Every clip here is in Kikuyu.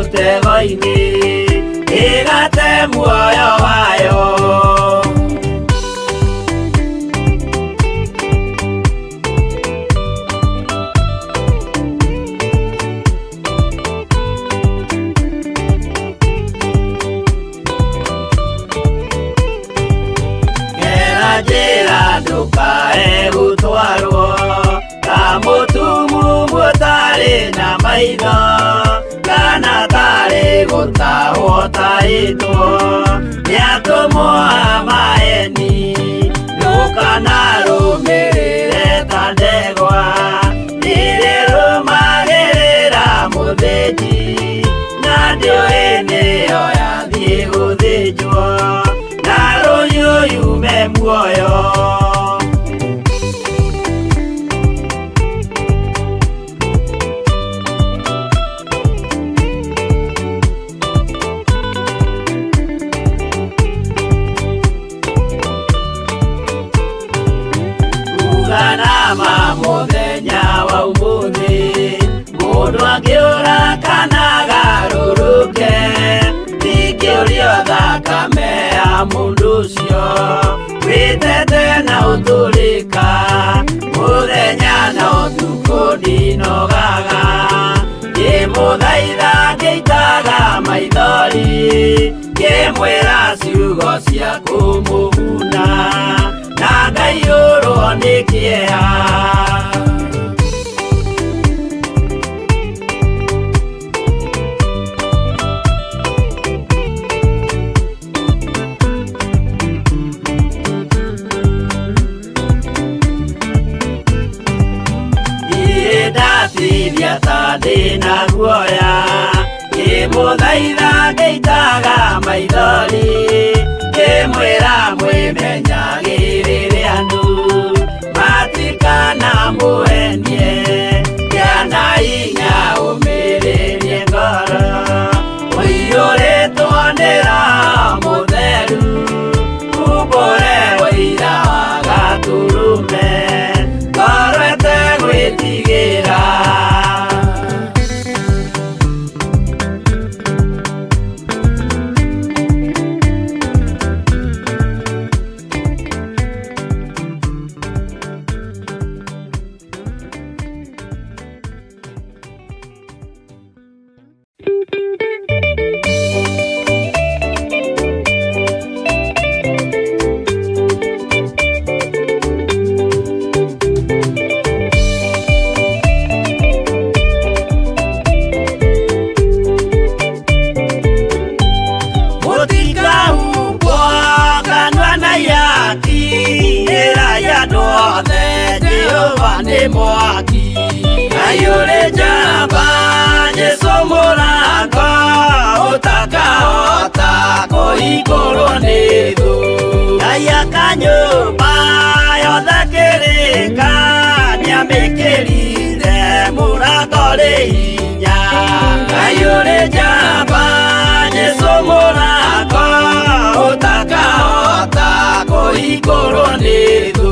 Mũtego-inĩ ĩgate muoyo wayo. Gera njĩra ndũkae gũtwarwo ta mũtumumu ũtarĩ na maitho kana tarĩ gũtahwo tahĩtwo nĩ atũmwo a maeni. Ndũkanarũmĩrĩre ta ndegwa irĩrũmagĩrĩra mũthĩnji na ndĩũĩ nĩyo yathiĩ gũthĩnjwo na rũhiũ yume muoyo. Uganama mũthenya wa ũmũthĩ mũndũ angĩũra kana agarũrũke ndingĩũrio thakame ya mũndũ ũcio wĩtete na ũtũrĩka mũthenya na ũtukũ ndinogaga ngĩmũthaitha ngĩitaga maithori ngĩmwĩra ciugo cia kũmũguna na ngaiyũrwo nĩ kĩeha. Niĩ ndatithia ta ndĩna guoya ngĩmũthaitha ngĩitaga maithori ngĩmwĩra mwĩmenyagĩrĩre andũ matikana mũhenie kĩana hinya ũmĩrĩrie ngoro ũiyũrĩtwo nĩ Roho Mũtheru umbũre ũira wa Gatũrũme ngoro ĩtegwĩtigĩra. Mũtikahumbwo kanua na ihaki ĩrai andũ othe Jehova nĩ mwaki. Ngai ũrĩ njamba Jesũ mũrango ũtakahota kũhingũrwo nĩ thũ. Ngai aka nyũmba yothe kĩrĩka nĩamĩkĩrire mũrango rĩ hinya. Ngai ũrĩ njamba Jesũ mũrango ũtakahota kũhingũrwo nĩ thũ.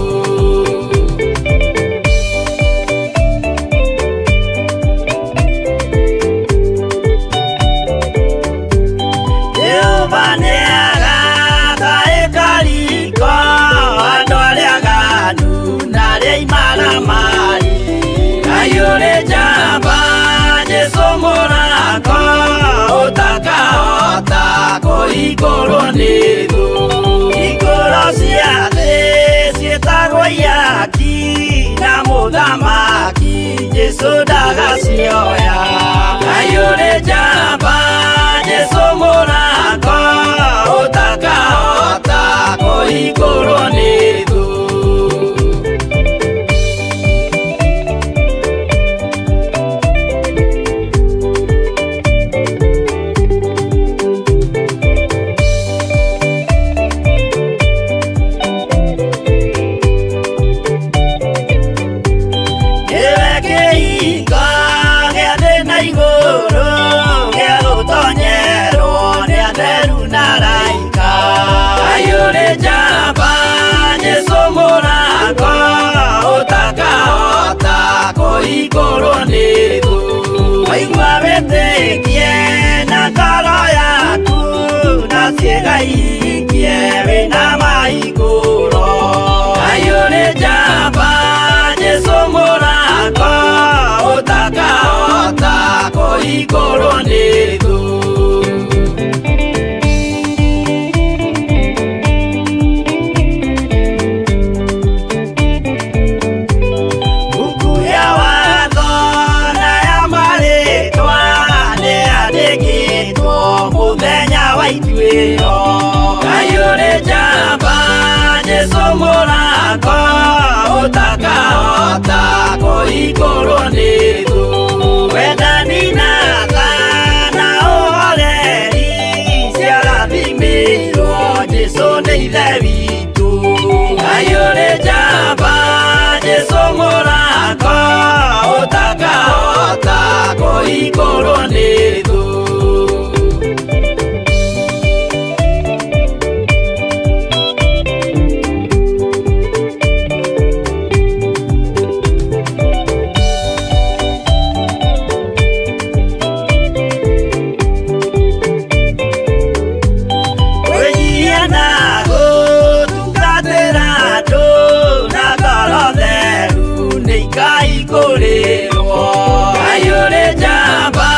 Jehova nĩagaka ĩkariko andũ arĩa aganu na arĩa imaramari. Ngai ũrĩ njamba Jesũ mũrango ũtakahota kũhingũrwo nĩ thũ. Hingũro cia thĩ ciĩtagwo ihaki na mũthamaki Jesũ ndagacioya. Ngai ũrĩ njamba Jesũ mũrango ũtakahota kũhingũrwo nĩ thũ. Nĩwe kĩhingo gĩa Ndũkaikie wĩna maikũro. Ngai ũrĩ njamba, Jesũ mũraka, ũtakahota kũhingũrwo nĩ thũ. Mbuku ya watho na ya marĩtwa nĩyandĩkĩtwo mũthenya wa ituĩro. Ngai ũrĩ njamba, Jesũ mũraka, ũtakahota kũhingũrwo nĩ thũ. Wendani na tha na ũhoreri ciarathimĩirwo Jesũ nĩ Ithe witũ. Ngai ũrĩ njamba, Jesũ mũraka, ũtakahota kũhingũrwo nĩ thũ. Kwĩnyihia na gũtungatĩra andũ na ngoro theru nĩ ikaihingũrĩrwo. Ngai ũrĩ njamba,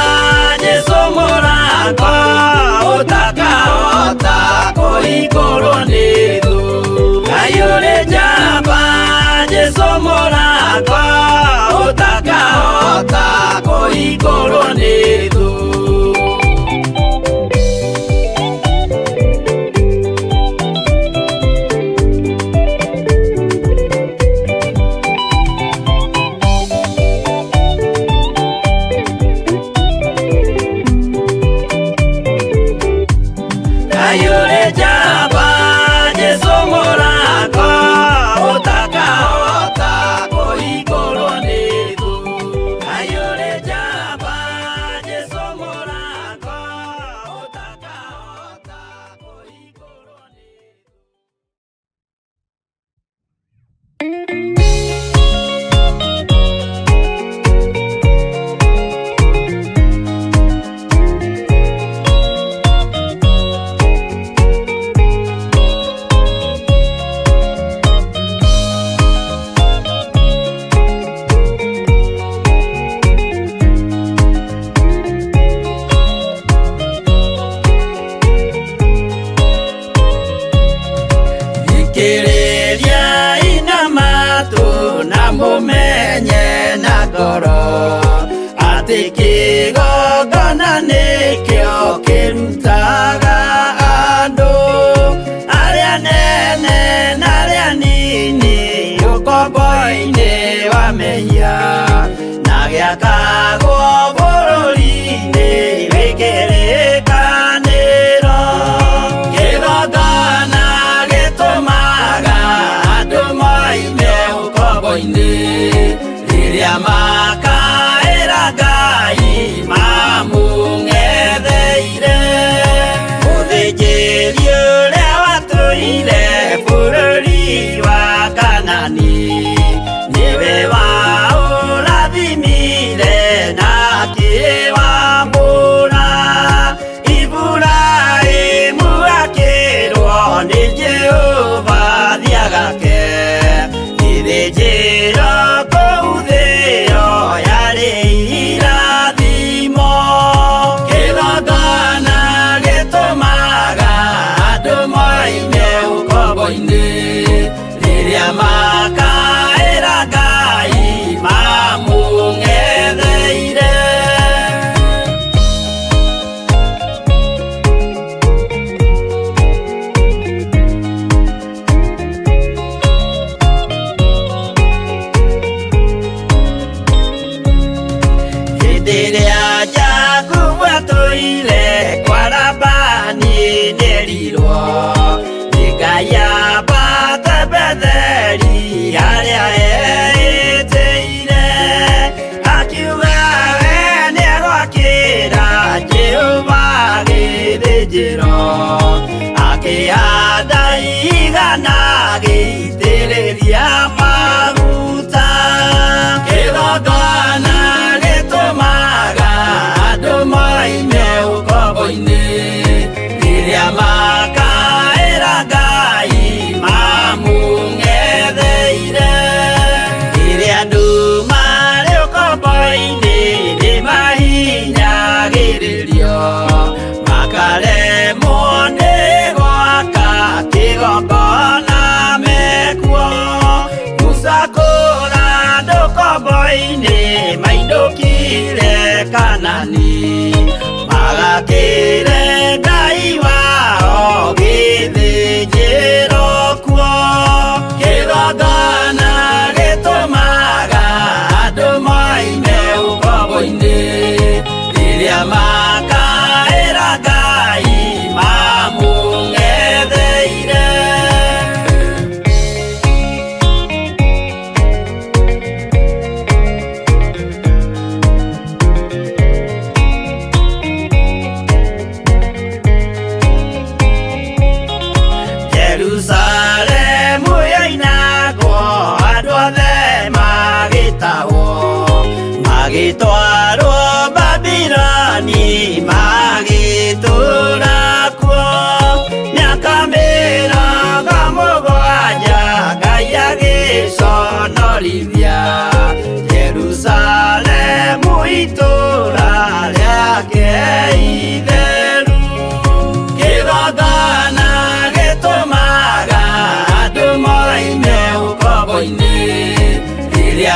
Jesũ mũraka, ũtakahota kũhingũrwo nĩ thũ. Ngai ũrĩ njamba, Jesũ mũraka, ũtakahota kũhingũrwo nĩ thũ. Ngai ũrĩ njamba, Jesũ mũraka, ũtakahota kũhingũrwo nĩ thũ. Ngai ũrĩ njamba, Jesũ mũraka, ũtakahota kũhingũrwo nĩ thũ. Thikĩrĩria ina matũ na mũmenye na ngoro atĩ kĩgongona nĩkĩo kĩrutaga andũ arĩa nene na arĩa nini ũkombo-inĩ wa mehia na gĩakagwo bũrũri-inĩ wĩ kĩrĩkanĩro. Kĩgongona gĩtũmaga andũ moime ũkombo-inĩ rĩrĩa makaĩra Ngai mamũng'etheire. Mũthĩnjĩri ũrĩa watũire bũrũri wa Kanani nĩwe waũrathimire na akĩwambũra. Iburahĩmu akĩrwo nĩ Jehova thiagake gĩthĩnjĩro kũu thĩo yarĩ irathimo. Kĩgongona gĩtũmaga andũ moime ũkombo-inĩ rĩrĩa makaĩra Ngai mamũng'etheire. Hĩndĩ ĩrĩa Jakubu atũire kwa Labani nĩerirwo nĩ Ngai ambate Betheli harĩa eĩtĩire. Akiuga we nĩegwakĩra Jehova gĩthĩnjĩro, akĩhanda igana agĩitĩrĩria maguta. Kĩgongona gĩtũmaga andũ moime ũkombo-inĩ rĩrĩa maka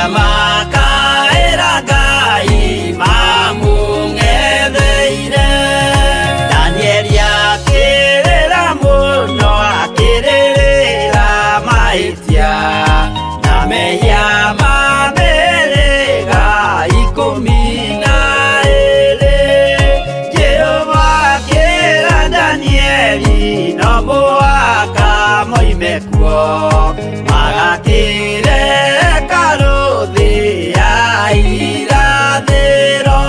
Rĩrĩa makaĩra Ngai mamũng'etheire. Danieli akĩrĩra mũno akĩrĩrĩra mahĩtia na mehia ma mĩhĩrĩga 12. Jehova akĩra Danieli no mũhaka moime kuo magakĩre hekarũ thĩ ya irathĩro.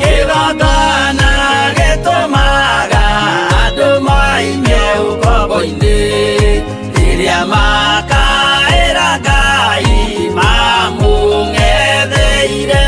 Kĩgongona gĩtũmaga andũ moime ũkombo-inĩ rĩrĩa makaĩra Ngai mamũng'etheire.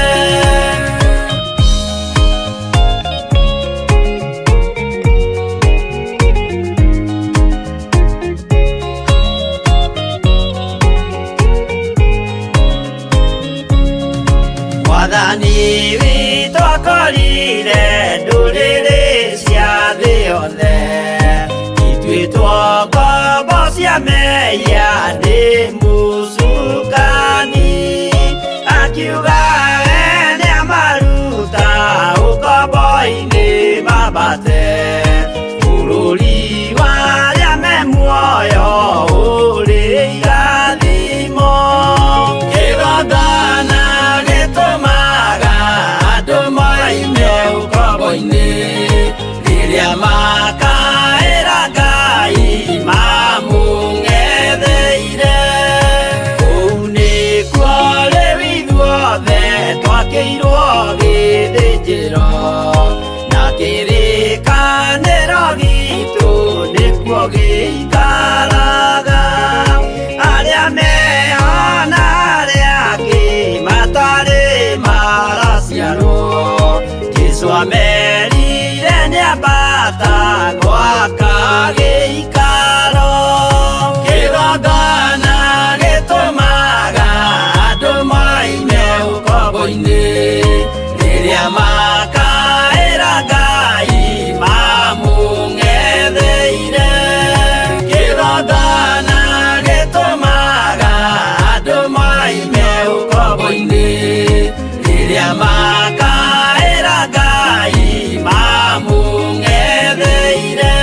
Mwathani witũ akorire ndũrĩrĩ cia thĩ yothe ituĩtwo ngombo cia mehia nĩ mũcukani, akiuga we nĩamaruta ũkombo-inĩ mambate bũrũri wa arĩa me muoyo ũrĩ irathimo. Kĩgongona gĩtũmaga andũ moime ũkombo-inĩ rĩrĩa makaĩra Ngai mamũng'etheire. Kũu nĩkuo rĩu ithuothe twakĩirwo gĩthĩnjĩro na kĩrĩkanĩro gitũ nĩkuo gĩikaraga. Arĩa meho na arĩa angĩ matarĩ maraciarwo, Jesũ amerire nĩambata gwaka gĩikaro. Kĩgongona gĩtũmaga andũ moime ũkombo-inĩ rĩrĩa makaĩra Ngai mamũng'etheire. Kĩgongona gĩtũmaga andũ moime ũkombo-inĩ rĩrĩa makaĩra Ngai mamũng'etheire.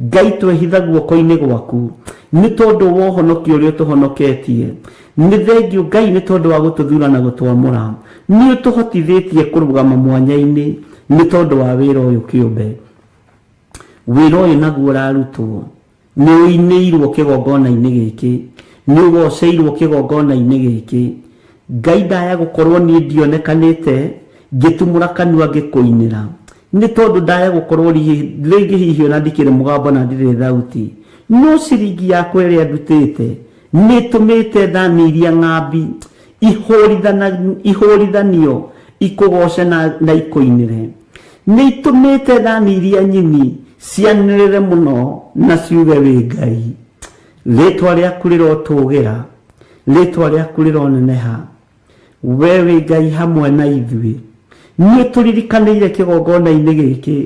Ngai twehitha guoko-inĩ gwaku nĩ tondũ wa ũhonokio ũrĩa ũtũhonoketie. Nĩ thengiũ Ngai nĩ tondũ wa gũtũthura na gũtwamũra. Nĩ ũtũhotithĩtie kũrũgama mwanya-inĩ nĩ tondũ wa wĩra ũyũ kĩũmbe. Wĩra ũyũ naguo ũrarutwo nĩ ũinĩirwo kĩgongona-inĩ gĩkĩ, nĩ ũgoceirwo kĩgongona-inĩ gĩkĩ. Ngai ndaya gũkorwo niĩ ndionekanĩte ngĩtumũra kanua ngĩkũinĩra, nĩ tondũ ndaya gũkorwo rĩngĩ hihi ona ndikĩrĩ mũgambo na ndirĩ thauti, no ciringi yakwa ĩrĩa ndutĩte nĩ ĩtũmĩte thani iria ng'ambi ihũrithanio ikũgoce na ikũinĩre. Nĩ itũmĩte thani iria nyini cianĩrĩre mũno na ciuge wĩ Ngai. Rĩtwa rĩaku rĩrotũgĩra, rĩtwa rĩaku rĩroneneha. We wĩ Ngai hamwe na ithuĩ. Nĩ ũtũririkanĩire kĩgongona-inĩ gĩkĩ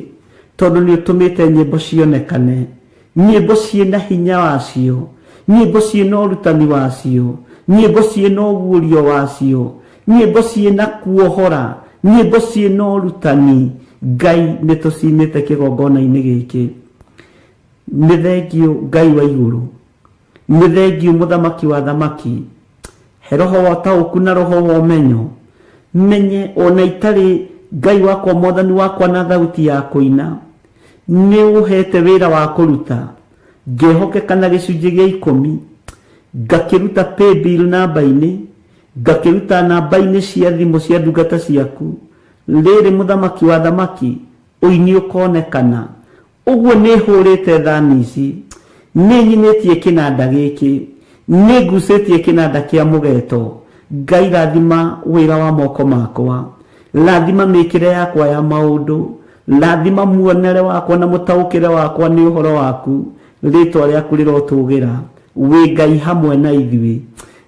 tondũ nĩ ũtũmĩte nyĩmbo cionekane, nyĩmbo ciĩna hinya wacio, nyĩmbo ciĩna ũrutani wacio, nyĩmbo ciĩna ũguũrio wacio, nyĩmbo ciĩna kuohora, nyĩmbo ciĩna ũrutani. Ngai nĩ tũcinĩte kĩgongona-inĩ gĩkĩ. Nĩ thengiũ Ngai wa igũrũ, nĩ thengiũ mũthamaki wa thamaki. He roho wa ũtaũku na roho wa ũmenyo, menye ona itarĩ Ngai wakwa mwathani wakwa na thauti ya kũina, nĩ ũhete wĩra wa kũruta. Ngehokeka na gĩcunjĩ gĩa ikũmi, ngakĩruta paybill namba-inĩ, ngakĩruta namba-inĩ cia thimũ cia ndungata ciaku. Rĩrĩ mũthamaki wa thamaki, ũini ũkonekana. Ũguo nĩ hũrĩte thani ici, nĩ nyinĩtie kĩnanda gĩkĩ, nĩ ngucĩtie kĩnanda kĩa mũgeto. Ngai rathima wĩra wa moko makwa, rathima mĩkĩre yakwa ya maũndũ, rathima muonere wakwa na mũtaũkĩre wakwa nĩ ũhoro waku. Rĩtwa rĩaku rĩrotũgĩra. Wĩ Ngai hamwe na ithuĩ,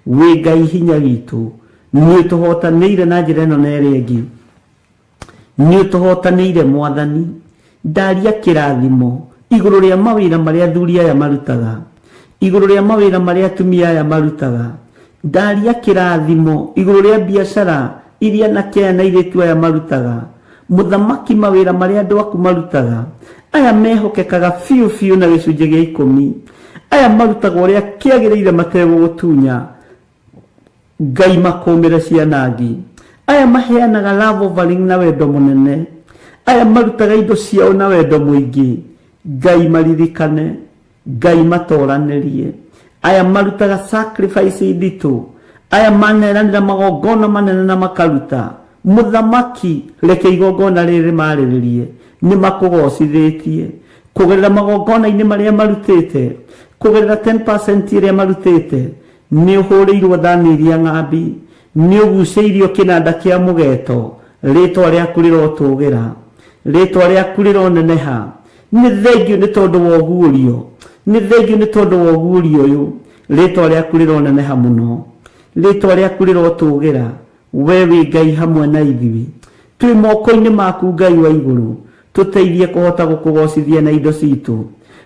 wĩ Ngai hinya witũ. Nĩ ũtũhotanĩire na njĩra ĩno na ĩrĩa ĩngĩ. Nĩ ũtũhotanĩire Mwathani. Ndaria kĩrathimo igũrũ rĩa mawĩra marĩa athuri aya marutaga, igũrũ rĩa mawĩra marĩa atumia aya marutaga. Ndaria kĩrathimo igũrũ rĩa biacara iria anake aya na airĩtu aya marutaga. Mũthamaki, mawĩra marĩa andũ aku marutaga, aya mehokekaga biũ biũ na gĩcunjĩ gĩa ikũmi, aya marutaga ũrĩa kĩagĩrĩire mategũgũtunya. Ngai makũmĩre cianangi. Aya maheanaga love offering na wendo mũnene, aya marutaga indo ciao na wendo mũingĩ. Ngai maririkane, Ngai matoranĩrie. Aya marutaga sacrifice nditũ, aya maneranĩra magongona manene na makaruta. Mũthamaki, reke igongona rĩrĩ rĩmarĩrĩrie, nĩ makũgocithĩtie kũgerera magongona-inĩ marĩa marutĩte, kũgerera 10% ĩrĩa marutĩte. Nĩ ũhũrĩirwo thani iria ng'ambi, nĩ ũgucĩirio kĩnanda kĩa mũgeto. Rĩtwa rĩaku rĩrotũgĩra, rĩtwa rĩaku rĩroneneha. Nĩ thengiũ nĩ tondũ wa ũguũrio, nĩ thengiũ nĩ tondũ wa ũguũrio ũyũ. Rĩtwa rĩaku rĩroneneha mũno, rĩtwa rĩaku rĩrotũgĩra. We wĩ Ngai hamwe na ithuĩ. Twĩ moko-inĩ maku Ngai wa igũrũ. Tũteithie kũhota gũkũgocithia na indo citũ.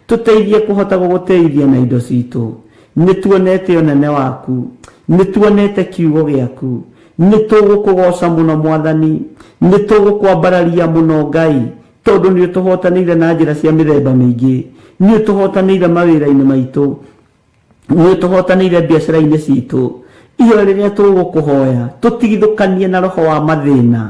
Tũteithie kũhota gũgũtĩithia na indo citũ. Nĩ tuonete ũnene waku. Nĩ tuonete kiugo gĩaku. Nĩ tũgũkũgoca mũno Mwathani. Nĩ tũgũkwambararia mũno Ngai, tondũ nĩ ũtũhotanĩire na njĩra cia mĩthemba mĩingĩ. Nĩ ũtũhotanĩire mawĩra-inĩ maitũ. Nĩ ũtũhotanĩire biacara-inĩ citũ. Ihoya rĩrĩa tũgũkũhoya, tũtigithũkanie na roho wa mathĩna,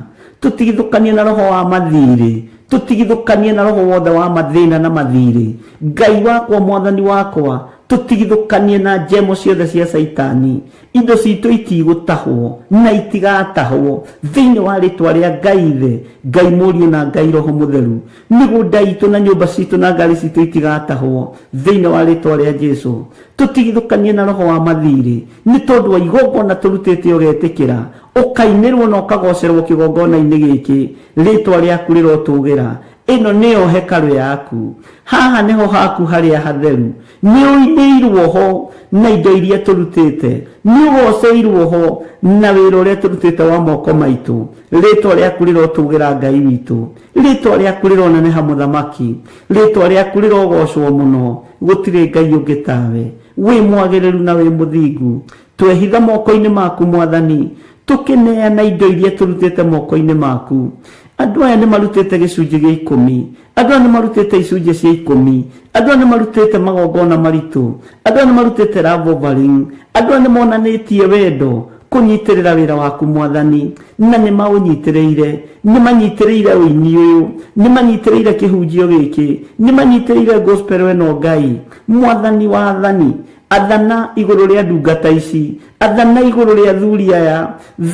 tũtigithũkanie na roho wa mathirĩ, tũtigithũkanie na roho wothe wa mathĩna na mathirĩ. Ngai wakwa, Mwathani wakwa, tũtigithũkanie na njemo ciothe cia Caitani. Indo citũ itigũtahwo na itigatahwo thĩinĩ wa rĩtwa rĩa Ngai Ithe, Ngai Mũriũ na Ngai Roho Mũtheru. Mĩgũnda itũ na nyũmba citũ na ngari citũ itigatahwo thĩinĩ wa rĩtwa rĩa Jesu. Tũtigithũkanie na roho wa mathirĩ, nĩ tondũ wa igongona tũrutĩte ũgetĩkĩra, ũkainĩrwo na ũkagocerwo kĩgongona-inĩ gĩkĩ. Rĩtwa rĩaku rĩrotũgĩra. Ĩno nĩyo hekarũ yaku. Haha nĩho haku harĩa hatheru. Nĩ ũinĩirwo ho na indo iria tũrutĩte, nĩ ũgoceirwo ho na wĩra ũrĩa tũrutĩte wa moko maitũ. Rĩtwa rĩaku rĩrotũgĩra Ngai witũ. Rĩtwa rĩaku rĩroneneha Mũthamaki. Rĩtwa rĩaku rĩrogocwo mũno. Gũtirĩ Ngai ũngĩ tawe. Wĩ mwagĩrĩru na wĩ mũthingu. Twehitha moko-inĩ maku Mwathani, tũkĩneana indo iria tũrutĩte moko-inĩ maku. Andũ aya nĩ marutĩte gĩcunjĩ gĩa ikũmi. Andũ aya nĩ marutĩte icunjĩ cia ikũmi. Andũ aya nĩ marutĩte magongona maritũ. Andũ aya nĩ marutĩte love offering. Andũ aya nĩ monanĩtie wendo kũnyitĩrĩra wĩra waku Mwathani, na nĩ maũnyitĩrĩire. Nĩ manyitĩrĩire ũini ũyũ, nĩ manyitĩrĩire kĩhunjio gĩkĩ, nĩ manyitĩrĩire gospel ĩno Ngai. Mwathani wa athani, athana igũrũ rĩa ndungata ici, athana igũrũ rĩa athuri aya,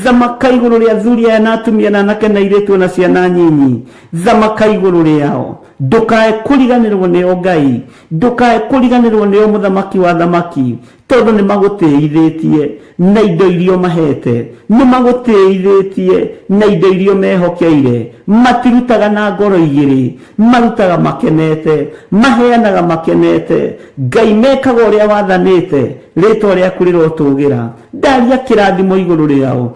thamaka igũrũ rĩa athuri aya na atumia na anake na airĩtu na ciana nyinyi, thamaka igũrũ rĩao. Ndũkae kũriganĩrwo nĩo Ngai, ndũkae kũriganĩrwo nĩo Mũthamaki wa athamaki, tondũ nĩ magũtĩithĩtie na indo iria ũmahete, nĩ magũtĩithĩtie na indo iria ũmehokeire. Matirutaga na ngoro igĩrĩ, marutaga makenete, maheanaga makenete. Ngai, mekaga ũrĩa wathanĩte, rĩtwa rĩaku rĩrotũgĩra. Ndaria kĩrathimo igũrũ rĩao,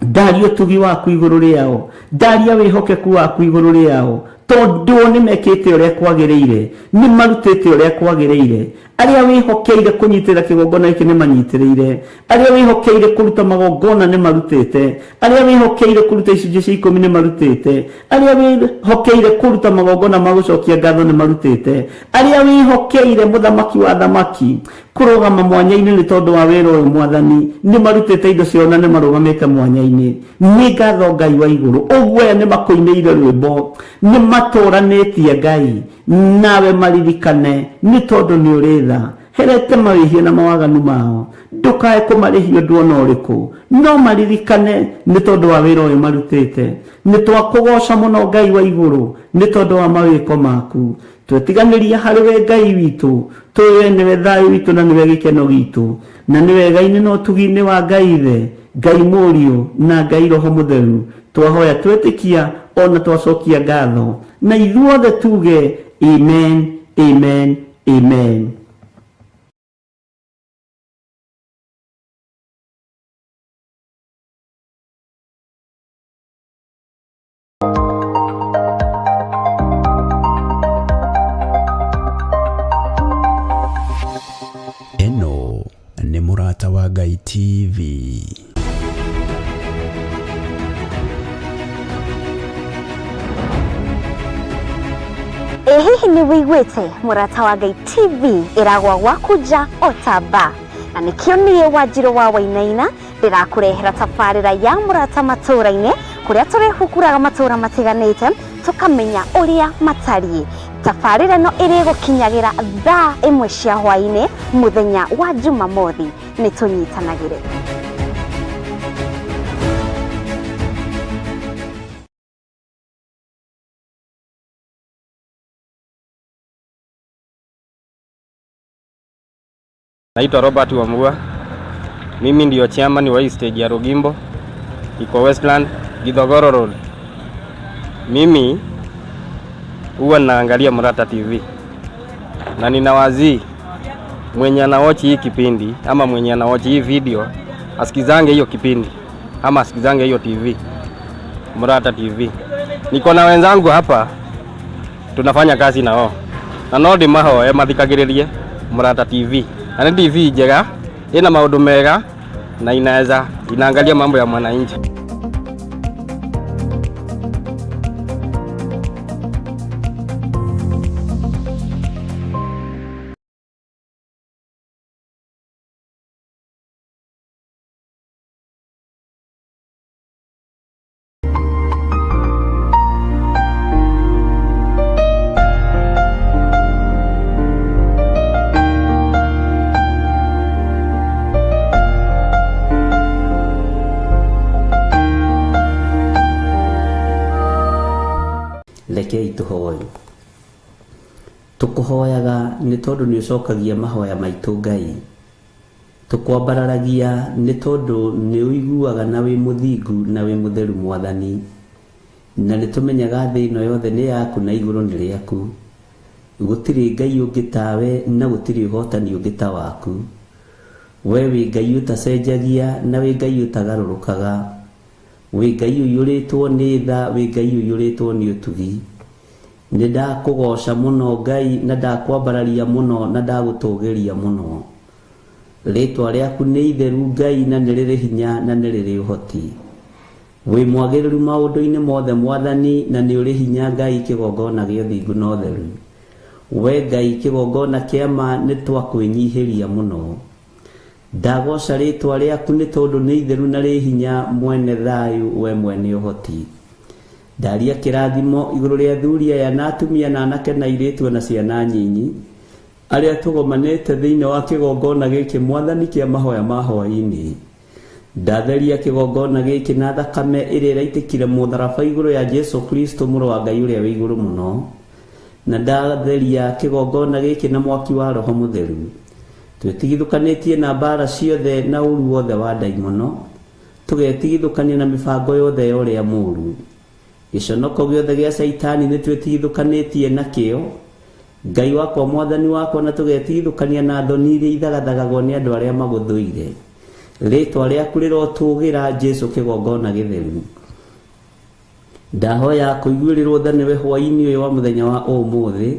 ndaria ũtugi waku igũrũ rĩao, ndaria wĩhokeku waku igũrũ rĩao, tondũ nĩ mekĩte ũrĩa kwagĩrĩire, nĩ marutĩte ũrĩa kwagĩrĩire. Arĩa wĩhokeire kũnyitĩrĩra kĩgongona gĩkĩ nĩ manyitĩrĩire, arĩa wĩhokeire kũruta magongona nĩ marutĩte, arĩa wĩhokeire kũruta icunjĩ cia ikũmi nĩ marutĩte, arĩa wĩhokeire kũruta magongona ma gũcokia ngatho nĩ marutĩte, arĩa wĩhokeire Mũthamaki wa athamaki. Kũrũgama mwanya-inĩ nĩ tondũ wa wĩra ũyũ mwathani nĩ marutĩte indo ciao na nĩ marũgamĩte mwanya-inĩ. Nĩ ngatho Ngai wa igũrũ, ũguo aya nĩ makũinĩire rwĩmbo, nĩ matũranĩtie Ngai, nawe maririkane nĩ tondũ nĩ ũrĩ tha. Herete mawĩhia na mawaganu mao, ndũkae kũmarĩhia ũndũ ona ũrĩkũ, no maririkane nĩ tondũ wa wĩra ũyũ marutĩte. Nĩ twakũgoca mũno Ngai wa igũrũ nĩ tondũ wa mawĩko maku. Twetiganĩria harĩ we Ngai witũ, tũĩ we nĩwe thayũ witũ na nĩwe gĩkeno gitũ, na nĩ wega-inĩ na ũtugi-inĩ wa Ngai Ithe, Ngai Mũriũ na Ngai Roho Mũtheru, twahoya twetĩkia ona twacokia ngatho, na ithuothe tuge amen, amen, amen. Ĩno nĩ Mũrata wa Ngai TV. Ĩ hihi nĩ wĩiguĩte Mũrata wa Ngai TV ĩragwa gwaku nja o ta mba? Na nĩkĩo niĩ Wanjirũ wa Wainaina ndĩrakũrehera tabarĩra ya Mũrata Matũũra-inĩ, kũrĩa tũrĩhukuraga matũũra matiganĩte tũkamenya ũrĩa matariĩ. Tabarĩra ĩno ĩrĩgũkinyagĩra thaa ĩmwe cia hwaĩ-inĩ mũthenya wa Jumamothi. Nĩ tũnyitanagĩre. Naitwa Robert Wambua. Mimi ndio chairman wa hii stage ya Rugimbo, iko Westland, Githogoro Road. Mimi huwa naangalia Murata TV na ninawazii mwenye anawatch hii kipindi ama mwenye anawatch hii video asikizange hiyo kipindi ama asikizange hiyo TV, Murata TV. Niko na wenzangu hapa tunafanya kazi nao na no ndimahoe mathikagĩrĩrie Murata TV, na nĩ TV njega, ĩna maũndũ mega na inaweza inaangalia mambo ya mwananchi. Rekei tũhoe. Tũkũhoyaga nĩ tondũ nĩ ũcokagia mahoya maitũ Ngai. Tũkwambararagia nĩ tondũ nĩ ũiguaga na wĩ mũthingu na wĩ mũtheru Mwathani. Na nĩ tũmenyaga thĩ ĩno yothe nĩ yaku na igũrũ nĩ rĩaku. Gũtirĩ Ngai ũngĩ tawe na gũtirĩ ũhotani ũngĩ ta waku. We wĩ Ngai ũtacenjagia na wĩ Ngai ũtagarũrũkaga. Wĩ Ngai ũiyũrĩtwo nĩ tha, wĩ Ngai ũiyũrĩtwo nĩ ũtugi. Nĩ ndakũgoca mũno Ngai na ndakwambararia mũno na ndagũtũgĩria mũno. Rĩtwa rĩaku nĩ itheru Ngai na nĩ rĩrĩ hinya na nĩ rĩrĩ ũhoti. Wĩ mwagĩrĩru maũndũ-inĩ mothe Mwathani na nĩ ũrĩ hinya Ngai kĩgongona gĩa ũthingu na ũtheru. We Ngai kĩgongona kĩa ma nĩ twakwĩnyihĩria mũno. Ndagoca rĩtwa rĩaku nĩ tondũ nĩ itheru na rĩ hinya mwene thayũ we mwene ũhoti. Ndaria kĩrathimo igũrũ rĩa athuri aya na atumia na anake na airĩtu na ciana nyinyi arĩa tũgomanĩte thĩinĩ wa kĩgongona gĩkĩ Mwathani kĩa mahoya ma hwaĩ-inĩ. Ndatheria kĩgongona gĩkĩ na thakame ĩrĩa ĩraitĩkire mũtharaba igũrũ ya Jesu Kristo mũrũ wa Ngai ũrĩa wĩ igũrũ mũno. Na ndatheria kĩgongona gĩkĩ na mwaki wa Roho Mũtheru. Twĩtigithũkanĩtie na mbara ciothe na ũru wothe wa ndaimono, tũgetigithũkania na mĩbango yothe ya ũrĩa mũũru. Gĩconoko gĩothe gĩa Caitani nĩ twĩtigithũkanĩtie nakĩo, Ngai wakwa Mwathani wakwa, na tũgetigithũkania na thoni iria ithagathagagwo nĩ andũ arĩa magũthũire. Rĩtwa rĩaku rĩrotũgĩra Jesu kĩgongona gĩtheru. Ndahoya kũiguĩrĩrwo tha nĩwe hwaĩ-inĩ ũyũ wa mũthenya wa ũmũthĩ.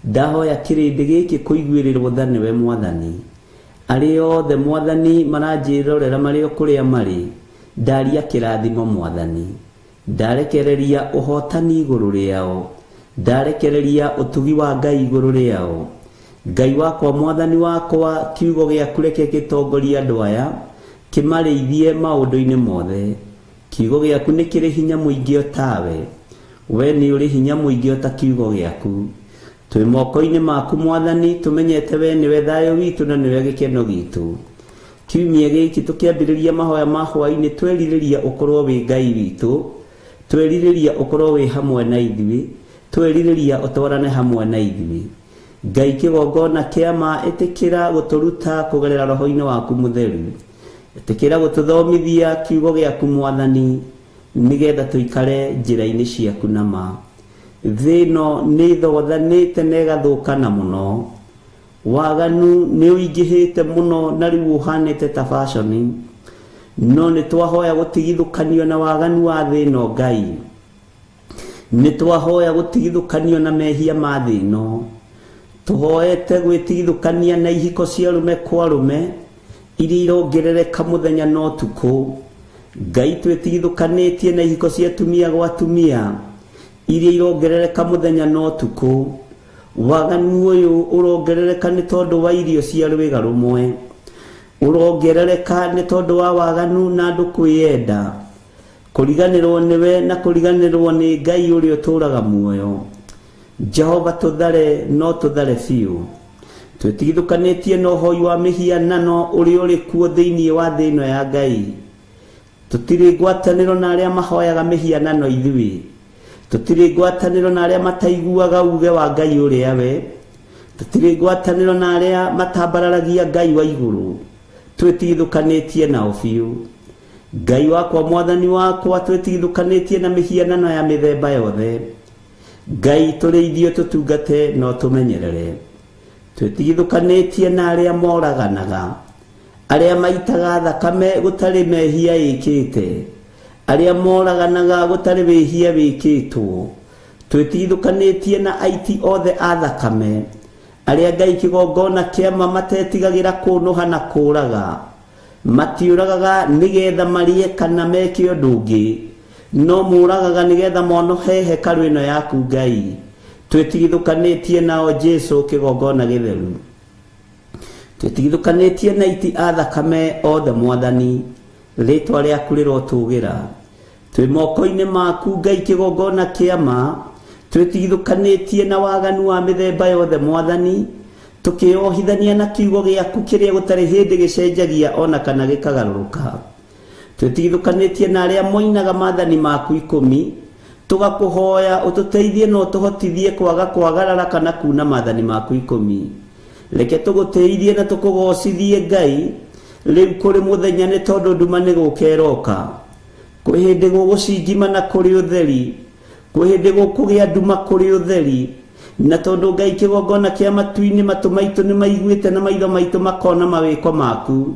Ndahoya kĩrĩndĩ gĩkĩ kũiguĩrĩrwo tha nĩwe Mwathani. Arĩa othe Mwathani maranjĩrorera marĩ o kũrĩa marĩ, ndaria kĩrathimo Mwathani. Ndarekereria ũhotani igũrũ rĩao. Ndarekereria ũtugi wa Ngai igũrũ rĩao. Ngai wakwa mwathani wakwa kiugo gĩaku reke gĩtongorie andũ aya kĩmarĩithie maũndũ-inĩ mothe. Kiugo gĩaku nĩ kĩrĩ hinya mũingĩ o tawe, we nĩ ũrĩ hinya mũingĩ o ta kiugo gĩaku. Twĩ moko-inĩ maku mwathani, tũmenyete we nĩwe thayũ witũ na nĩwe gĩkeno gitũ. Kiumia gĩkĩ tũkĩambĩrĩria mahoya ma hwaĩ-inĩ, twerirĩria ũkorwo wĩ Ngai witũ, twerirĩria ũkorwo wĩ hamwe na ithuĩ, twerirĩria ũtwarane hamwe na ithuĩ. Ngai kĩgongona kĩa ma, ĩtĩkĩra gũtũruta kũgerera roho-inĩ waku mũtheru, ĩtĩkĩra gũtũthomithia kiugo gĩaku mwathani, nĩgetha tũikare njĩra-inĩ ciaku na ma. Thĩ ĩno nĩ ĩthogothanĩte na ĩgathũkana mũno, waganu nĩ ũingĩhĩte mũno na rĩu ũhanĩte ta fashion, no nĩ twahoya gũtigithũkanio na waganu wa thĩ ĩno Ngai, nĩ twahoya gũtigithũkanio na mehia ma thĩ ĩno, tũhoete gwĩtigithũkania na ihiko cia arũme kwa arũme iria irongerereka mũthenya na ũtukũ. Ngai twĩtigithũkanĩtie na ihiko cia atumia gwa atumia iria irongerereka mũthenya na ũtukũ. Waganu ũyũ ũrongerereka nĩ tondũ wa irio cia rwĩga rũmwe, ũrongerereka nĩ tondũ wa waganu na andũ kwĩyenda, kũriganĩrwo nĩwe na kũriganĩrwo nĩ Ngai ũrĩa ũtũũraga muoyo. Jehova tũthare no tũthare biũ. Twĩtigithũkanĩtie na ũhoi wa mĩhianano ũrĩa ũrĩ kuo thĩinĩ wa thĩ ĩno ya Ngai. Tũtirĩ ngwatanĩro na arĩa mahoyaga mĩhianano ithuĩ, tũtirĩ ngwatanĩro na arĩa mataiguaga uge wa Ngai ũrĩa we, tũtirĩ ngwatanĩro na arĩa matambararagia Ngai wa igũrũ, twĩtigithũkanĩtie nao biũ. Ngai wakwa mwathani wakwa, twĩtigithũkanĩtie na mĩhianano ya mĩthemba yothe. Ngai tũrĩithio tũtungate no tũmenyerere. Twĩtigithũkanĩtie na arĩa moraganaga, arĩa maitaga thakame gũtarĩ mehia ĩkĩte, arĩa moraganaga gũtarĩ wĩhia wĩkĩtwo. Twĩtigithũkanĩtie na aiti othe a thakame, arĩa Ngai kĩgongona kĩama matetigagĩra kũnũha na kũũraga, matiũragaga nĩgetha marĩe kana meke ũndũ ũngĩ, no mũragaga nĩgetha monohe hekarũ ĩno yaku Ngai. Twĩtigithũkanĩtie nao Jesũ kĩgongona gĩtheru. Twĩtigithũkanĩtie na aiti a thakame othe mwathani, rĩtwa rĩaku rĩrotũgĩra. Twĩ moko-inĩ maku Ngai kĩgongona kĩama, twĩtigithũkanĩtie na waganu wa mĩthemba yothe mwathani, tũkĩohithania na kiugo gĩaku kĩrĩa gũtarĩ hĩndĩ gĩcenjagia ona kana gĩkagarũrũka. Twĩtigithũkanĩtie na arĩa moinaga maathani maku 10, tũgakũhoya ũtũteithie na ũtũhotithie kwaga kwagarara kana kuna maathani maku 10. Reke tũgũtĩithie na tũkũgocithie Ngai rĩu kũrĩ mũthenya, nĩ tondũ nduma nĩ gũka ĩroka. Kwĩ hĩndĩ gũgũcingima na kũrĩ ũtheri, kwĩ hĩndĩ gũkũgĩa nduma kũrĩ ũtheri, na tondũ Ngai kĩgongona kĩa matu-inĩ matũ maitũ nĩ maiguĩte na maitho maitũ makona mawĩko maku,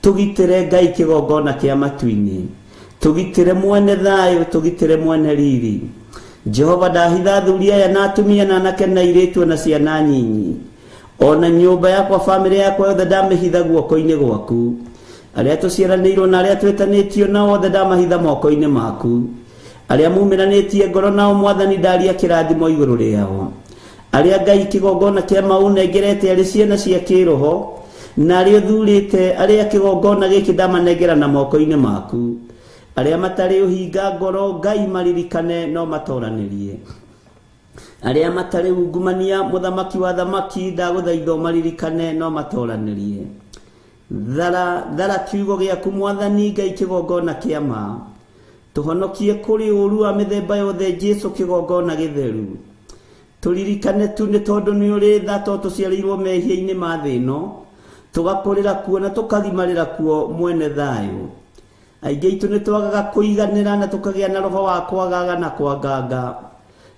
tũgitĩre Ngai kĩgongona kĩa matu-inĩ, tũgitĩre mwene thayũ, tũgitĩre mwene riri. Jehova ndahitha athuri aya na atumia na anake na airĩtu na ciana nyinyi, ona nyũmba yakwa bamĩrĩ yakwa yothe ndamĩhitha guoko-inĩ gwaku. Arĩa tũciaranĩirwo na arĩa twĩtanĩtio nao othe ndamahitha moko-inĩ maku. Arĩa mumĩranĩtie ngoro nao mwathani ndaria kĩrathimo igũrũ rĩao. Arĩa Ngai kĩgongona kĩa maũnengerete arĩ ciana cia kĩroho, na arĩa ũthurĩte arĩa kĩgongona gĩkĩ ndamanengera na moko-inĩ maku. Arĩa matarĩ ũhinga ngoro Ngai maririkane no matoranĩrie. Arĩa matarĩ ungumania mũthamaki wa thamaki ndagũthaitha maririkane no matoranĩrie. Thara thara kiugo gĩaku mwathani Ngai kĩgongona kĩa ma, tũhonokie kũrĩ ũũru wa mĩthemba yothe Jesũ kĩgongona gĩtheru. Tũririkane tu nĩ tondũ nĩ ũrĩ tha, to tũciarĩirwo mehia-inĩ ma thĩ ĩno, tũgakũrĩra kuo na tũkagimarĩra kuo mwene thayũ. Aingĩ aitũ nĩ twagaga kũiganĩra na tũkagĩa na roho wa kwagaga na kwanganga,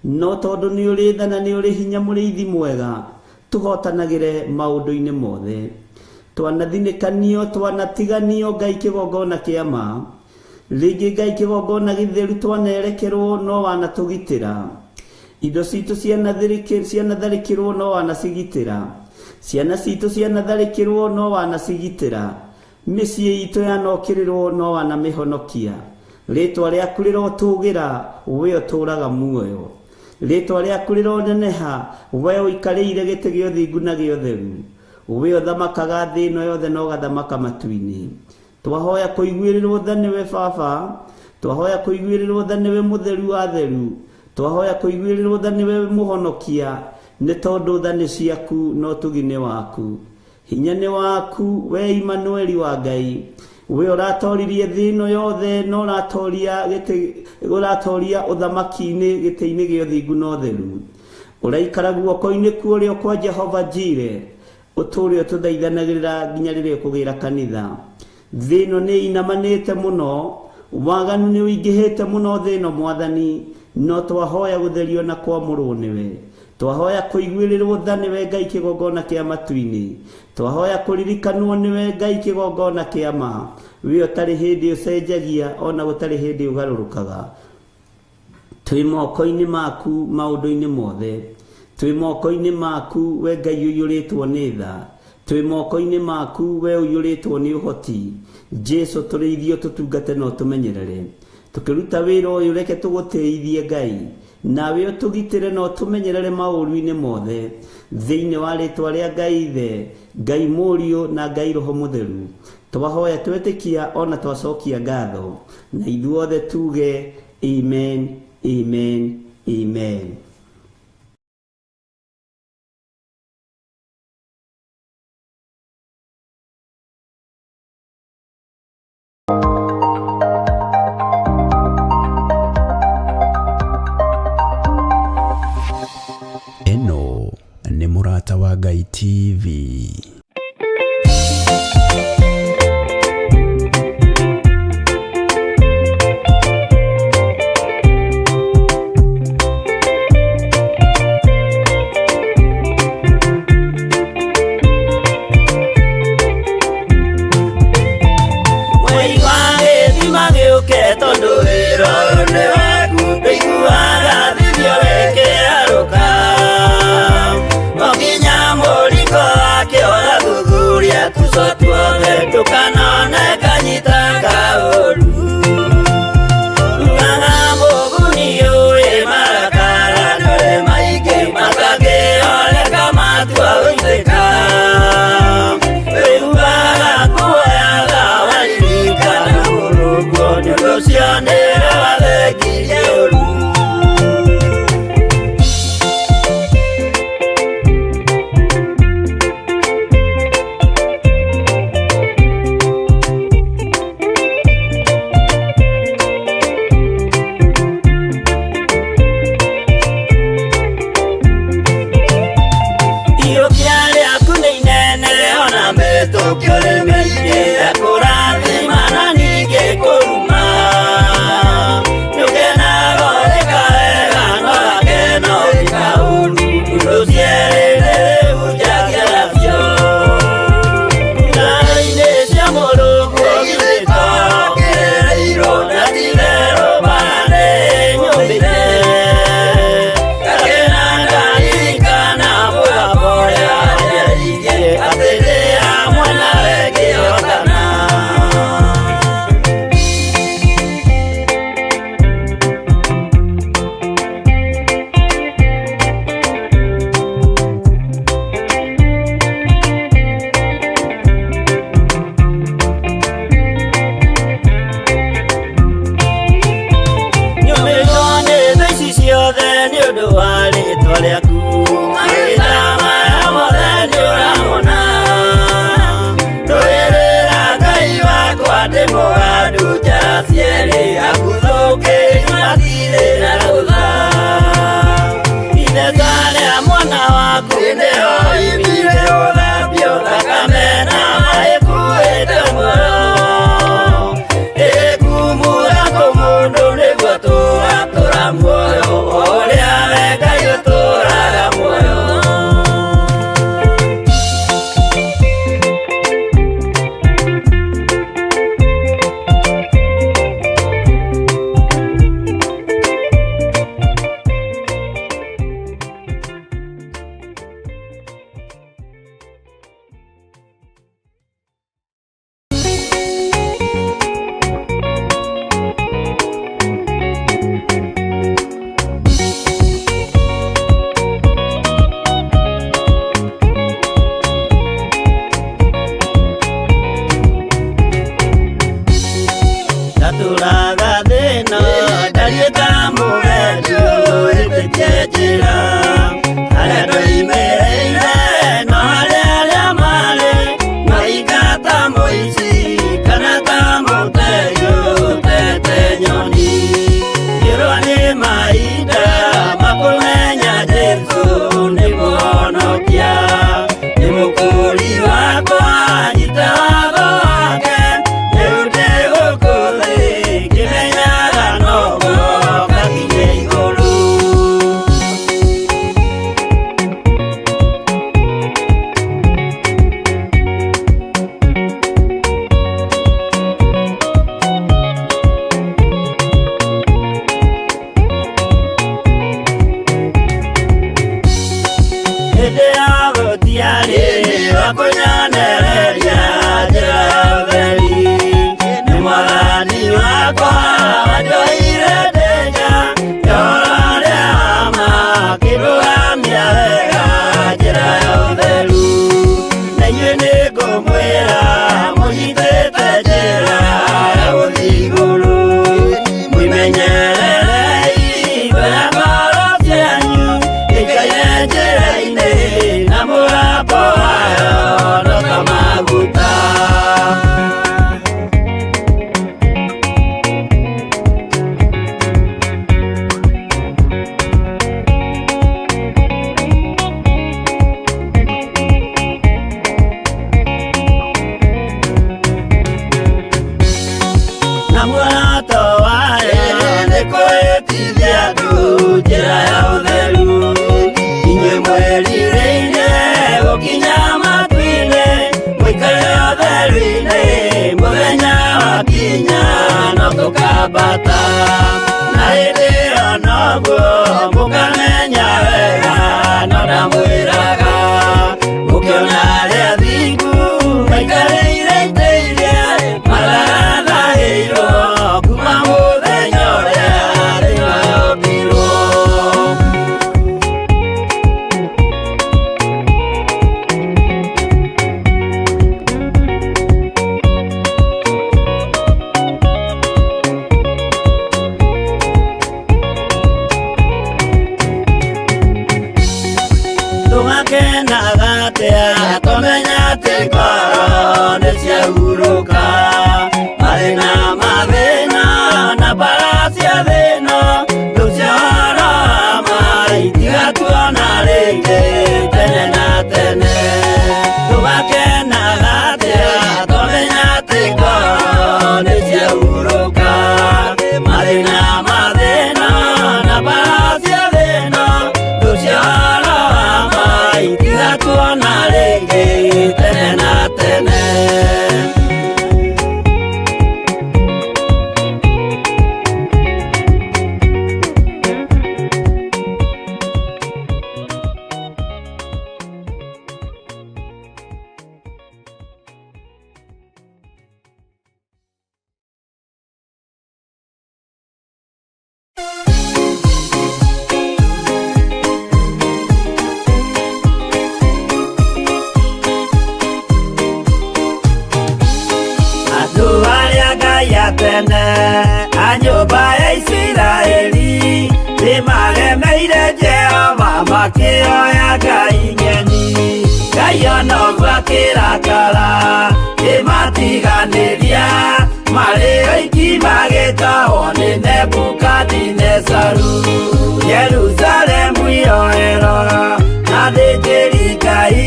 no tondũ nĩ ũrĩ tha na nĩ ũrĩ hinya mũrĩithi mwega, tũhotanagĩre maũndũ-inĩ mothe. Twanathinĩkanio, twanatiganio Ngai kĩgongona kĩa ma, rĩngĩ Ngai kĩgongona gĩtheru twanerekerwo no wanatũgitĩra. Indo citũ cianatharĩkĩrwo no wanacigitĩra. Ciana citũ cianatharĩkĩrwo no wanacigitĩra. Mĩciĩ itũ yanokĩrĩrwo no wanamĩhonokia. Rĩtwa rĩaku rĩrotũgĩra, we ũtũũraga muoyo. Rĩtwa rĩaku rĩroneneha, we ũikarĩire gĩtĩ gĩa ũthingu na gĩa ũtheru. We ũthamakaga thĩ ĩno yothe na ũgathamaka matu-inĩ. Twahoya kũiguĩrĩrwo tha nĩwe Baba, twahoya kũiguĩrĩrwo tha nĩwe Mũtheru wa Atheru, twahoya kũiguĩrĩrwo tha nĩwe Mũhonokia, nĩ tondũ tha nĩ ciaku na ũtugi nĩ waku. Hinya nĩ waku, we Imanueli wa Ngai. We ũratoririe thĩ ĩno yothe na ũratoria gĩtĩ ũratoria ũthamaki-inĩ gĩtĩ-inĩ gĩa ũthingu na ũtheru. Ũraikara guoko-inĩ kwa ũrĩo kwa Jehova Jire, ũtũũre ũtũthaithanagĩrĩra nginya rĩrĩa ũkũgĩra kanitha. Thĩ ĩno nĩ inamanĩte mũno, waganu nĩ ũingĩhĩte mũno thĩ ĩno Mwathani, no twahoya gũtherio na kwamũrwo nĩwe. Twahoya kũiguĩrĩrwo tha nĩwe Ngai kĩgongona kĩa matu-inĩ. Twahoya kũririkanwo nĩwe Ngai kĩgongona kĩa ma. We ũtarĩ hĩndĩ ũcenjagia ona gũtarĩ hĩndĩ ũgarũrũkaga. Twĩ moko-inĩ maku maũndũ-inĩ mothe. Twĩ moko-inĩ maku we Ngai ũiyũrĩtwo nĩ tha. Twĩ moko-inĩ maku we ũiyũrĩtwo nĩ ũhoti. Jesu tũrĩithio tũtungate na ũtũmenyerere. Tũkĩruta wĩra ũyũ reke tũgũtĩithie Ngai. Nawe ũtũgitĩre na ũtũmenyerere maũru-inĩ mothe. Thĩinĩ wa rĩtwa rĩa Ngai Ithe, Ngai Mũriũ na Ngai Roho Mũtheru. Twahoya twetĩkia ona twacokia ngatho. Na ithuothe tuge amen, amen, amen. Ĩno nĩ Mũrata wa Ngai TV. Mwei wa gĩthima gĩũke tondũ wĩra ũyũ nĩ waku, ndũiguaga thithio wĩkĩarũka. O nginya mũringo wake ũgathuthuria tuco tuothe, ndũkanone kanyita kaũru. Rugaga mũguni ũĩ marakara ndũrĩ maingĩ, matangĩoleka matua gũitĩka. Wĩiguaga kuoyaga waririkana mũrũguo, nĩ ũndũ ũcio nĩwe wathengirie ũru. Iyũkia rĩaku nĩ inene ona mĩtũkio nĩ mĩingĩ, ekũrathima na ningĩ kũruma. Nĩũkenaga ũrĩka wega no gakena ũrĩka ũru, ũndũ cierĩ rĩu njagia nacio. Ngari-inĩ cia mũrũguo githĩ to kĩrĩirwo na ti-itherũ mbara nĩnyũmĩte. Gakena ndaririkana mũgambo ũrĩa wanjĩrĩirie, atĩ ndĩ hamwe nawe ngĩhotana. Hĩndĩ ya gũtiarĩ wa kũnyonereria njĩra ya ũtheri. Nĩ Mwathani wakwa wanjoire ndĩ nja ya ũrĩa wa ma, akĩndũgamia wega njĩra ya ũtheru. Na inyuĩ nĩngũmwĩra mũnyitĩte njĩra ya gũthiĩ igũrũ. Mwĩmenyererei mbere ngoro cianyu ikaire njĩra-inĩ na mũgambo wayo no ta maguta. Na muoroto wayo nĩ kwĩtithia andũ njĩra ya ũtheru. Inyuĩ mwĩrirĩirie gũkinya matu-inĩ, mũikare ũtheru-inĩ, mũthenya wakinya no tũkambata. Na hĩndĩ ĩyo noguo mũkamenya wega, no ndamwĩraga mũkĩona arĩa athingu maikarĩire itĩ iria matarathahĩirwo kuma mũthenya ũrĩa thĩ yombirwo. Tũgakenaga atĩa tũmenya atĩ ngoro nĩ ciahurũka, mathĩna mathĩna na mbara cia thĩna, thũ cia ũhoro wa ma itigatuona rĩngĩ tene na tene. Tũgakenaga atĩa tũmenya atĩ ngoro nĩ ciahurũka, mathĩna mathĩna na mbara cia thĩna, thũ cia ũhoro wa ma itigatuona rĩngĩ tene na tene. Andũ arĩa Ngai a tene a nyũmba ya Isiraeli nĩmaremeire Jehova makĩoya ngai ng'eni. Ngai ona ũguo akĩrakara kĩmatiganĩria, marĩ oiki magĩtahwo nĩ Nebukadinezaru. Jerusalemu iroero na athĩnjĩri Ngai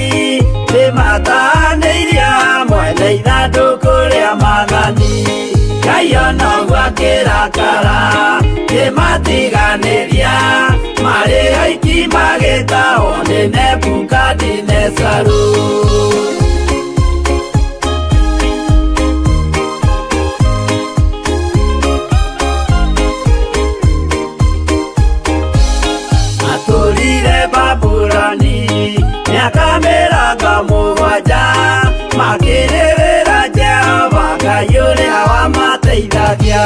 nĩmatahanĩirie hamwe na ithandũkũ rĩa maathani. Ngai ona ũguo akĩrakara kĩmatiganĩria, marĩ oiki magĩtahwo nĩ Nebukadinezaru. Matũrire Babuloni mĩaka 70, makĩrĩrĩra Jehova Ngai ũrĩa wamateithagia.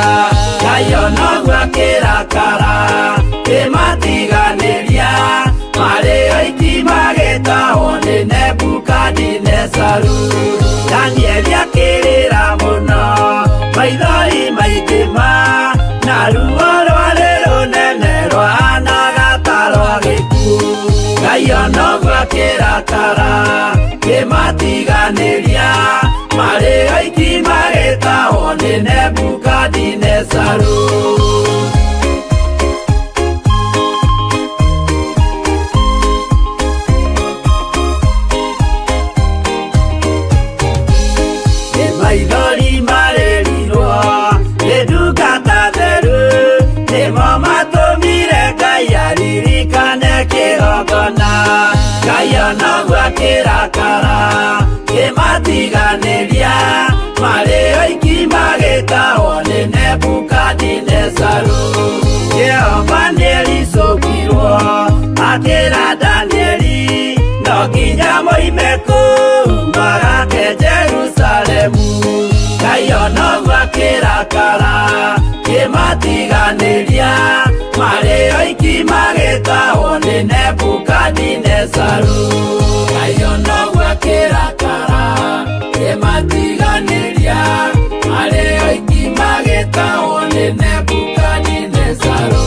Ngai ona ũguo akĩrakara kĩmatiganĩria, marĩ oiki magĩtahwo nĩ Nebukadinezaru. Danieli akĩrĩra mũno, maithori maingĩ ma, na ruo rwarĩ rũnene rwahanaga ta rwa gĩkuũ. Ngai ona ũguo akĩrakara kĩmatiganĩria, marĩ oiki magĩtahwo nĩ Nebukadinezaru. Nĩ maithori marĩrirwo nĩ ndungata theru, nĩmo matũmire Ngai aririkane kĩgongona. Ngai ona ũguo akĩrakara kĩmatiganĩria, marĩ oiki magĩtahwo nĩ Nebukadinezaru. Jehova nĩericũkirwo akĩra Danieli, no Kĩmatiganĩria marĩ oiki magĩtahwo nĩ Nebukadinezaru. Ngai onoguo akĩrakara kĩmatiganĩria marĩ oiki magĩtahwo nĩ Nebukadinezaru.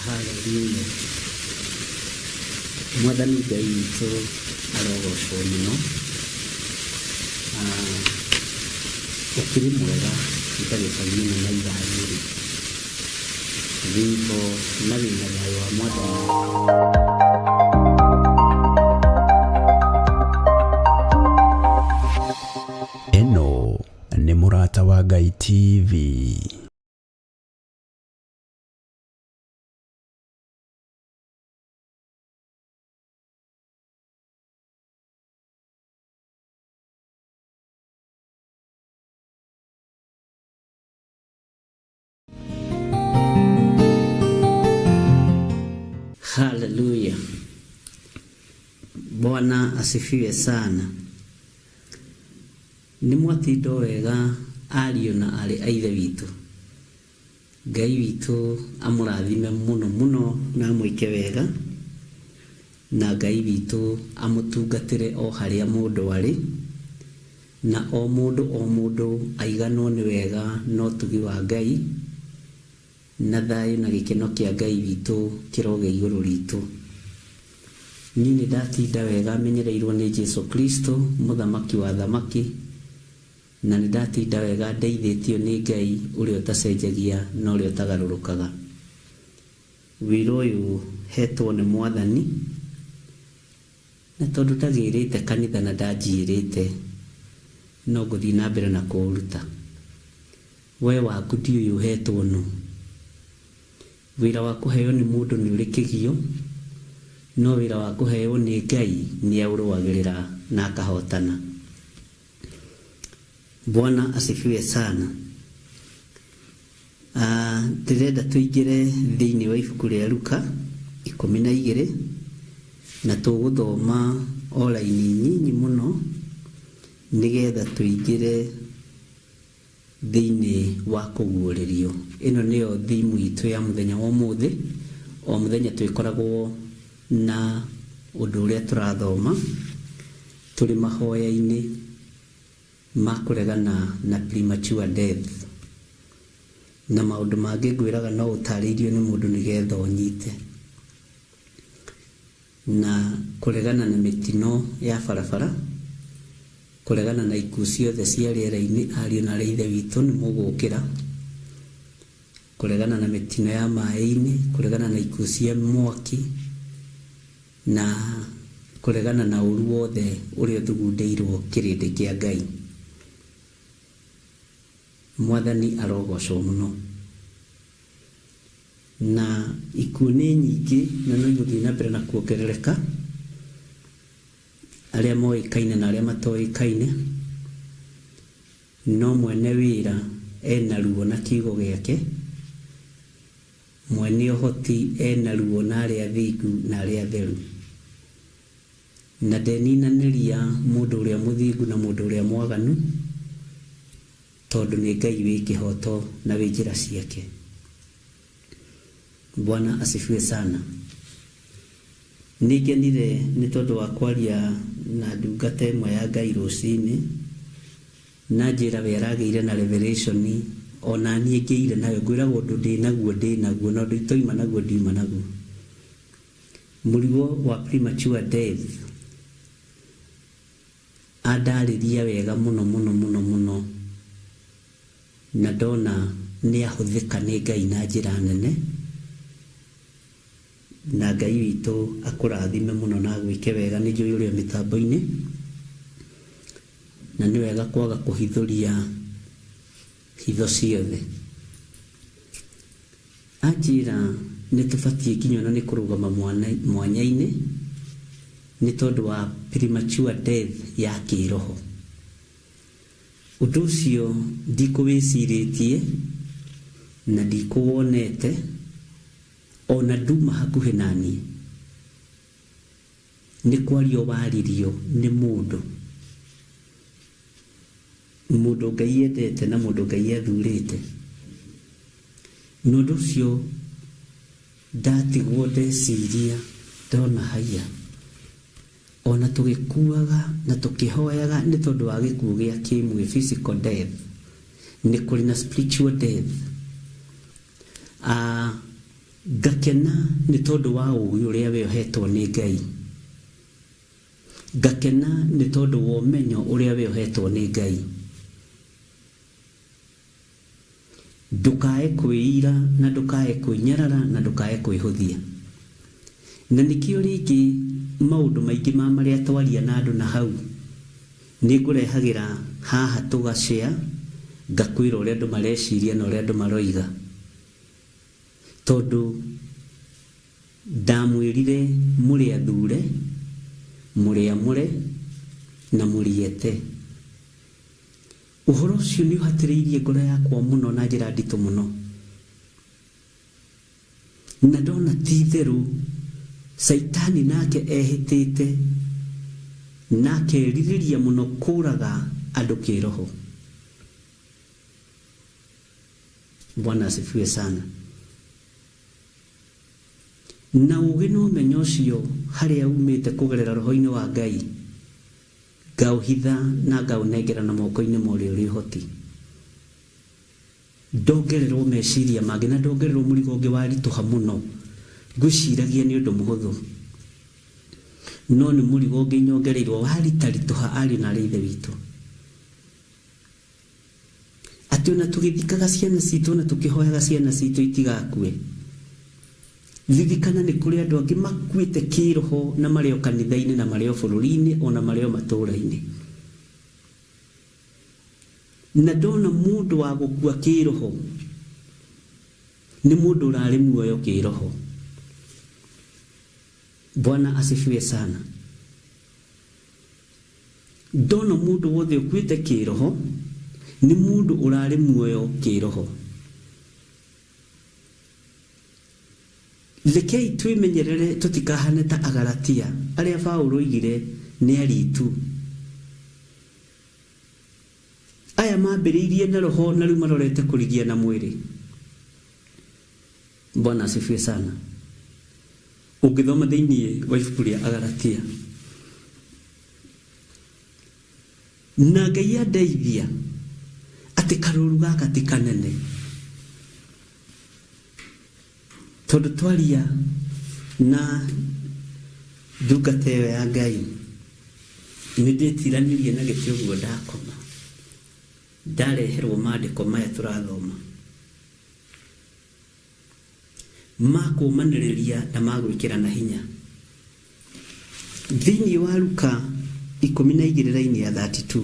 Haleluya. Mwathani Ngai witũ arogocwo mũno. Ah, ũkĩrĩ mwega ndagĩka ĩno na ithano rĩ wĩho na wĩna thayũ wa Mwathani. Ĩno nĩ Mũrata wa Ngai TV. Haleluya. Bwana asifiwe sana. Nĩ mwatindo wega ariũ na arĩ a ithe witũ. Ngai witũ amũrathime mũno mũno na amwĩke wega, na Ngai witũ amũtungatĩre o harĩa mũndũ arĩ, na o mũndũ o mũndũ aiganwo nĩ wega na ũtugi wa Ngai, na thayũ na gĩkeno kĩa Ngai witũ kĩrogĩa igũrũ ritũ. Niĩ nĩ ndatinda wega menyereirwo nĩ Jesu Kristo, mũthamaki wa athamaki, na nĩ ndatinda wega ndeithĩtio nĩ Ngai ũrĩa ũtacenjagia na ũrĩa ũtagarũrũkaga. Wĩra ũyũ hetwo nĩ Mwathani, na tondũ ndagĩrĩte kanitha na ndanjiĩrĩte, no ngũthiĩ na mbere na kũũruta. We waku ndiũĩ ũhetwo nũ. Wĩra wa kũheo nĩ mũndũ nĩ ũrĩ kĩgio, no wĩra wa kũheo nĩ Ngai nĩ aũrũagĩrĩra na akahotana. Bwana asifiwe sana. Ah, ndĩrenda tũingĩre thĩinĩ wa ibuku rĩa Luka 12 na tũgũthoma o raini nyinyi mũno nĩgetha tũingĩre thĩinĩ wa kũguũrĩrio. Ĩno nĩyo thimu itũ ya mũthenya wa ũmũthĩ. O mũthenya twĩkoragwo na ũndũ ũrĩa tũrathoma tũrĩ mahoya-inĩ ma kũregana na premature death. Na maũndũ mangĩ ngwĩraga no ũtarĩirio nĩ mũndũ nĩgetha ũnyite. Na kũregana na mĩtino ya barabara, kũregana na ikuũ ciothe cia rĩera-inĩ, ariũ na aarĩ a Ithe witũ nĩ mũgũkĩra, kũregana na mĩtino ya maĩ-inĩ, kũregana na ikuũ cia mwaki, na kũregana na ũru wothe ũrĩa ũthugundĩirwo kĩrĩndĩ kĩa Ngai. Mwathani arogocwo mũno. Na ikuũ nĩ nyingĩ na no igũthiĩ na mbere na kuongerereka, arĩa moĩkaine na arĩa matoĩkaine, no mwene wĩra ena ruo na kiugo gĩake, mwene ũhoti ena ruo na arĩa athingu na arĩa atheru. Na ndeninanĩria mũndũ ũrĩa mũthingu na mũndũ ũrĩa mwaganu, tondũ nĩ Ngai wĩ kĩhoto na wĩ njĩra ciake. Bwana asifiwe sana. Nĩngenire nĩ tondũ wa kwaria na ndungata ĩmwe ya Ngai rũcinĩ, na njĩra we aragĩire na revelation ona niĩ ngĩire nayo. Ngwĩraga ũndũ ndĩ naguo ndĩ naguo, na ũndũ itoima naguo ndiuma naguo. Mũrigo wa premature death andarĩria wega mũno mũno mũno mũno, na ndona nĩ ahũthĩka nĩ Ngai na njĩra nene, na Ngai witũ akũrathime mũno na agwĩke wega. Nĩ njũĩ ũrĩ o mĩtambo-inĩ, na nĩ wega kwaga kũhithũria hitho ciothe. Anjĩra nĩ tũbatiĩ nginya ona nĩ kũrũgama mwanya-inĩ nĩ tondũ wa premature death ya kĩroho. Ũndũ ũcio ndikũwĩcirĩtie na ndikũwonete ona nduma hakuhĩ naniĩ. Nĩ kwario waririo nĩ mũndũ, mũndũ Ngai endete na mũndũ Ngai athurĩte. Na ũndũ ũcio ndatigwo ndeciria ndona haiya, ona tũgĩkuaga na tũkĩhoyaga nĩ tondũ wa gĩkuũ gĩa kĩmwĩrĩ, physical death, nĩ kũrĩ na spiritual death. Ngakena nĩ tondũ wa ũũgĩ ũrĩa we ũhetwo nĩ Ngai. Ngakena nĩ tondũ wa ũmenyo ũrĩa we ũhetwo nĩ Ngai. Ndũkae kwĩira na ndũkae kwĩnyarara na ndũkae kwĩhũthia. Na nĩkĩo rĩngĩ maũndũ maingĩ ma marĩa twaria na andũ na hau nĩ ngũrehagĩra haha tũga share, ngakwĩra ũrĩa andũ mareciria na ũrĩa andũ maroiga. Tondũ ndamwĩrire mũrĩ athure, mũrĩ amũre na mũrĩ ete. Ũhoro ũcio nĩ ũhatĩrĩirie ngoro yakwa mũno na njĩra nditũ mũno. Na ndona ti itherũ Caitani nake ehĩtĩte na akerirĩria mũno kũraga andũ kĩroho. Bwana asifiwe sana. Na ũũgĩ na ũmenyo ũcio harĩa umĩte kũgerera roho-inĩ wa Ngai, ngaũhitha na ngaũnengerana moko-inĩ ma ũrĩa ũrĩ ũhoti. Ndongererwo meciria mangĩ na ndongererwo mũrigo ũngĩ waritũha mũno, ngwĩciragia nĩ ũndũ mũhũthũ. No nĩ mũrigo ũngĩ nyongereirwo waritaritũha ariũ na aarĩ a Ithe witũ. Atĩ ona tũgĩthikaga ciana citũ na tũkĩhoyaga ciana citũ itigakue, ririkana nĩ kũrĩ andũ angĩ makuĩte kĩroho na marĩ o kanitha-inĩ na marĩ o bũrũri-inĩ ona marĩ o matũũra-inĩ. Na ndona mũndũ wa gũkua kĩroho nĩ mũndũ ũrarĩ muoyo kĩroho. Bwana asifiwe sana. Ndona mũndũ wothe ũkuĩte kĩroho nĩ mũndũ ũrarĩ muoyo kĩroho. Rekei twĩmenyerere tũtikahane ta Agalatia arĩa Paulo oigire nĩ aritu. Aya mambĩrĩirie na roho na rĩu marorete kũrigia na mwĩrĩ. Bwana asifiwe sana. Ũngĩthoma thĩinĩ wa ibuku rĩa Agalatia. Na Ngai andeithia atĩ karũru gaka ti kanene. Tondũ twaria na ndungata ĩyo ya Ngai, nĩ ndĩtiranirie na gĩtĩ ũguo ndakoma, ndareherwo mandĩko maya tũrathoma. Ma kũũmanĩrĩria na ma gwĩkĩrana hinya. Thĩinĩ wa Luka 12 raini ya 32,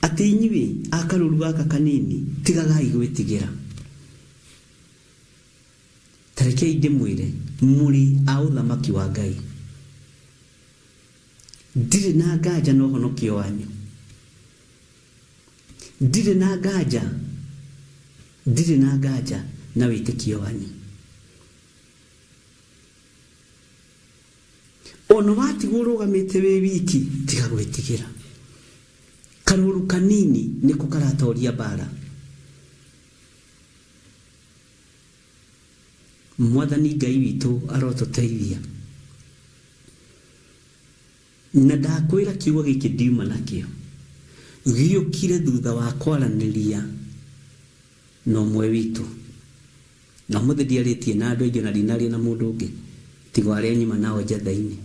atĩ inyuĩ a karũũru gaka kanini tigagai gwĩtigĩra. Ta rekei ndĩmwĩre, mũrĩ a ũthamaki wa Ngai. Ndirĩ na nganja na ũhonokio wanyu. Ndirĩ na nganja, ndirĩ na nganja na wĩtĩkio wanyu. Ona watigwo ũrũgamĩte wĩ wiki, tiga gwĩtigĩra. Karũũru kanini nĩko karatoria mbara. Mwathani Ngai witũ arotũteithia. Na ndakwĩra kiugo gĩkĩ ndiuma nakĩo, gĩũkire thutha wa kwaranĩria na ũmwe witũ. Na ũmũthĩ ndiarĩtie na andũ aingĩ ona ndinaria na mũndũ ũngĩ tiga o arĩa nyuma nao njatha-inĩ.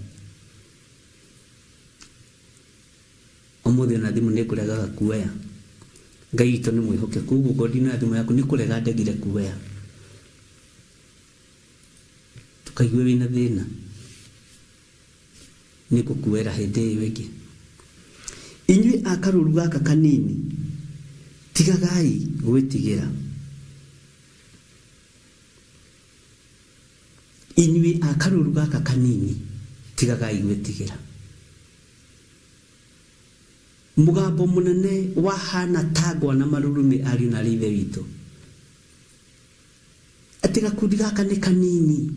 Ũmũthĩ ona thimũ nĩ ngũregaga kuoya. Ngai witũ nĩ mwĩhokeku, ũguo ngorwo ndinoya thimũ yaku nĩ kũrega ndegire kuoya. Ndũkaigue wĩna thĩna. Nĩ ngũkuoera hĩndĩ ĩyo ĩngĩ. Inyuĩ a karũũru gaka kanini, tigagai gwĩtigĩra. Inyuĩ a karũũru gaka kanini, tigagai gwĩtigĩra. Mũgambo mũnene wahana ta ngwa na marurumĩ ariũ na aarĩ a Ithe witũ, atĩ gakundi gaka nĩ kanini,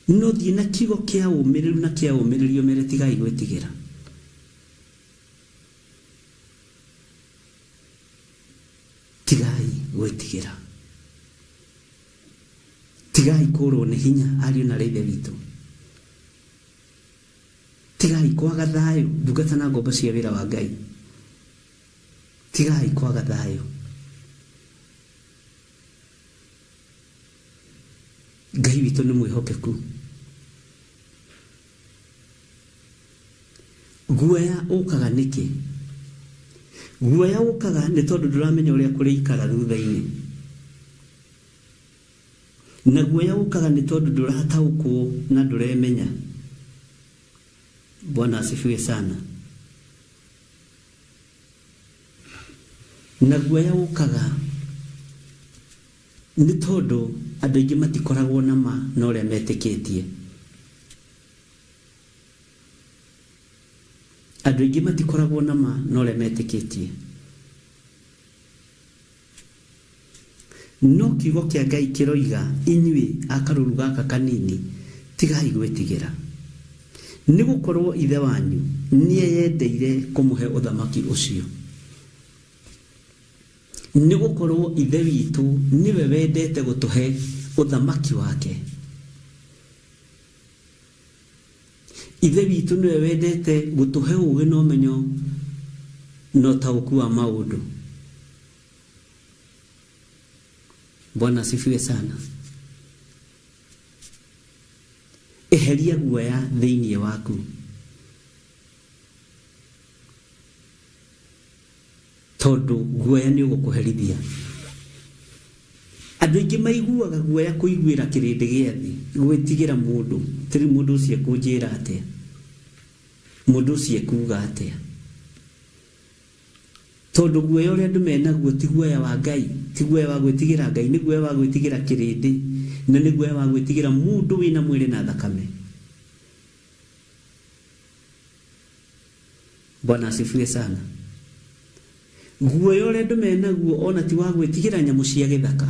no thiĩ na kiugo kĩa ũmĩrĩru na kĩa ũmĩrĩrio mere tigai gwĩtigĩra. Tigai gwĩtigĩra. Tigai kũrwo nĩ hinya ariũ na aarĩ a Ithe witũ. Tigai kwaga thayũ ndungata na ngombo cia wĩra wa Ngai. Tigai kwaga thayũ. Ngai witũ nĩ mwĩhokeku. Guoya ũkaga nĩkĩ? Guoya ũkaga nĩ tondũ ndũramenya ũrĩa kũrĩikara thutha-inĩ. Na guoya ũkaga nĩ tondũ ndũrataũkwo na ndũremenya. Bwana asifiwe sana. Na guoya ũkaga nĩ tondũ andũ aingĩ matikoragwo na ma na ũrĩa metĩkĩtie. Andũ aingĩ matikoragwo na ma na ũrĩa metĩkĩtie. No kiugo kĩa Ngai kĩroiga, Inyuĩ a karũũru gaka kanini, tigai gwĩtigĩra, nĩ gũkorũo Ithe wanyu nĩeyendeire kũmũhe ũthamaki ũcio. Nĩ gũkorũo Ithe witũ nĩwe wendete gũtũhe ũthamaki wake. Ithe witũ nĩwe wendete gũtũhe ũũgĩ na ũmenyo na ũtaũku wa maũndũ. Bwana asifiwe sana. Eheria guoya thĩinĩ waku. Tondũ guoya nĩ ũgũkũherithia. Andũ aingĩ maiguaga guoya kũiguĩra kĩrĩndĩ gĩa thĩ, gwĩtigĩra mũndũ. Atĩ rĩu mũndũ ũcio ekũnjĩra atĩa? Mũndũ ũcio ekuga atĩa? Tondũ guoya ũrĩa andũ menaguo ti guoya wa Ngai, ti guoya wa gwĩtigĩra Ngai, nĩ guoya wa gwĩtigĩra kĩrĩndĩ, na nĩ guoya wa gwĩtigĩra mũndũ wĩna mwĩrĩ na thakame. Bwana asifiwe sana. Guoya ũrĩa andũ menaguo ona ti wa gwĩtigĩra nyamũ cia gĩthaka.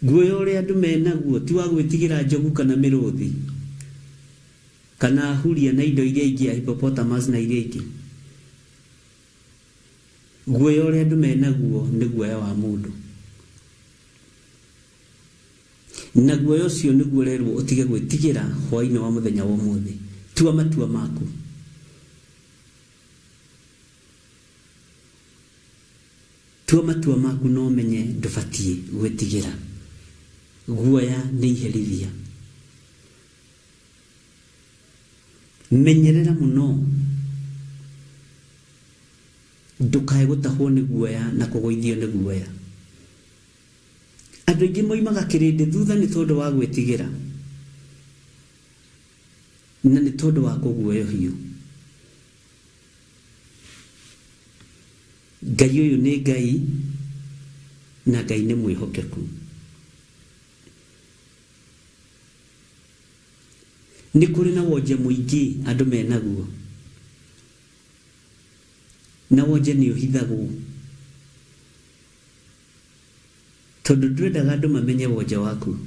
Guoya ũrĩa andũ menaguo ti wa gwĩtigĩra njogu kana mĩrũthi kana huria na indo iria ingĩ ya hippopotamus na iria ingĩ. Guoya ũrĩa andũ menaguo nĩ guoya wa mũndũ. Na guoya ũcio nĩguo ũrerwo ũtige gwĩtigĩra hwaĩ-inĩ wa mũthenya wa ũmũthĩ. Tua matua maku. Tua matua maku na ũmenye ndũbatiĩ gwĩtigĩra. Guoya nĩ iherithia. Menyerera mũno ndũkae gũtahwo nĩ guoya na kũgũithio nĩ guoya. Andũ aingĩ moimaga kĩrĩndĩ thutha nĩ tondũ wa gwĩtigĩra na nĩ tondũ wa kũguoyohio. Ngai ũyũ nĩ Ngai na Ngai nĩ mwĩhokeku. Nĩ kũrĩ na wonje mũingĩ andũ menaguo, na wonje nĩ ũhithagwo. Tondũ ndwendaga andũ mamenye wonje waku.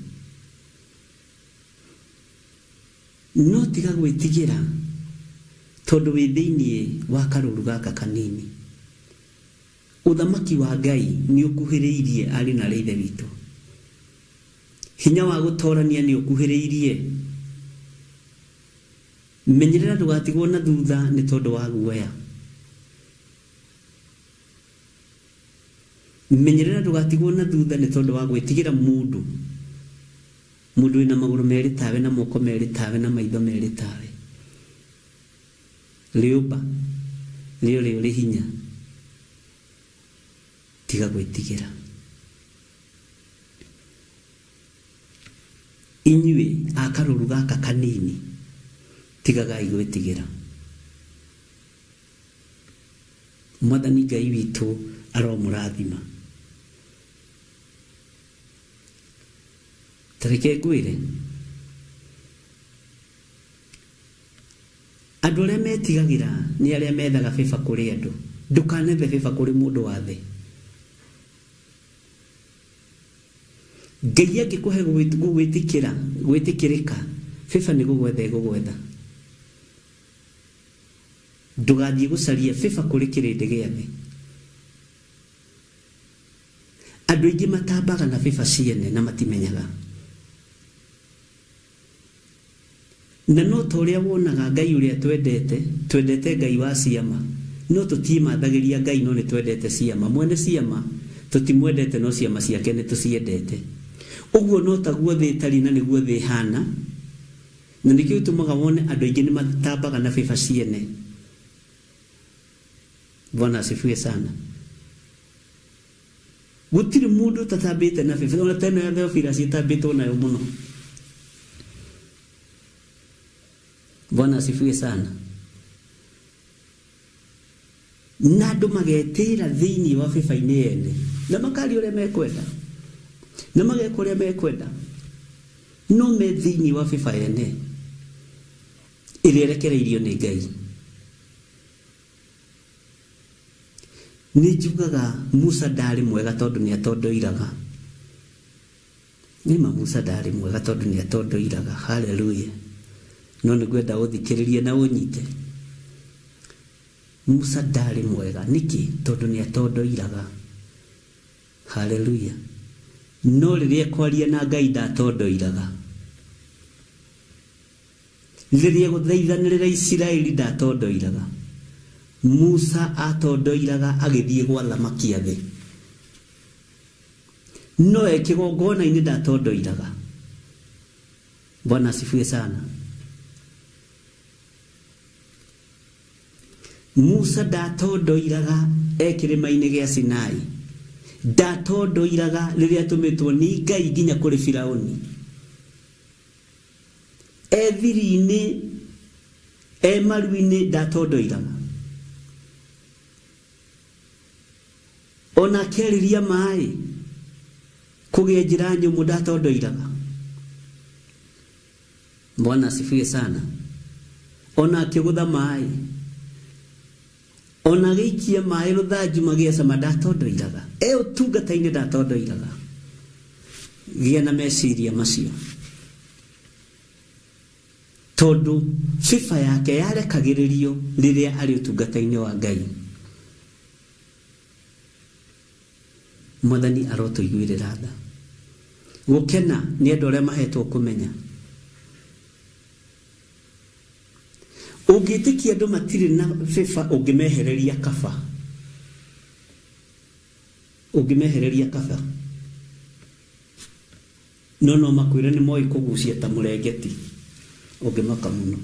No tiga gwĩtigĩra tondũ wĩ thĩinĩ wa karũũru gaka kanini. Ũthamaki wa Ngai nĩ ũkuhĩrĩirie ariũ na aarĩ a Ithe witũ. Hinya wa gũtoorania nĩ ũkuhĩrĩirie. Menyerera ndũgatigwo na thutha nĩ tondũ wa guoya. Menyerera ndũgatigwo na thutha nĩ tondũ wa gwĩtigĩra mũndũ, mũndũ wĩna magũrũ merĩ tawe na moko merĩ tawe na maitho merĩ tawe. Rĩũmba rĩ ũrĩa ũrĩ hinya, tiga gwĩtigĩra. Inyuĩ a karũũru gaka kanini, tigagai gwĩtigĩra. Mwathani Ngai witũ aromũrathima. Ta reke ngwĩre, andũ arĩa metigagĩra nĩ arĩa methaga favor kũrĩ andũ. Ndũkanethe favor kũrĩ mũndũ wa thĩ. Ngai angĩkũhe gwĩtĩkĩra, gwĩtĩkĩrĩka, favor nĩ gũgwetha ĩgũgwetha. Ndũgathiĩ gũcaria favor kũrĩ kĩrĩndĩ gĩa thĩ. Andũ aingĩ matambaga na favor ciene na matimenyaga. Na no ta ũrĩa wonaga Ngai ũrĩa twendete, twendete Ngai wa ciama, no tũtiĩmathagĩria Ngai no nĩ twendete ciama. Mwene ciama tũtimwendete no ciama ciake nĩ tũciendete. Ũguo no taguo thĩ ĩtariĩ na nĩguo thĩ ĩhana, na nĩkĩo gĩtũmaga wone andũ aingĩ nĩ matambaga na favor ciene. Bwana asifiwe sana. Gũtirĩ mũndũ ũtatambĩte na favor, ona ta ĩno ya Theophilus ĩtambĩtwo nayo mũno. Bwana asifiwe sana. Na andũ magetĩra thĩinĩ wa favor-inĩ ene na makaria ũrĩa mekwenda na mageka ũrĩa mekwenda, no me thĩinĩ wa favor ene ĩrĩa ĩrekereirio nĩ Ngai. Nĩ njugaga Musa ndarĩ mwega tondũ nĩ atondoiraga. Nĩma Musa ndarĩ mwega tondũ nĩ atondoiraga. Haleluya. No nĩ ngwenda ũthikĩrĩrie na ũnyite. Musa ndarĩ mwega nĩkĩ? Tondũ nĩ atondoiraga. Haleluya. No rĩrĩa ekwaria na Ngai ndatondoiraga. Rĩrĩa egũthaithanĩrĩra Isiraeli ndatondoiraga. Musa atondoiraga agĩthiĩ gwa thamaki a thĩ. No e kĩgongona-inĩ ndatondoiraga. Bwana asifiwe sana. Musa ndatondoiraga e kĩrĩma-inĩ gĩa Sinai. Ndatondoiraga rĩrĩa atũmĩtwo nĩ Ngai nginya kũrĩ Firaũni. E thiri-inĩ, e maru-inĩ ndatondoiraga. Ona akĩarĩria maĩ kũgĩa njĩra nyũmũ ndatondoiraga. Bwana asifiwe sana. Ona akĩgũtha maĩ, ona agĩikia maĩ rũthanju magĩa cama ndatondoiraga. E ũtungata-inĩ ndatondoiraga. Gĩa na meciria macio, tondũ favor yake yarekagĩrĩrio rĩrĩa arĩ ũtungata-inĩ wa Ngai. Mwathani arotũiguĩrĩra tha. Gũkena nĩ andũ arĩa mahetwo kũmenya. Ũngĩtĩkia andũ matirĩ na favor, ũngĩmehereria kaba, ũngĩmehereria kaba, no no makwĩre nĩ moĩ kũgucia ta mũrengeti, ũngĩmaka mũno.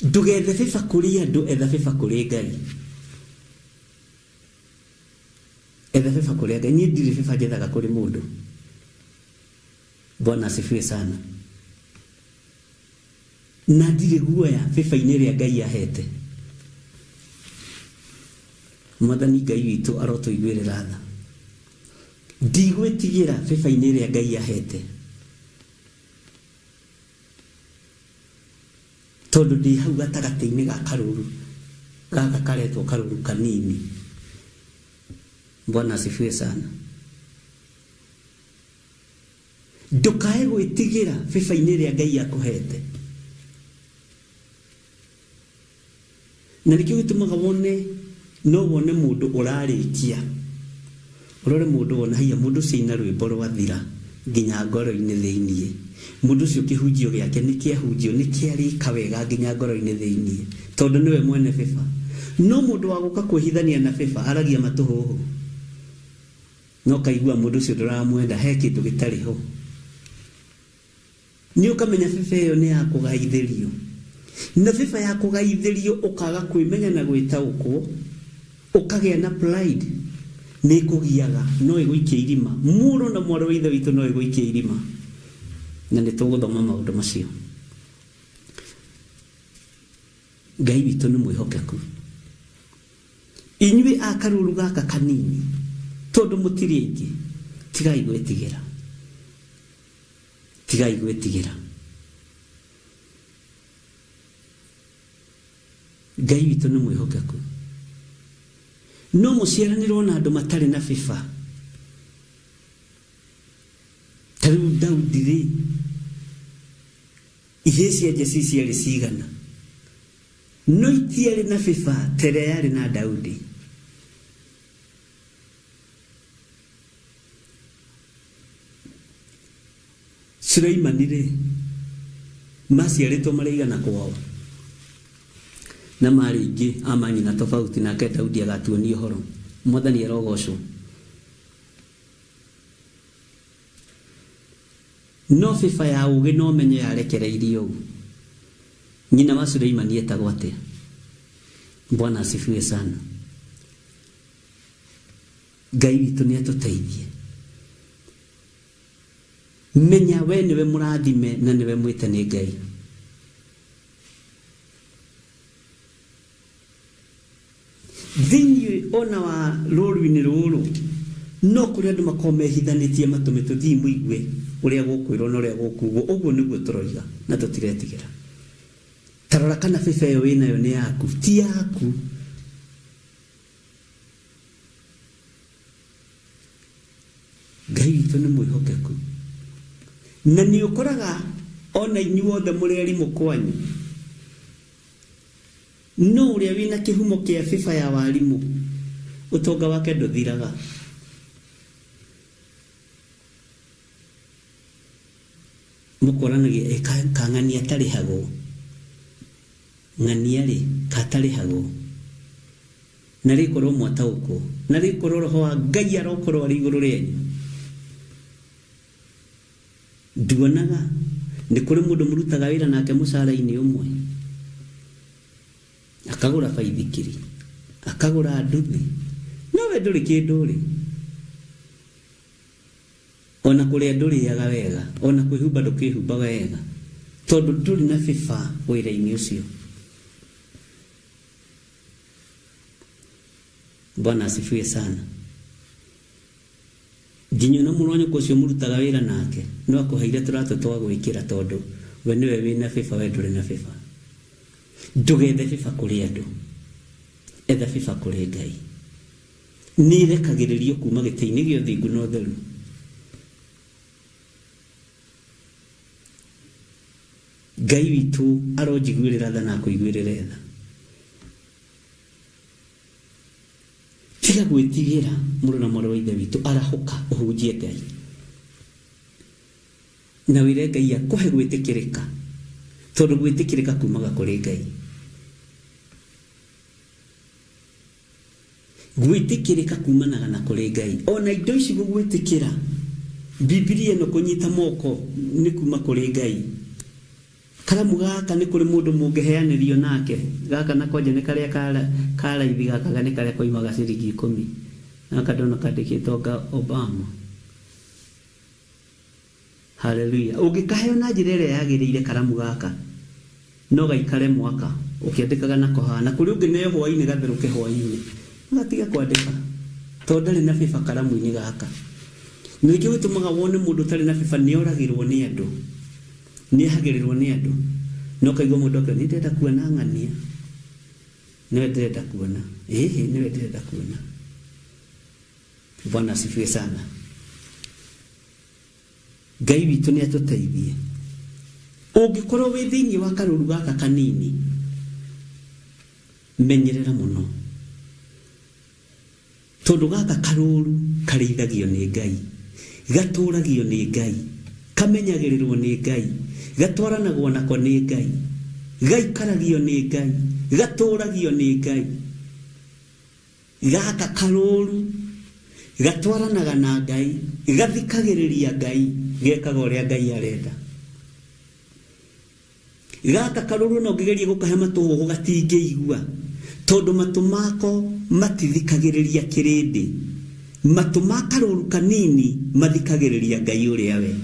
Ndũgethe favor kũrĩ andũ, etha favor kũrĩ Ngai. Etha favor kũrĩ Ngai. Niĩ ndirĩ favor njethaga kũrĩ mũndũ. Bwana asifiwe sana. Na ndirĩ guoya favor-inĩ ĩrĩa Ngai ahete. Mwathani Ngai witũ arotũiguĩrĩra tha. Ndigwĩtigĩra favor-inĩ ĩrĩa Ngai ahete, tondũ ndĩ hau gatagatĩ-inĩ ga karũru gaka karetwo karũru kanini. Bwana asifiwe sana. Ndũkae gwĩtigĩra favor-inĩ ĩrĩa Ngai akũhete. Na nĩkĩo gĩtũmaga wone no wone mũndũ ũrarĩkia, ũrore mũndũ wona haiya mũndũ ũcio aina rwĩmbo rwathira nginya ngoro-inĩ thĩiniĩ. Mũndũ ũcio kĩhunjio gĩake nĩ kĩahunjio, nĩ kĩarĩka wega nginya ngoro-inĩ thĩiniĩ, tondũ nĩwe mwene favor. No mũndũ wa gũka kwĩhithania na favor aragia matũhũhũ, no kaigua mũndũ ũcio ndũramwenda, he kĩndũ gĩtarĩ ho. Nĩ ũkamenya favor ĩyo nĩ ya kũgaithĩrio, na favor ya kũgaithĩrio ũkaga kwĩmenya na gwĩtaũkwo, ũkagĩa na pride, nĩ ĩkũgiaga, no ĩgũikie irima. Mũrũ na mwarĩ wa Ithe witũ, no ĩgũikie irima, na nĩ tũgũthoma maũndũ macio. Ngai witũ nĩ mwĩhokeku. Inyuĩ a karũru gaka kanini, tondũ mũtirĩ aingĩ, tigai gwĩtigĩra. Tigai gwĩtigĩra. Ngai witũ nĩ mwĩhokeku. No mũciaranĩrwo na andũ matarĩ na bĩba. Ta rĩu Daudi rĩ, ihĩĩ cia Jesii ciarĩ cigana? No itiarĩ na bĩba ta ĩrĩa yarĩ na Daudi. Suleimani-rĩ, maciarĩtwo marĩ aigana kwao? Na maarĩ aingĩ a manyina tofauti, nake Daudi agatuonia ũhoro. Mwathani arogocwo. No bĩba ya ũũgĩ na ũmenyo yarekereirio ũ? Nyina wa Suleimani etagwo atĩa? Bwana asifiwe sana. Ngai witũ nĩ atũteithie. Menya we nĩwe mũrathime na nĩwe mwĩte nĩ Ngai. Thĩinĩ ona wa rũru-inĩ rũrũ no kũrĩ andũ makoragwo mehithanĩtie matũme tũthiĩ mũigue ũrĩa gũkwĩrwo na ũrĩa gũkugwo. Ũguo nĩguo tũroiga na tũtiretigĩra. Ta rora kana bĩba ĩyo wĩnayo nĩ yaku. Ti yaku. Ngai witũ nĩ mwĩhokeku. Na nĩ ũkoraga ona inyuothe mũrĩ arimũ kwanyu. No ũrĩa wĩna kĩhumo kĩa bĩba ya warimũ, ũtonga wake ndũthiraga. Mũkoranagia ĩ kang'ania atarĩhagwo, ng'ania-rĩ katarĩhagwo. Narĩ korwo mwataũkwo, narĩ korwo Roho wa Ngai arokorwo arĩ igũrũ rĩanyu. Nduonaga nĩ kũrĩ mũndũ mũrutaga wĩra nake mũcara-inĩ ũmwe, akagũra baithikiri, akagũra nduthi, no we ndũrĩ kĩndũ ũrĩ. O na kũrĩa ndũrĩaga wega, o na kwĩhumba ndũkĩhumbaga wega, tondũ ndũrĩ na bĩba wĩra-inĩ ũcio. Bwana asifiwe sana. Nginya ona mũrũ wa nyũkwa ũcio mũrutaga wĩra nake no akũheire tũratũ twa gwĩkĩra tondũ we nĩwe wĩna bĩba we ndũrĩ na bĩba. Ndũgethe bĩba kũrĩ andũ, etha bĩba kũrĩ Ngai. Nĩ ĩrekagĩrĩrio kuma gĩtĩ-inĩ gĩa ũthingu na ũtheru. Ngai witũ aronjiguĩrĩra tha na akũiguĩrĩre tha. Tiga gwĩtigĩra mũrũ na mwarĩ wa Ithe witũ, arahũka ũhunjie Ngai. Na wĩre Ngai akũhe gwĩtĩkĩrĩka, tondũ gwĩtĩkĩrĩka kumaga kũrĩ Ngai. Gwĩtĩkĩrĩka kumanaga na kũrĩ Ngai. O na indo ici gũgwĩtĩkĩra, Bibilia ĩno kũnyita moko nĩ kuma kũrĩ Ngai. Karamu gaka nĩ kũrĩ mũndũ mũngĩheanĩrio nake, gaka na kwanja nĩ karĩa ka raithi gaka nĩ karĩa koimaga ciringi ikũmi. Gaka ndona kandĩkĩtwo anga Obama. Haleluya. Ũngĩkaheo na njĩra ĩrĩa yagĩrĩire karamu gaka, no gaikare mwaka ũkĩandĩkaga nako haha. Na kũrĩ ũngĩneo hwainĩ gatherũke hwainĩ, gatige kwandĩka tondũ ndarĩ na bĩba karamu-inĩ gaka. Na nĩkĩo gĩtũmaga wone mũndũ ũtarĩ na bĩba nĩ oragĩrwo nĩ andũ, nĩ ehagĩrĩrwo nĩ andũ. Na ũkaigua mũndũ akiuga niĩ ndĩrenda kuona ng'ania, nĩwe ndĩrenda kuona, ĩhĩ nĩwe ndĩrenda kuona. Bwana asifiwe sana. Ngai witũ nĩ atũteithie. Ũngĩkorwo wĩ thĩinĩ wa karũru gaka kanini, menyerera mũno. Tondũ gaka karũru karĩithagio nĩ Ngai, gatũragio nĩ Ngai, kamenyagĩrĩrwo nĩ Ngai, gatwaranagwo nako nĩ Ngai, gaikaragio nĩ Ngai, gatũragio nĩ Ngai. Gaka karũũru gatwaranaga na Ngai, gathikagĩrĩria Ngai, gekaga ũrĩa Ngai arenda. Gaka karũũru ona ũngĩgeria gũkahe matũhũhũ gatingĩigua, tondũ matũ mako matithikagĩrĩria kĩrĩndĩ. Matũ ma karũũru kanini mathikagĩrĩria Ngai ũrĩa we.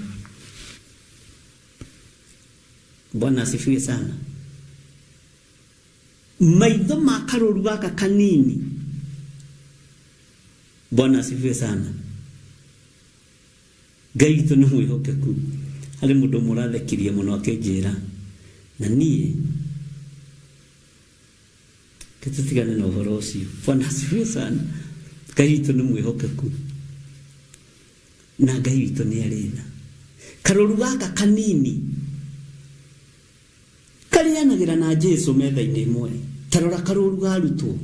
Bwana asifiwe sana. Maitho ma karũru gaka kanini. Bwana asifiwe sana. Ngai witũ nĩ mwĩhokeku. Harĩ mũndũ ũmwe ũrathekirie mũno akĩnjĩra, na niĩ reke tũtigane na ũhoro ũcio. Bwana asifiwe sana. Ngai witũ nĩ mwĩhokeku na Ngai witũ nĩ arĩ tha. Karũru gaka kanini karĩanagĩra na Jesu metha-inĩ ĩmwe. Ta rora karũru ga arutwo.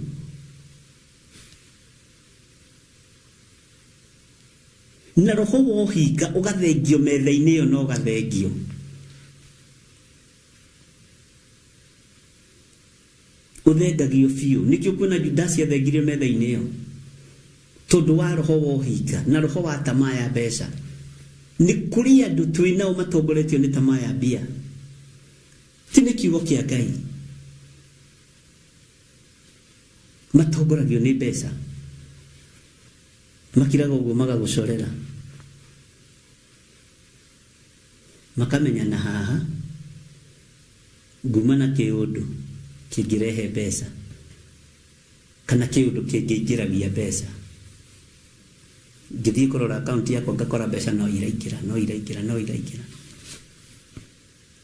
Na roho wa ũhinga ũgathengio metha-inĩ ĩyo na ũgathengio. Ũthengagio biũ. Nĩkĩo ũkuona Judasi athengirio metha-inĩ ĩyo. Tondũ wa roho wa ũhinga na roho wa tamaa ya mbeca. Nĩ kũrĩ andũ twĩ nao matongoretio nĩ tamaa ya mbia. Ti nĩ kiugo kĩa Ngai. Matongoragio nĩ mbeca. Makiraga ũguo magagũcorera. Makamenya na haha nguma na kĩũndũ kĩngĩrehe mbeca kana kĩũndũ kĩngĩingĩragia mbeca. Ngĩthiĩ kũrora akaunti yakwa ngakora mbeca no iraingĩra, no iraingĩra, no iraingĩra.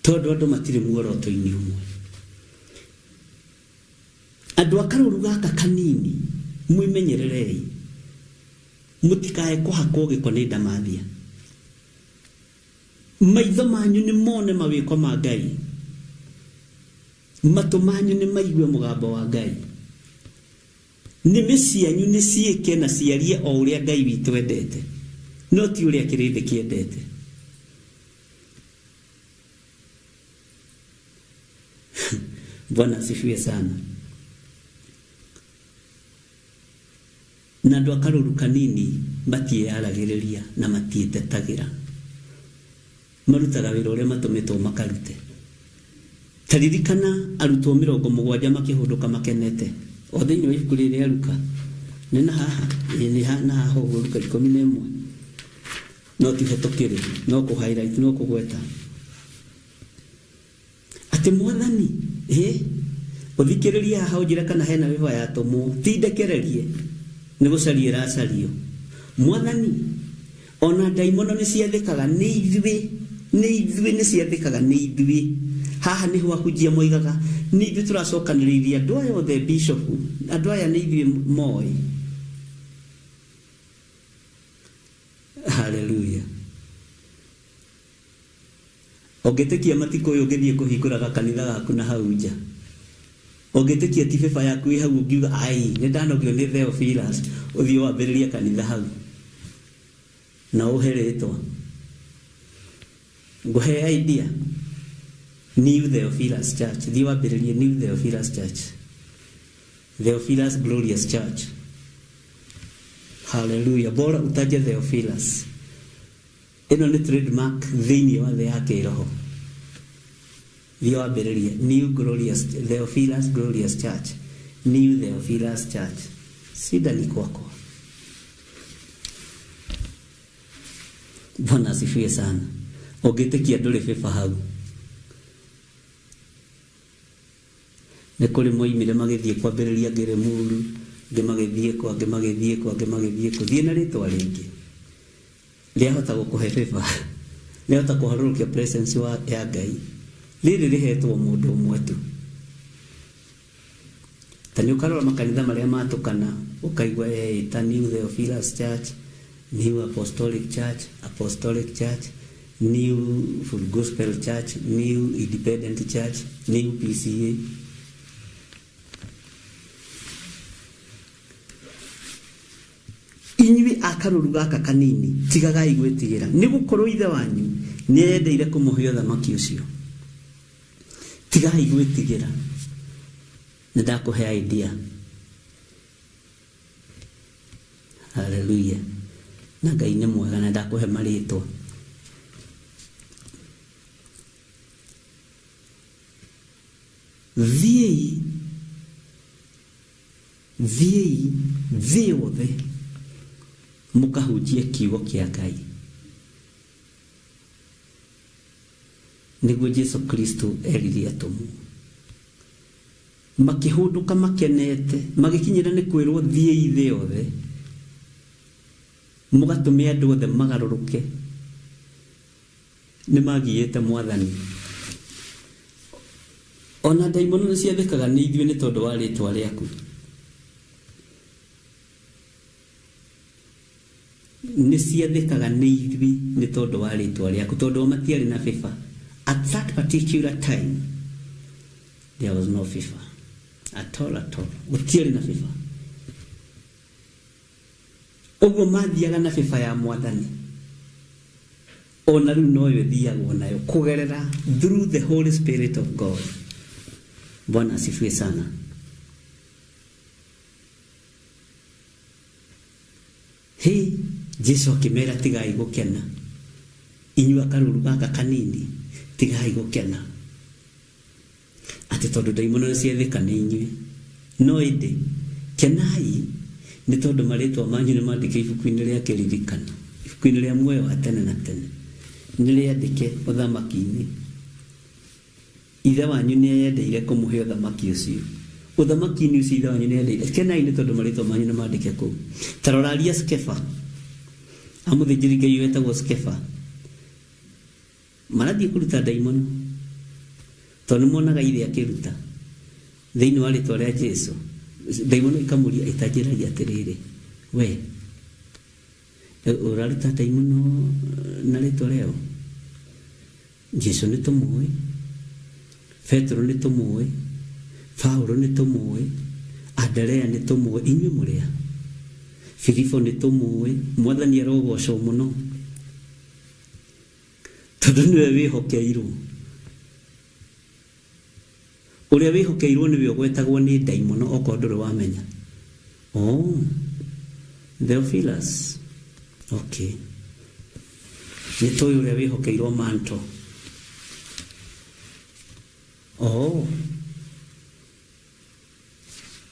Tondũ andũ matirĩ muoroto-inĩ ũmwe. Andũ a karũru gaka kanini mwĩmenyererei mũtikae kũhakwo gĩko nĩ ndamathia. Maitho manyu nĩ mone mawĩko ma Ngai, matũ manyu nĩ maigue mũgambo wa Ngai. Nĩmĩ cianyu nĩ ciĩke na ciarie o ũrĩa Ngai witũ endete, no ti ũrĩa kĩrĩndĩ kĩendete. Bwana asifiwe sana. Na andũ a karũru kanini matiĩyaragĩrĩria na matiĩtetagĩra. Marutaga wĩra ũrĩa matũmĩtwo makarute. Ta ririkana arutwo 70 makĩhũndũka makenete. O thĩinĩ wa ibuku rĩrĩ rĩa Luka. Nĩ na haha? Ĩĩ nĩ na haha ũguo Luka 11. No tiho tũkĩrĩ, no kũ highlight, no kũgweta. Atĩ Mwathani, ĩ, ũthikĩrĩrie haha ũnjĩre kana hena wĩva yatũmwo, ti ndekererie, nĩ gũcario ĩracario. Mwathani, ona ndaimono nĩ ciathĩkaga nĩ ithuĩ, nĩ ithuĩ nĩ ciathĩkaga nĩ ithuĩ. Haha nĩho ahunjia moigaga, nĩ ithuĩ tũracokanĩrĩirie andũ aya othe bishopu, andũ aya nĩ ithuĩ moĩ. Haleluya. Ũngĩtĩkia matikũ ũyũ ũngĩthiĩ kũhingũra gakanitha gaku na hau nja. Ũngĩtĩkia ti bĩba yaku ĩ hau ũngiuga ai nĩ ndanogio nĩ Theophilus ũthiĩ wambĩrĩrie kanitha hau. Na ũhe rĩtwa. Ngũhe idea. New Theophilus Church. Thiĩ wambĩrĩrie New Theophilus Church. Theophilus Glorious Church. Hallelujah. Bora utaje Theophilus. Ĩno nĩ trademark thĩinĩ wa thĩ ya kĩroho. Thiĩ wambĩrĩrie New Glorious, Theophilus Glorious Church. New Theophilus Church. Shida ni kwako. Bwana asifiwe sana. Ũngĩtĩkia ndũrĩ bĩba hau. Nĩ kũrĩ moimire magĩthiĩ kwambĩrĩria angĩ Limuru, angĩ magĩthiĩ kũ, angĩ magĩthiĩ kũ, angĩ magĩthiĩ kũ. Thiĩ na rĩtwa rĩngĩ. Rĩahota gũkũhe favor. Rĩahota kũharũrũkia presence wa, ya Ngai. Rĩrĩ rĩhetwo mũndũ ũmwe tu. Ta nĩ ũkarora makanitha marĩa matũkana, ũkaigua eĩta New Theophilus Church, New Apostolic Church, Apostolic Church, New Full Gospel Church, New Independent Church, New PCA. Inyuĩ a karũũru gaka kanini, tigagai gwĩtigĩra, nĩ gũkorũo Ithe wanyu nĩeyendeire kũmũhe ũthamaki ũcio. Tigai gwĩtigĩra. Nĩ ndakũhe idea. Haleluya. Na Ngai nĩ mwega na ndakũhe marĩtwa. Thiĩi Thiĩi thĩ yothe mũkahunjie kiugo kĩa Ngai. Nĩguo Jesu Kristo erire atũmwo. Makĩhũndũka makenete, magĩkinyĩra nĩ kwĩrwo thiĩi thĩ yothe mũgatũme andũ othe magarũrũke. Nĩ magiĩte Mwathani. Ona ndaimono nĩ ciathĩkaga nĩ ithuĩ nĩ tondũ wa rĩtwa rĩaku. Nĩ ciathĩkaga nĩ ithuĩ nĩ tondũ wa rĩtwa rĩaku, tondũ o matiarĩ na favor. At that particular time there was no favor at all at all. Gũtiarĩ na favor. Ũguo mathiaga na favor ya Mwathani. Ona rĩu noyo ĩthiagwo nayo kũgerera through the Holy Spirit of God. Bwana asifiwe sana. Hĩ, Jesu akĩmera tigai gũkena. Inyuĩ akarũru gaka kanini, tigai gũkena. Atĩ tondũ ndaimono nĩ ciathĩka nĩ inyuĩ. No ĩndĩ, kenai nĩ tondũ marĩtwa manyu nĩ mandĩke ibuku-inĩ rĩa kĩririkano, ibuku-inĩ rĩa muoyo wa tene na tene. Nĩ rĩandĩke ũthamaki-inĩ. Ithe wanyu nĩ eyendeire kũmũhe ũthamaki ũcio. Ũthamaki-inĩ ũcio Ithe wanyu nĩ eyendeire. Kenai nĩ tondũ marĩtwa manyu nĩ mandĩke kũu. Ta roraria Skefa, a mũthĩnjĩri Ngai wetagwo Skefa. Marathiĩ kũruta ndaimono tondũ nĩ monaga ithe akĩruta thĩinĩ wa rĩtwa rĩa Jesu. Ndaimono ikamũria itanjĩragia atĩrĩrĩ, we ũraruta ndaimono na rĩtwa rĩao? Jesu nĩ tũmũĩ, Petero nĩ tũmũĩ, Paulo nĩ tũmũĩ, Andrea nĩ tũmũĩ, inyuĩ mũrĩ a? Filipo nĩ tũmũĩ, Mwathani arogocwo mũno tondũ nĩwe wĩhokeirwo. Ũrĩa wĩhokeirwo nĩwe ũgwetagwo nĩ ndaimono okorwo ndũrĩ wamenya. Oh, Theophilus. Okay. Nĩ tũĩ ũrĩa wĩhokeirwo manto. Oh.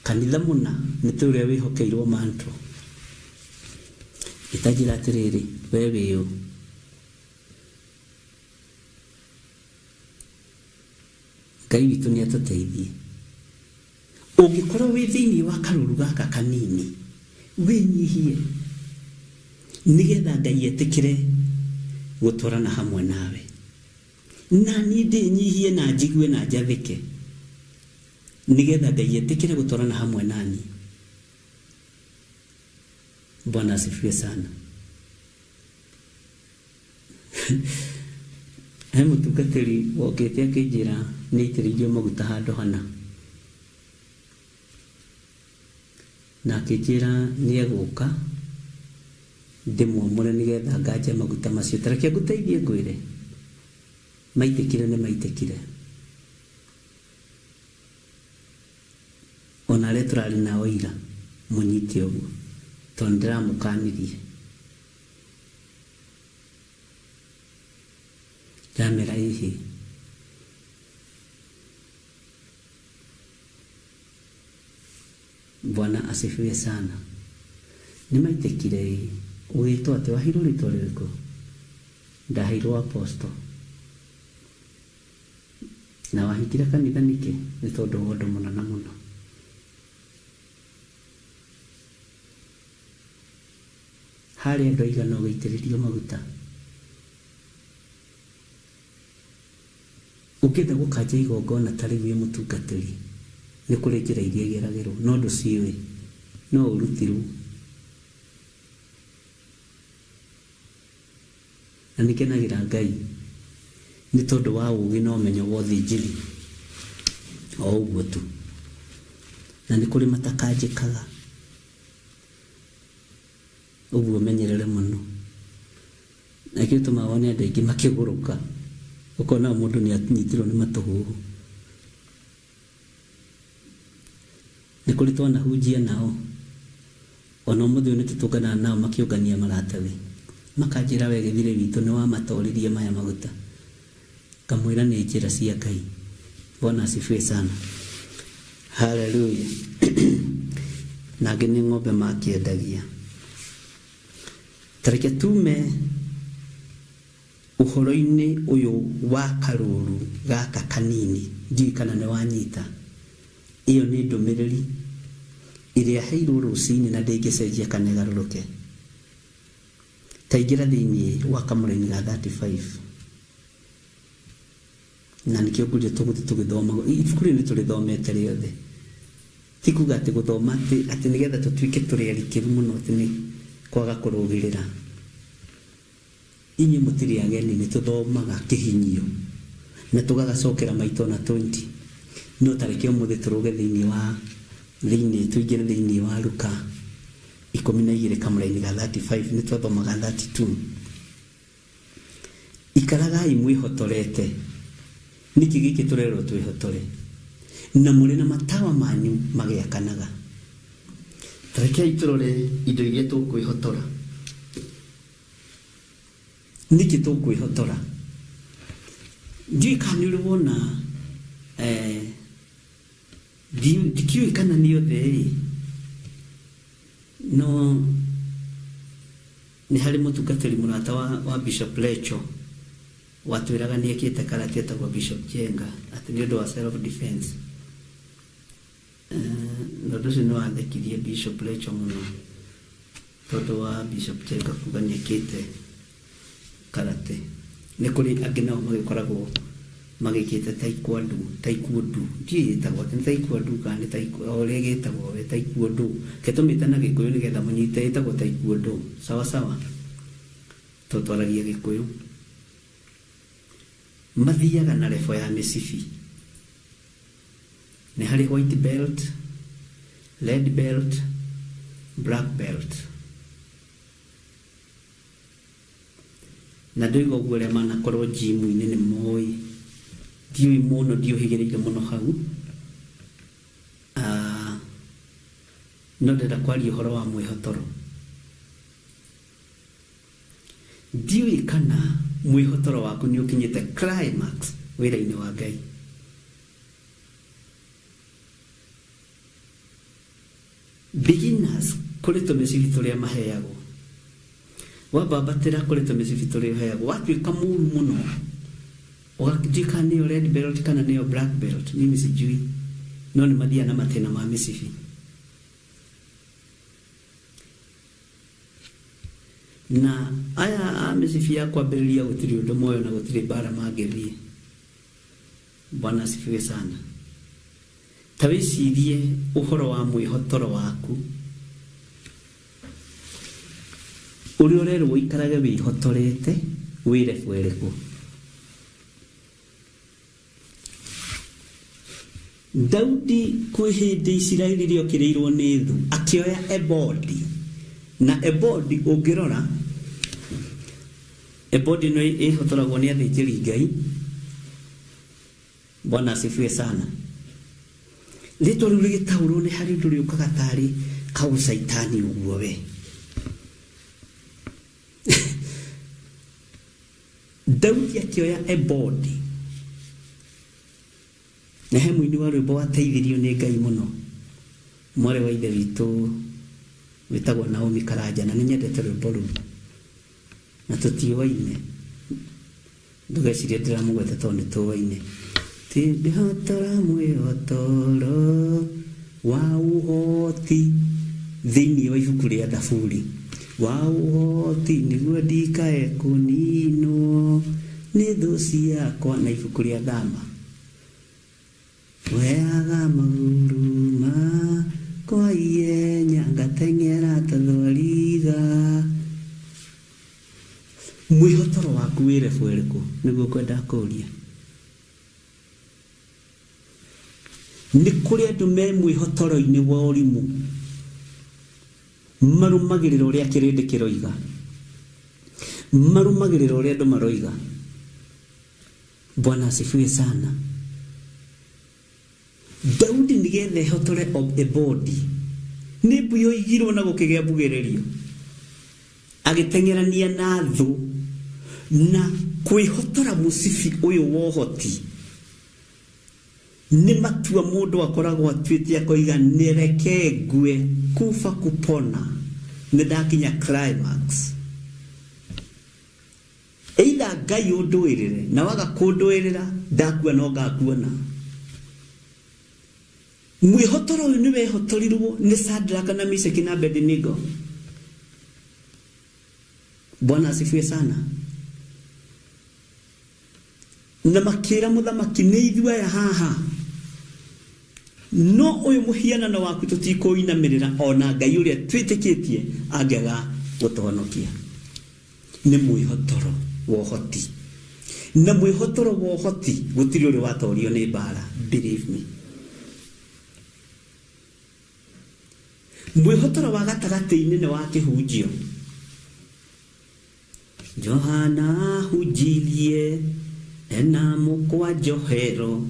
Kanitha mũna nĩ tũĩ ũrĩa wĩhokeirwo manto. Ĩtanjĩra atĩrĩrĩ, we wĩũ? Ngai witũ nĩ atũteithie. Ũngĩkorwo wĩ thĩinĩ wa karũru gaka kanini, wĩnyihie nĩgetha Ngai etĩkĩre gũtwarana hamwe nawe. Na niĩ ndĩnyihie na njigue na njathĩke nĩgetha Ngai etĩkĩre gũtwarana hamwe naniĩ. Bwana asifiwe sana. He mũtungatĩri wokĩte akĩnjĩra nĩ aitĩrĩirio maguta handũ hana. Na akĩnjĩra nĩ egũka ndĩmwamũre nĩgetha nganje maguta macio. Ta reke ngũteithie ngwĩre, maitĩkire nĩ maitĩkire. Ona arĩa tũrarĩ nao ira mũnyite ũguo, tondũ nĩ ndĩramũkanirie. Ndamera ĩhĩ. Bwana asifiwe sana. Nĩmaitĩkire ĩ. Ũgĩtwo atĩa? Waheirwo rĩtwa rĩrĩkũ? Ndaheirwo Apostle. Na wahingire kanitha nĩkĩ? Nĩ tondũ wa ũndũ mũna na mũna. Harĩ andũ aigana ũgĩitĩrĩrio maguta? Ũngĩenda gũkanja igongona ta rĩu wĩ mũtungatĩri, nĩ kũrĩ njĩra iria igeragĩrwo, no ndũciũĩ, no ũrutirwo. Na nĩngenagĩra Ngai nĩ tondũ wa ũũgĩ na ũmenyo wa ũthĩnjĩri o ũguo tu. Na nĩ kũrĩ matakanjĩkaga. Ũguo ũmenyerere mũno. Na nĩkĩo gĩtũmaga wone andũ aingĩ makĩgũrũka. Ũkona mũndũ nĩ anyitirwo nĩ matũhũhũ. Nĩ kũrĩ twanahunjia nao. Ona ũmũthĩ ũyũ nĩ tũtũnganaga nao makĩũngania maratathi. Makanjĩra we gĩthirĩ witũ nĩ wamatoririe maya maguta. Ngamwĩra nĩ njĩra cia Ngai. Bwana asifiwe sana. Haleluya. Na angĩ nĩ ng'ombe makĩendagia. Ta reke tume ũhoro-inĩ ũyũ wa karũru gaka kanini, ndiũĩ kana nĩ wanyita. Ĩyo nĩ ndũmĩrĩri ĩrĩa heirwo rũcinĩ na ndĩngĩcenjia kana ĩgarũrũke. Ta ingĩra thĩinĩ wa kamũraini ga 35. Na nĩkĩo ngũria tũgũthiĩ tũgĩthoma ibuku rĩrĩ, nĩ tũrĩthomete rĩothe. Ti kuga atĩ gũthoma atĩ atĩ nĩgetha tũtuĩke tũrĩ arikĩru mũno atĩ nĩ kwaga kũrũgĩrĩra. Inyuĩ mũtirĩ ageni, nĩ tũthomaga kĩhinyio na tũgagacokera maita ona 20. No ta reke ũmũthĩ tũrũge thĩinĩ wa thĩinĩ tũingĩre thĩinĩ wa Luka 12 kamũraini ga 35, nĩ twathomaga 32. Ikaragai mwĩhotorete. Nĩkĩ gĩkĩ tũrerwo twĩhotore? Na mũrĩ na matawa manyu magĩakanaga. Ta rekei tũrore indo iria tũkwĩhotora. Nĩkĩ tũkwĩhotora? Ndiũĩ kana nĩ ũrĩ wona eh, ndikĩũĩ kana nĩ othe-ĩ, no Nĩ harĩ mũtungatĩri mũrata wa, wa Bishop Lecho watwĩraga nĩ ekĩte karate etagwo Bishop Jenga atĩ nĩ ũndũ wa self defense. Eh, na ũndũ ũcio nĩ wathekirie Bishop Lecho mũno tondũ wa Bishop Jenga kuga nĩ ekĩte karate. Nĩ kũrĩ angĩ nao magĩkoragwo magĩkĩte taekwondo, taekwondo, ndiũĩ ĩtagwo atĩa, nĩ taekwondo kana nĩ taekwondo, o ũrĩa ĩgĩtagwo we, taekwondo. Reke tũmĩte na Gĩkũyũ nĩgetha mũnyite, ĩtagwo taekwondo, sawa sawa, tondũ twaragia Gĩkũyũ. Mathiaga na level ya mĩcibi. Nĩ harĩ white belt, red belt, black belt. Na ndoiga ũguo arĩa manakorwo gym-inĩ nĩ moĩ, ndiũĩ mũno, ndiũhĩgĩrĩire mũno hau, ah, no ndĩrenda kwaria ũhoro wa mwĩhotoro. Ndiũĩ kana mwĩhotoro waku nĩ ũkinyĩte climax wĩra-inĩ wa Ngai. Beginners kũrĩ tũmĩcibi tũrĩa maheagwo. Wambambatĩra kũrĩ tũmĩcibi tũrĩa ũheagwo, watuĩka mũru mũno, ndiũĩ kana nĩyo red belt kana nĩyo black belt, mimi sijui, no nĩ mathiaga na matĩna ma mĩcibi. Na aya a mĩcibi ya kwambĩrĩria gũtirĩ ũndũ moĩ na gũtirĩ mbara mangĩthiĩ. Bwana asifiwe sana. Ta wĩcirie ũhoro wa mwĩhotoro waku ũrĩa ũrerwo ũikarage wĩhotorete wĩ level ĩrĩkũ. Daudi kwĩ hĩndĩ Isiraeli rĩokĩrĩirwo nĩ thũ akĩoya ebodi, na ebodi ũngĩrora ebodi ĩno ĩhotoragwo nĩ athĩnjĩri Ngai. Bwana asifiwe sana. Rĩtwa rĩu rĩgĩtaũrwo nĩ harĩ ũndũ rĩũkaga tarĩ kaũcaitani ũguo we. Daudi akĩoya ebodi na he mũini wa rwĩmbo wateithirio nĩ Ngai mũno, mwarĩ wa ithe witũ wĩtagwo Naomi Karanja, na nĩ nyendete rwĩmbo rũu na tũtiũaine. Ndũgecirie ndĩramũgweta tondũ nĩ tũaine. Ti ndĩhotora mwĩhotoro wa ũhoti thĩinĩ wa ibuku rĩa Thaburi wa ũhoti nĩguo ndikae kũninwo nĩ thũ ciakwa na ibuku rĩa Thama Weaga magũrũ makwa ihenya ngateng'era ta thwariga. Mwĩhotoro waku wĩ level ĩrĩkũ? Nĩguo ngwendaga kũria. Nĩ kũrĩ andũ me mwĩhotoro-inĩ wa ũrimũ, marũmagĩrĩra ũrĩa kĩrĩndĩ kĩroiga, marũmagĩrĩra ũrĩa andũ maroiga. Bwana asifiwe sana. Daudi nĩgetha ehotore ebodi nĩ mbu yoigirwo na gũkĩgĩa mbugĩrĩrio, agĩteng'erania na thũ na kwĩhotora mũcibi ũyũ wa ũhoti nĩ matua mũndũ akoragwo atuĩte akoiga nĩreke ngue kufa kupona nĩ ndakinya climax. Either Ngai ũndũĩrĩre na waga kũndũĩrĩra ndakua no ngakuona. Mwĩhotoro ũyũ nĩ wehotorirwo nĩ Shadraka na Meshaki na Abednego. Bwana asifiwe sana. Na makĩra mũthamaki, nĩ ithuĩ aya haha, no ũyũ mũhianano waku tũtikũinamĩrĩra, ona Ngai ũrĩa twĩtĩkĩtie angĩaga gũtũhonokia. Nĩ mwĩhotoro wa ũhoti, na mwĩhotoro wa ũhoti gũtirĩ ũrĩ watorio nĩ mbara, believe me. Mwĩhotoro wa gatagatĩ-inĩ nĩ wa kĩhunjio. Johana ahunjirie ena mũkwa njohero,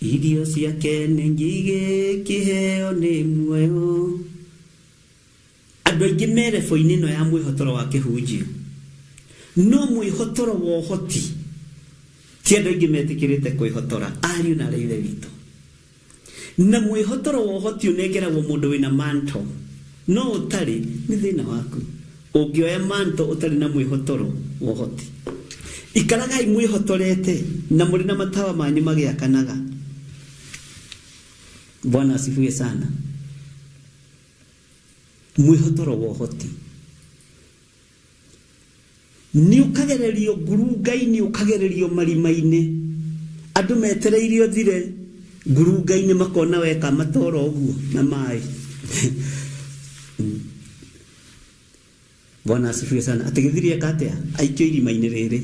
irio ciake nĩ ngigĩ, kĩheo nĩ muoyo. Andũ aingĩ me rebo-inĩ ĩno ya mwĩhotoro wa kĩhunjio, no mwĩhotoro wa ũhoti ti andũ aingĩ metĩkĩrĩte kwĩhotora, ariũ na aarĩ a Ithe witũ. Na mwĩhotoro wa ũhoti ũnengeragwo mũndũ wĩna mantle, no ũtarĩ, nĩ thĩna waku. Ũngĩoya mantle ũtarĩ na mwĩhotoro wa ũhoti. Ikaragai mwĩhotorete na mũrĩ na matawa manyu magĩakanaga. Bwana asifiwe sana. Mwĩhotoro wa ũhoti. Nĩ ũkagererio ngurunga-inĩ, ũkagererio marima-inĩ. Andũ metereire ũthire ngurunga-inĩ makona weka matoro ũguo na maĩ. Bwana asifiwe sana. Atĩ gĩthiri eka atĩa? Aikio irima-inĩ rĩrĩ.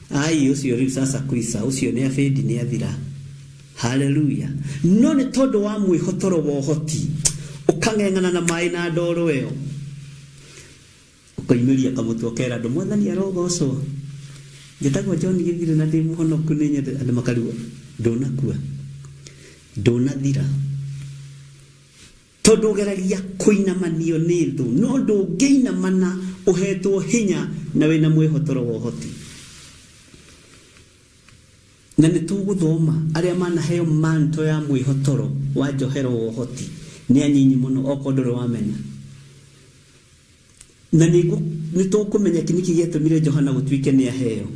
Ai ũcio rĩu sasa kuisa, ũcio nĩ abĩndi nĩ athira. Haleluya. No nĩ tondũ wa mwĩhotoro wa ũhoti, ũkang'eng'ana na maĩ na ndoro ĩyo. Ũkoimĩria kamũtwe ũkera andũ Mwathani arogocwo. Njĩtagwo John Gĩthirĩ na ndĩ mũhonoku nĩ nyende andũ makarigwo ndũnakua, ndũnathira. Tondũ ũgeragia kũinamanio nĩ thũ, no ndũngĩinamana ũhetwo hinya na wĩna mwĩhotoro wa ũhoti. Na nĩ tũgũthoma arĩa manaheo manto ya mwĩhotoro wa njohero wa ũhoti nĩ anyinyi mũno okorwo ndũrĩ wamenya. Na nĩ tũkũmenya kĩ nĩkĩ gĩatũmire Johana gũtuĩke nĩ aheo.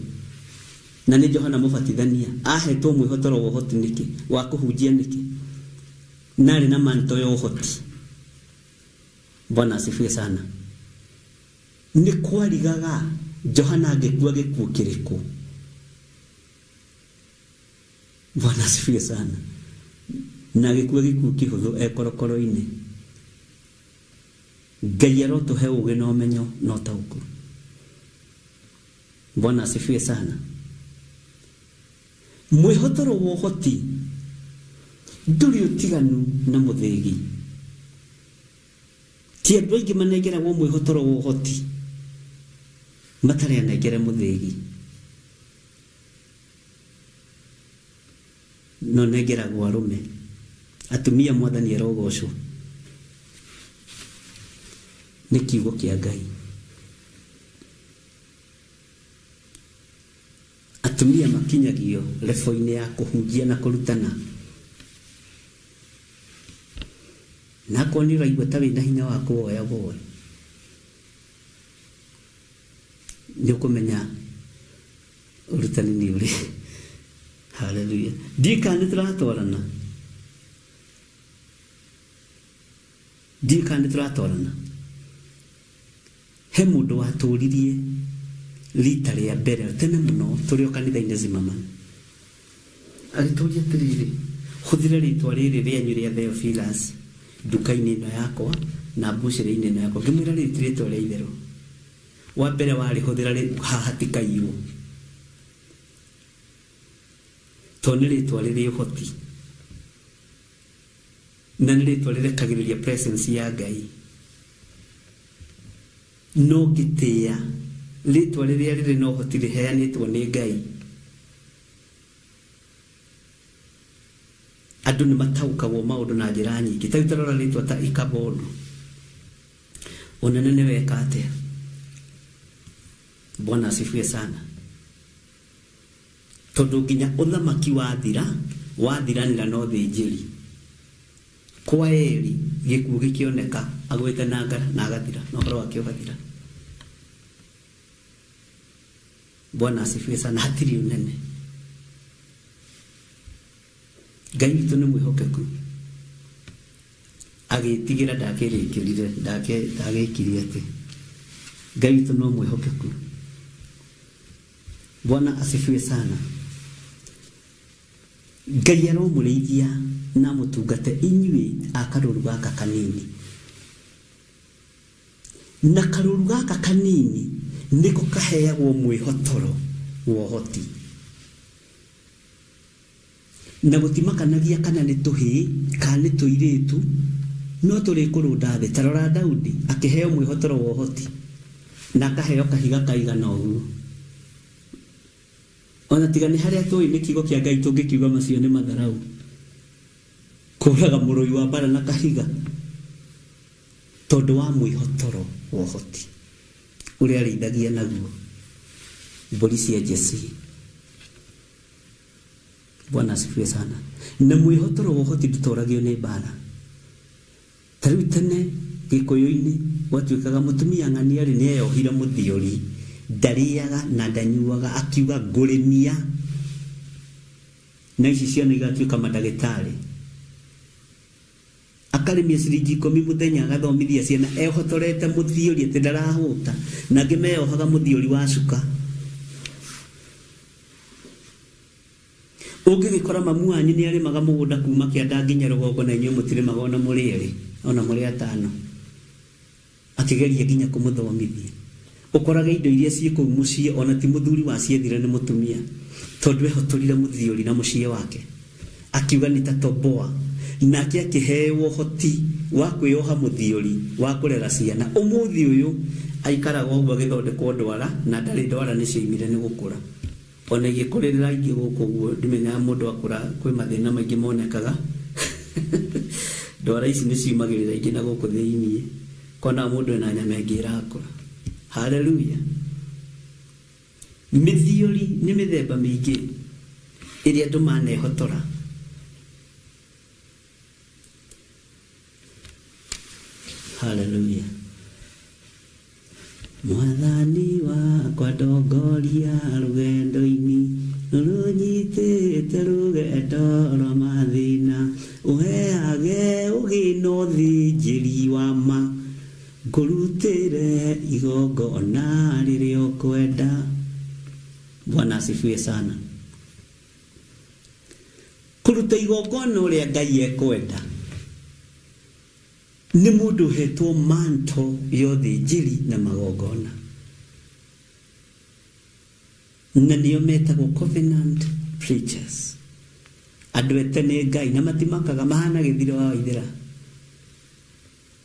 Na nĩ Johana Mũbatithania ahetwo mwĩhotoro wa ũhoti nĩkĩ, wa kũhunjia nĩkĩ? Na arĩ na manto ya ũhoti. Bwana asifiwe sana. Nĩ kwarigaga Johana angĩkua gĩkuũ kĩrĩkũ. Bwana asifiwe sana. Na agĩkua gĩkuũ kĩhũthũ e korokoro-inĩ. Ngai arotũhe ũgĩ na ũmenyo na ũtaũku. Bwana asifiwe sana. Mwĩhotoro wa ũhoti ndũrĩ ũtiganu na mũthĩgi. Ti andũ aingĩ manengeragwo mwĩhotoro wa ũhoti matarĩ anengere mũthĩgi. No nengeragwo arũme. Atumia Mwathani arogocwo nĩ kiugo kĩa Ngai. Atumia makinyagio lebo-inĩ ya kũhunjia na kũrutana. Na akorwo nĩ ũraigua ta wĩna hinya wa kũwoya woe, nĩ ũkũmenya ũrutani nĩ ũrĩ. Haleluya. Ndiũĩ kana nĩ tũratwarana. Ndiũĩ kana nĩ tũratwarana. He mũndũ watũririe rita rĩa mbere tene mũno tũrĩ o kanitha-inĩ Zimmerman. Agĩtũria atĩrĩrĩ, hũthĩra rĩtwa rĩrĩ rĩanyu rĩa Theophilus nduka-inĩ ĩno yakwa na mbucĩrĩ-inĩ ĩno yakwa. Ngĩmwĩra rĩrĩ ti rĩtwa rĩa itherũ. Wa mbere warĩhũthĩra rĩ haha hatikaiywo. Tondũ nĩ rĩtwa rĩrĩ ũhoti. Na nĩ rĩtwa rĩrekagĩrĩria presence ya Ngai. No ngĩtĩĩa rĩtwa rĩrĩa rĩrĩ na ũhoti rĩheanĩtwo nĩ Ngai. Andũ nĩ mataũkagwo maũndũ na njĩra nyingĩ. Ta rĩu ta rora rĩtwa ta Ikabodu. Ũnene nĩ weka atĩa? Bwana asifiwe sana. Tondũ nginya ũthamaki wathira, wathiranĩra na ũthĩnjĩri. Kwa Eli gĩkuũ gĩkĩoneka agwĩte na ngara na agathira na ũhoro wake ũgathira. Bwana asifiwe sana, hatirĩ ũnene. Ngai witũ nĩ mwĩhokeku. Agĩtigĩra ndakĩrĩkĩrire, ndagĩkirie atĩ Ngai witũ no mwĩhokeku. Bwana asifiwe sana. Ngai aromũrĩithia na amũtungate inyuĩ a karũru gaka kanini. Na karũru gaka kanini nĩko kaheagwo mwĩhotoro wa ũhoti. Na gũtimakanagia kana nĩ tũhĩĩ kana nĩ tũirĩtu, no tũrĩkũrũnda thĩ. Ta rora Daudi akĩheo mwĩhotoro wa ũhoti na akaheo kahiga kaigana ũguo. Ona tiga nĩ harĩa tũĩ nĩ kiugo kĩa Ngai tũngĩkiuga macio nĩ matharau. Kũraga mũrũi wa mbara na kahiga tondũ wa mwĩhotoro wa ũhoti ũrĩa arĩithagia naguo mbũri cia Jesii. Bwana asifiwe sana. Na mwĩhotoro wa ũhoti ndũtoragio nĩ mbara. Ta rĩu tene Gĩkũyũ-inĩ gwatuĩkaga mũtumia ng'ania rĩ nĩeyohire mũthiori, ndarĩaga na ndanyuaga, akiuga ngũrĩmia na ici ciana igatuĩka mandagĩtarĩ. Akarĩmia ciringi ikũmi mũthenya agathomithia ciana ehotorete mũthiori atĩ ndarahũta, na angĩ meyohaga mũthiori wa cuka. Ũngĩgĩkora mamu wanyu nĩ arĩmaga mũgũnda kuma kĩanda nginya rũgongo na inyuĩ mũtirĩmaga ona mũrĩ erĩ, ona mũrĩ atano, akĩgeria nginya kũmũthomithia. Ũkorage indo iria ciĩ kũu mũciĩ ona ti mũthuri waciethire nĩ mũtumia, tondũ ehotorire mũthiori na mũciĩ wake. Akiuga nitatoboa. Nake akĩheo ũhoti wa kwĩyoha mũthiori wa kũrera ciana. Ũmũthĩ ũyũ aikaraga ũguo agĩthondekwo ndwara na ndarĩ ndwara nĩcioimire nĩ gũkũra. Ona igĩkũrĩrĩra ingĩ gũkũ ũguo ndimenyaga mũndũ akũra kwĩ mathĩna maingĩ monekaga. Ndwara ici nĩ ciumagĩrĩra ingĩ na gũkũ thĩiniĩ. Konaga mũndũ ena nyama ĩngĩ ĩrakũra. Hallelujah. Mĩthiori nĩ mĩthemba mĩingĩ ĩrĩa andũ manehotora. Hallelujah. Mwathani wakwa ndongoria rũgendo-inĩ rũnyitĩte rũgendo rwa mathĩna, ũheage ũgĩ na ũthĩnjĩri wa ma, ngũrutĩre igongona rĩrĩa ũkwenda. Bwana asifiwe sana. Kũruta igongona ũrĩa Ngai ekwenda nĩ mũndũ ũhetwo manto ya ũthĩnjĩri na magongona, na nĩo metagwo covenant preachers, andũ ete nĩ Ngai na matimakaga, mahana gĩthiro wa Waithĩra.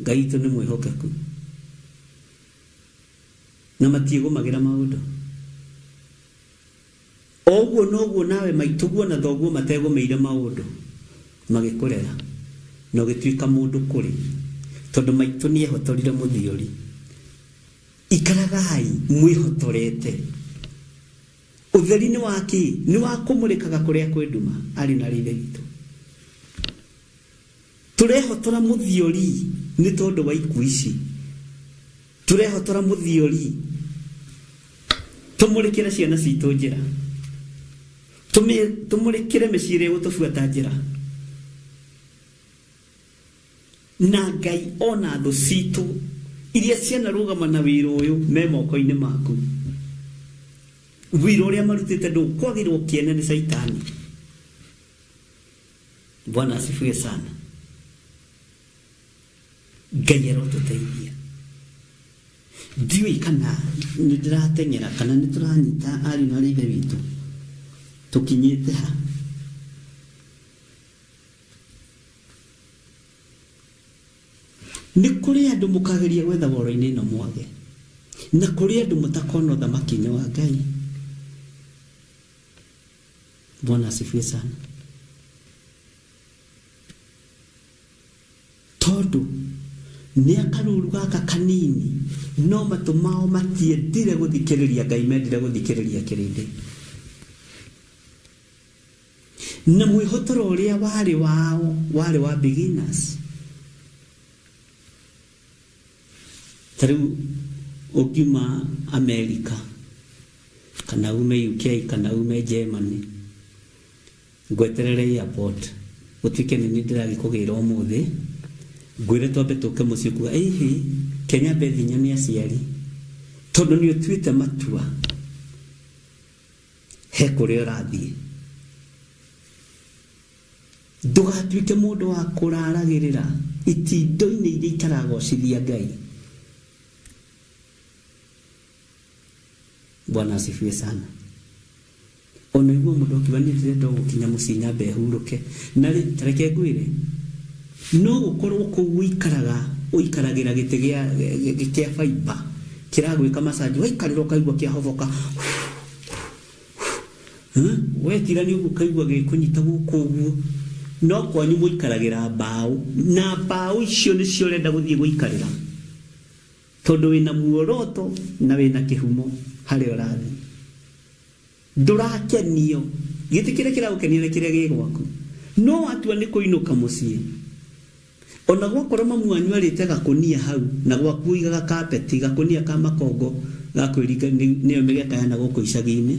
Ngai witũ nĩ mwĩhokeku na matiĩgũmagĩra maũndũ. O ũguo noguo nawe maitũguo na thoguo mategũmĩire maũndũ, magĩkũrera, na ũgĩtuĩka mũndũ kũrĩ, tondũ maitũ nĩehotorire mũthiori. Ikaragai mwĩhotorete. Ũtheri nĩ wa kĩ? Nĩ wa kũmũrĩkaga kũrĩa kwĩ nduma, ariũ na aarĩ a Ithe witũ. Tũrehotora mũthiori nĩ tondũ wa ikuũ ici. Tũrehotora mũthiori tũmũrĩkĩre ciana citũ njĩra. Tũmũrĩkĩre mĩciĩ ĩrĩa ĩgũtũbuata njĩra. Na Ngai ona thũ citũ iria cianarũgama na wĩra ũyũ me moko-inĩ maku. Wĩra ũrĩa marutĩte ndũkwagĩrwo kĩene nĩ Caitani. Bwana asifiwe sana. Ngai arotũteithia. Ndiũĩ kana nĩ ndĩrateng'era kana nĩ tũranyita ariũ na aarĩ a Ithe witũ tũkinyĩte ha. Nĩ kũrĩ andũ mũkageria gwetha woro-inĩ ĩno mwage, na kũrĩ andũ mũtakona ũthamaki-inĩ wa Ngai. Bwana asifiwe sana. Tondũ nĩ akaruru gaka kanini, no matũ mao matiendire gũthikĩrĩria Ngai, mendire gũthikĩrĩria kĩrĩndĩ. Na mwĩhotoro ũrĩa warĩ wao warĩ wa beginners. Ta rĩu ũngiuma Amerika kana ume UK kana ume Germany, ngweterere airport gũtuĩke nĩ niĩ ndĩragĩkũgĩra ũmũthĩ, ngwĩre twambe tũke mũciĩ ũkuga ĩhĩ ke nyambe thiĩ nyone aciari, tondũ nĩ ũtuĩte matua. He kũrĩa ũrathiĩ. Ndũgatuĩke mũndũ wa kũraragĩrĩra itindo-inĩ iria itaragocithia Ngai. Bwana asifiwe sana. Ona igua mũndũ akiuga niĩ ndĩrenda o gũkinya mũciĩ nyambe hurũke. Na rĩ, ta reke ngwĩre, no gũkorwo kũu ũikaraga ũikaragĩra gĩtĩ gĩa kĩa fiber kĩragwĩka massage, waikarĩra ũkaigua kĩahoboka wetirania ũguo ũkaigua gĩkũnyita gũkũ ũguo. No kwanyu mũikaragĩra mbaũ, na mbaũ icio nĩcio ũrenda gũthiĩ gũikarĩra, tondũ wĩna muoroto na wĩna kĩhumo harĩa ũrathiĩ. Ndũrakenio. Gĩtĩ kĩrĩa kĩragũkenia nĩ kĩrĩa gĩ gwaku. No watua nĩ kũinũka mũciĩ, ona gwakorwo mamu wanyu arĩte gakũnia hau na gwaku ũigaga kapeti, gakũnia ka makongo ga kwĩringa nĩyo mĩgeka ya nagũkũ icagi-inĩ,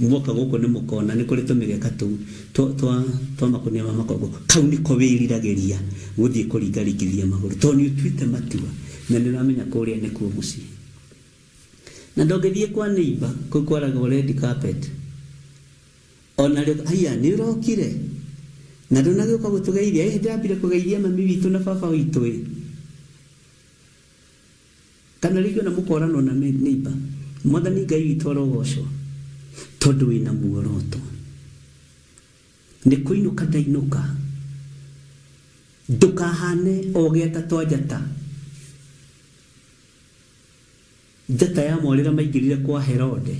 mwoka gũkũ nĩ mũkona nĩ kũrĩ tũmĩgeka tũu twa twa makũnia ma makongo, kau nĩko wĩriragĩria gũthiĩ kũringaringithia magũrũ tondũ nĩ ũtuĩte matua na nĩ ũramenya kũrĩa nĩkuo mũciĩ. Na ndũngĩthiĩ kwa neighbor kũu kwaragwo red carpet ona rĩo haiya nĩ ũrokire na ndũnagĩũka gũtũgeithia ĩ ndĩrambire kũgeithia mami witũ na baba witũ ĩ kana rĩngĩ ona mũkoranwo na neighbor. Mwathani Ngai witũ arogocwo tondũ wĩna muoroto. Nĩ kũinũka ndainũka, ndũkahane o gĩata twa njata. Njata ya morĩra maingĩrire kwa Herode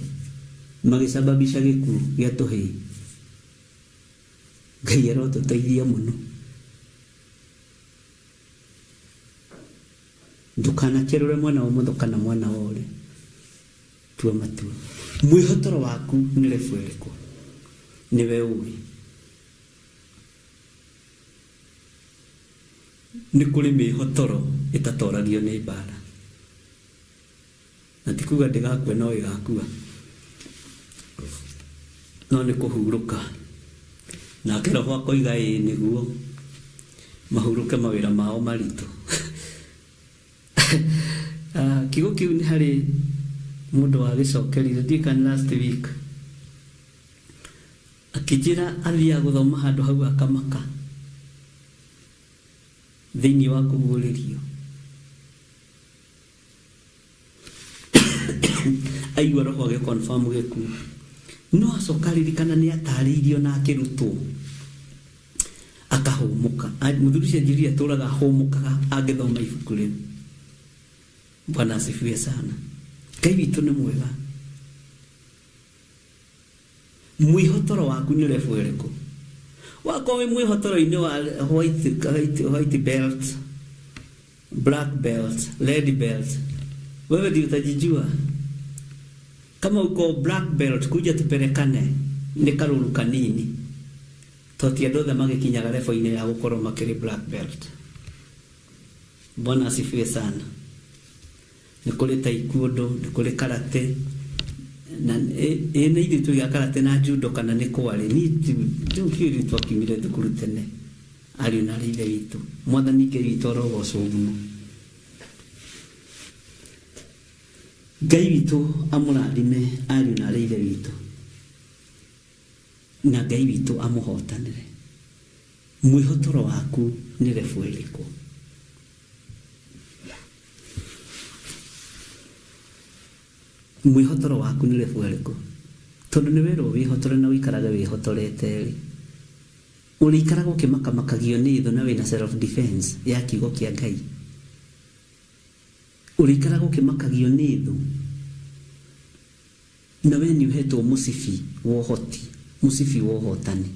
magĩcababisha gĩkuũ gĩa tũhĩĩ. Ngai arotũteithia mũno. Ndũkanakerũre mwena wa ũmotho kana mwena wa ũrĩo. Tua matua. Mwĩhotoro waku nĩ rebu ĩrĩkũ? Nĩwe ũĩ. Nĩ kũrĩ mĩĩhotoro ĩtatoragio nĩ mbaara. Na ti kuga ndĩgakua no ĩgakua. No nĩ kũhurũka. Nake Roho akoiga ĩĩ nĩguo mahurũke mawĩra mao maritũ. Kiugo kĩu nĩ harĩ mũndũ wagĩcokerire, ndiũĩ kana last week. Akĩnjĩra athiaga gũthoma handũ hau akamaka thĩinĩ wa kũguũrĩrio. Aigua roho agĩ confirm gĩkuũ. No acoka aririkana nĩ atarĩirio na akĩrutwo akahũmũka. Mũthuri ũcio anjĩrire atũraga ahũmũkaga angĩthoma ibuku rĩu. Bwana asifiwe sana. Ngai witũ nĩ mwega. Mwĩhotoro waku nĩ level ĩrĩkũ? Wakorwo wĩ mwĩhotoro-inĩ wa white, white, white belt, black belt, red belt, wewe ndio utajijua. Kama uko black belt, kuja tupelekane, nĩ karũru kanini to ti andũ othe magĩkinyaga level-inĩ ya gũkorwo makĩrĩ black belt. Bwana asifiwe sana. Nĩ kũrĩ taekwondo, nĩ kũrĩ karate, na ĩ nĩ ithuĩ tũigaga karate na judo kana nĩ kwarĩ. Niĩ rĩu kĩũĩ ithuĩ twakiumire thukuru tene, ariũ na aarĩ a Ithe witũ. Mwathani Ngai witũ arogocwo mũno. Ngai witũ amũrathime ariũ na aarĩ a Ithe witũ, na Ngai witũ amũhotanĩre. Mwĩhotoro waku nĩ level ĩrĩkũ? Mwĩhotoro waku nĩ level ĩrĩkũ? Tondũ nĩ werwo wĩhotore na ũikarage wĩhotorete-rĩ, ũrĩikaraga ũkĩmakamakagio nĩ thũ na wĩna self defense ya kiugo kĩa Ngai? Ũrĩikaraga ũkĩmakagio nĩ thũ na we nĩ ũhetwo mũcibi wa ũhoti, mũcibi wa ũhotani?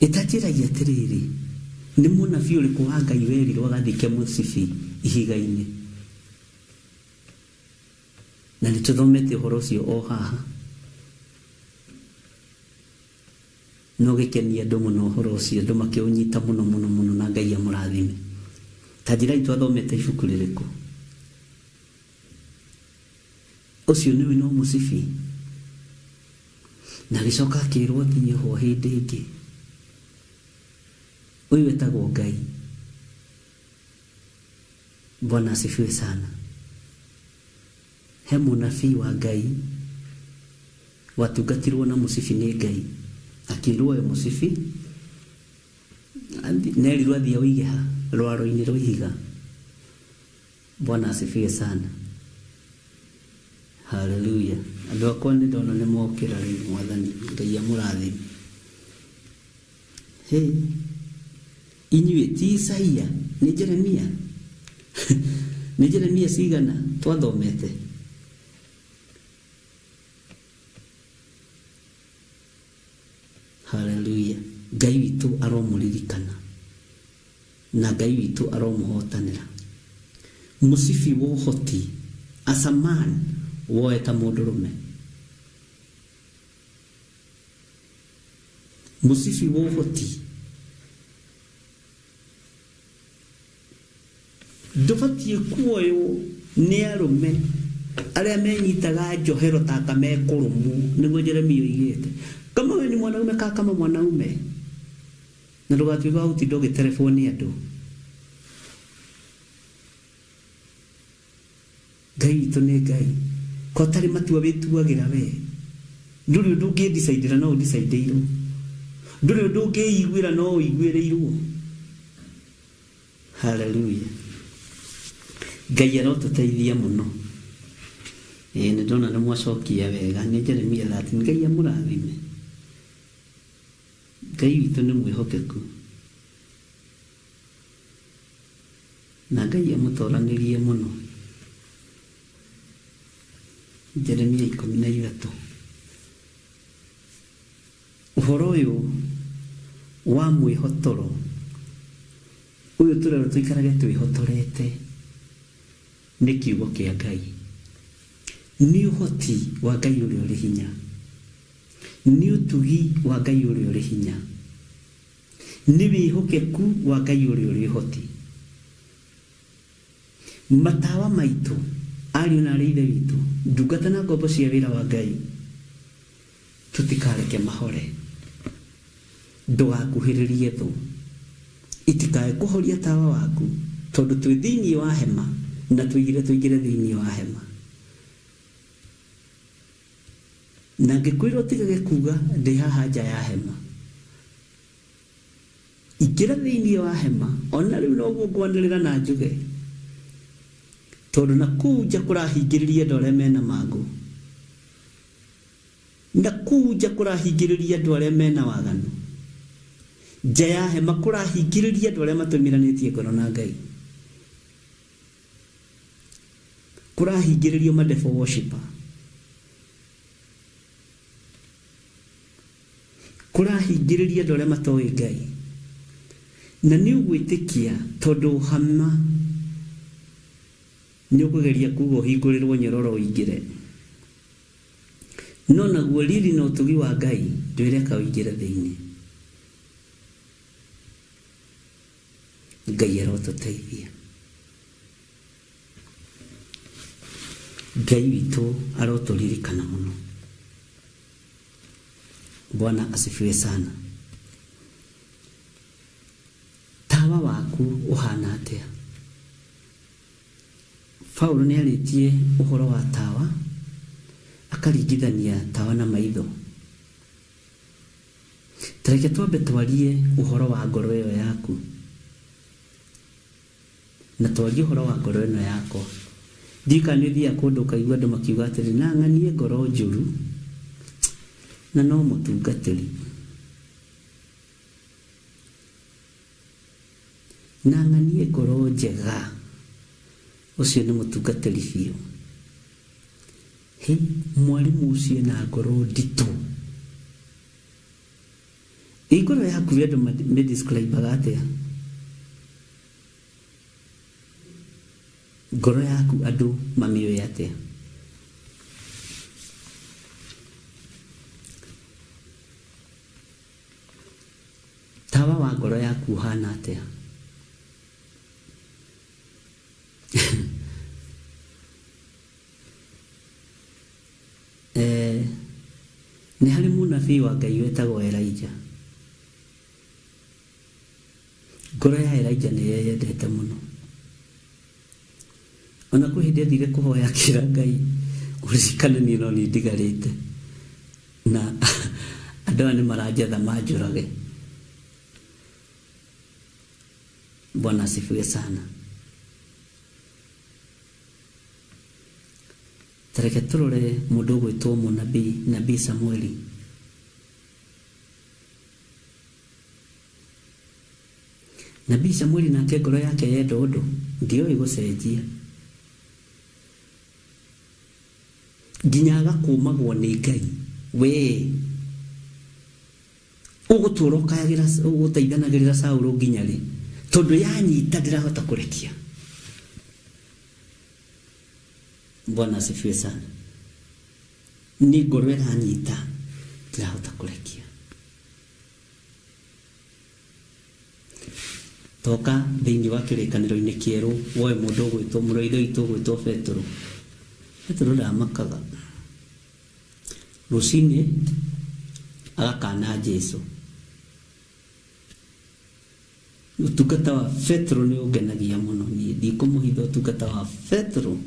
Ĩtanjĩragia atĩrĩrĩ, nĩ mũnabii ũrĩkũ wa Ngai werirwo agathike mũcibi ihiga-inĩ? Na nĩ tũthomete ũhoro ũcio o haha. Na ũgĩkenia andũ mũno ũhoro ũcio, andũ makĩũnyita mũno mũno mũno na Ngai amũrathime. Ta njĩrai twathomete ibuku rĩrĩkũ? Ũcio nĩwe no mũcibi? Na agĩcoka akĩrwo athiĩ ho hĩndĩ ĩngĩ. Ũyũ etagwo Ngai. Bwana asifiwe sana. He mũnabii wa Ngai watungatirwo na mũcibi nĩ Ngai, akĩrwo oe mũcibi na erirwo athiĩ aũige ha rwaro-inĩ rwa ihiga. Bwana asifiwe sana. Haleluya. Andũ akwa nĩ ndona nĩ mokĩra rĩu mwathani Ngai amũrathime. Hey. Inyuĩ ti Isaia nĩ Jeremia nĩ Jeremia cigana twathomete Haleluya. Ngai witũ aromũririkana na Ngai witũ aromũhotanĩra. Mũcibi wa ũhoti as a man woe ta mũndũrũme. Mũcibi wa ũhoti ndũbatiĩ kuoywo nĩ arũme arĩa menyitaga njohero ta aka mekũrũmwo, nĩguo Jeremia oigĩte. Kama we ni mwanaume kaa kama mwanaume, na ndũgatuĩke wa gũtinda ũgĩterebwo nĩ andũ. Ngai witũ nĩ Ngai. Ko ũtarĩ matua wĩtuagĩra we. Ndũrĩ ũndũ ũngĩndicaidĩra no ũndicaidĩirwo. Ndũrĩ ũndũ ũngĩiguĩra no ũiguĩrĩirwo. Haleluya. Ngai arotũteithia mũno. Ĩĩ nĩ ndona nĩ mwacokia wega. Nĩ Jeremia 13. Ngai amũrathime. Ngai witũ nĩ mwĩhokeku. Na Ngai amũtoranĩrie mũno. Jeremia 13. Ũhoro ũyũ wa mwĩhotoro ũyũ tũrerwo tũikarage twĩhotorete nĩ kiugo kĩa Ngai. Nĩ ũhoti wa Ngai ũrĩa ũrĩ hinya. Nĩ ũtugi wa Ngai ũrĩa ũrĩ hinya. Nĩ wĩhokeku wa Ngai ũrĩa ũrĩ ũhoti. Matawa maitũ, ariũ na aarĩ a Ithe witũ, ndungata na ngombo cia wĩra wa Ngai, tũtikareke mahore. Ndũgakuhĩrĩrie thũ. Itikae kũhoria tawa waku, tondũ twĩ thĩinĩ wa hema na twoigire tũingĩre thĩinĩ wa hema. Na ngĩkwĩra ũtigage kuuga, 'Ndĩ haha nja ya hema. Ingĩra thĩinĩ wa hema. O na rĩu noguo ngwanĩrĩra na njuge, tondũ na kũu nja kũrahingĩrĩria andũ arĩa me na mangũ, na kũu nja kũrahingĩrĩria andũ arĩa me na waganu, nja ya hema kũrahingĩrĩria andũ arĩa matũmĩranĩtie ngoro na Ngai, kũrahingĩrĩrio ma devil worshipper. Kũrahingĩrĩria andũ arĩa matoĩ Ngai. Na nĩ ũgwĩtĩkia tondũ hama nĩ ũkũgeria kuga ũhingũrĩrwo nyororo ũingĩre. No naguo riri na ũtugi wa Ngai ndwĩreka ũingĩre thĩinĩ. Ngai arotũteithia. Ngai witũ arotũririkana mũno. Bwana asifiwe sana. Tawa waku ũhana atĩa? Paulo nĩ arĩtie ũhoro wa tawa, akaringithania tawa na maitho. Ta reke twambe twarie ũhoro wa ngoro ĩyo yaku. Na twarie ũhoro wa ngoro ĩno yakwa. Ndiũĩ kana nĩ ũthiaga kũndũ ũkaigua andũ makiuga atĩrĩ, na ng'anie ngoro njũru, na no mũtungatĩri. Na ng'anie ngoro njega, ũcio nĩ mũtungatĩri biũ. Hĩ, mwarimũ ũcio ena ngoro nditũ. Ĩ ngoro yaku andũ mĩ-describe-aga atĩa? Ngoro yaku andũ mamĩũĩ atĩa? Tawa wa ngoro yaku ũhana atĩa? Eh, nĩ harĩ mũnabii wa Ngai wetagwo Elijah. Ngoro ya Elijah nĩ yeyendete mũno. Ona kwĩ hĩndĩ athire kũhoya akĩra Ngai, Ũririkane niĩ no niĩ ndigarĩte na andũ aya nĩ maranjetha manjũrage. Bwana asifiwe sana. Ta reke tũrore mũndũ ũgwĩtwo mũnabii, nabii Samueli. Nabii Samueli nake ngoro yake yenda ũndũ ndĩoĩ gũcenjia. Nginya agakũmagwo nĩ Ngai. Wee ũgũtũra ũkayagĩra ũgũteithanagĩrĩra Saũlũ nginya rĩ? Tondũ yanyita ndĩrahota kũrekia. Bwana asifiwe sana. Nĩ ngoro ĩranyita ndĩrahota kũrekia. Toka thĩinĩ wa kĩrĩkanĩro-inĩ kĩerũ woe mũndũ ũgwĩtwo mũrũ wa ithe witũ ũgwĩtwo Petero. Petero ndamakaga. Rũcinĩ agakana Jesu. Ũtungata wa Petero nĩ ũngenagia mũno niĩ ndikũmũhitha ũtungata wa Petero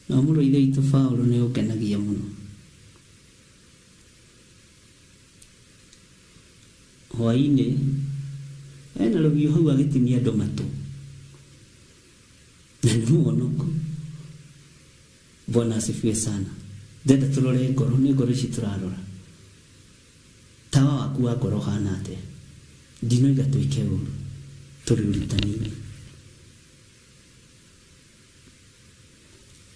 na mũrũ wa ithe witũ Paulo nĩ ũngenagia mũno. Hwaĩ-inĩ ena rũhiũ hau agĩtinia andũ matũ na nĩ mũhonoku. Bwana asifiwe sana. Ndenda tũrore ngoro, nĩ ngoro ici tũrarora. Tawa waku wa ngoro ũhana atĩa? Ndinoiga twĩke ũru, tũrĩ ũrutani-inĩ.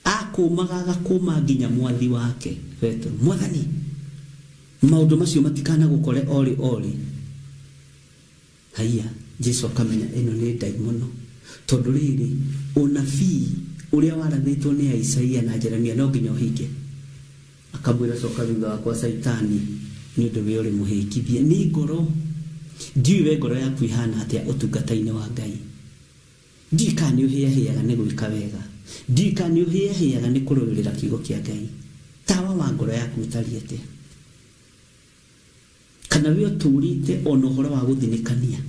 Akũmaga agakũma nginya mwathi wake Petero, Mwathani, maũndũ macio matikanagũkore orĩ orĩ. Haiya, Jesu akamenya ĩno nĩ ndaimono, tondũ rĩrĩ, ũnabii ũrĩa warathĩtwo nĩ Isaia na Jeremia no nginya ũhinge. Akamwĩra, Coka thutha wakwa Caitani, nĩ ũndũ we ũrĩ mũhĩngithia. Nĩ ngoro. Ndiũĩ we ngoro yaku ĩhana atĩa ũtungata-inĩ wa Ngai. Ndiũĩ kana nĩ ũhĩahĩaga nĩ gwĩka wega. Ndiũĩ kana nĩ ũhĩahĩaga nĩ kũrũĩrĩra kiugo kĩa Ngai. Tawa wa ngoro yaku ũtariĩ atĩa? Kana we ũtũũrĩte o na ũhoro wa gũthinĩkania?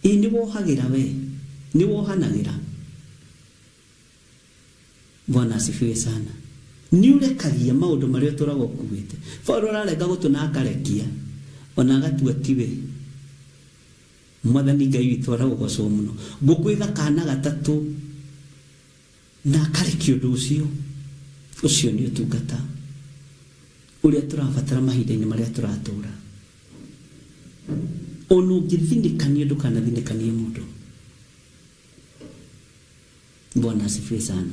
Ĩ nĩ wohagĩra we? Nĩ wohanagĩra? Bwana asifiwe sana. Nĩ ũrekagia maũndũ marĩa ũtũraga ũkuĩte. Paulo ararenga gũtũ na akarekia, ona agatua tiwe. Mwathani Ngai witũ arogocwo mũno. Ngũkũ ĩgakana gatatũ na akarekia ũndũ ũcio. Ũcio nĩ ũtungata ũrĩa tũrabatara mahinda-inĩ marĩa tũratũra. Ona ũngĩthinĩkania ndũkanathinĩkanie mũndũ. Bwana asifiwe sana.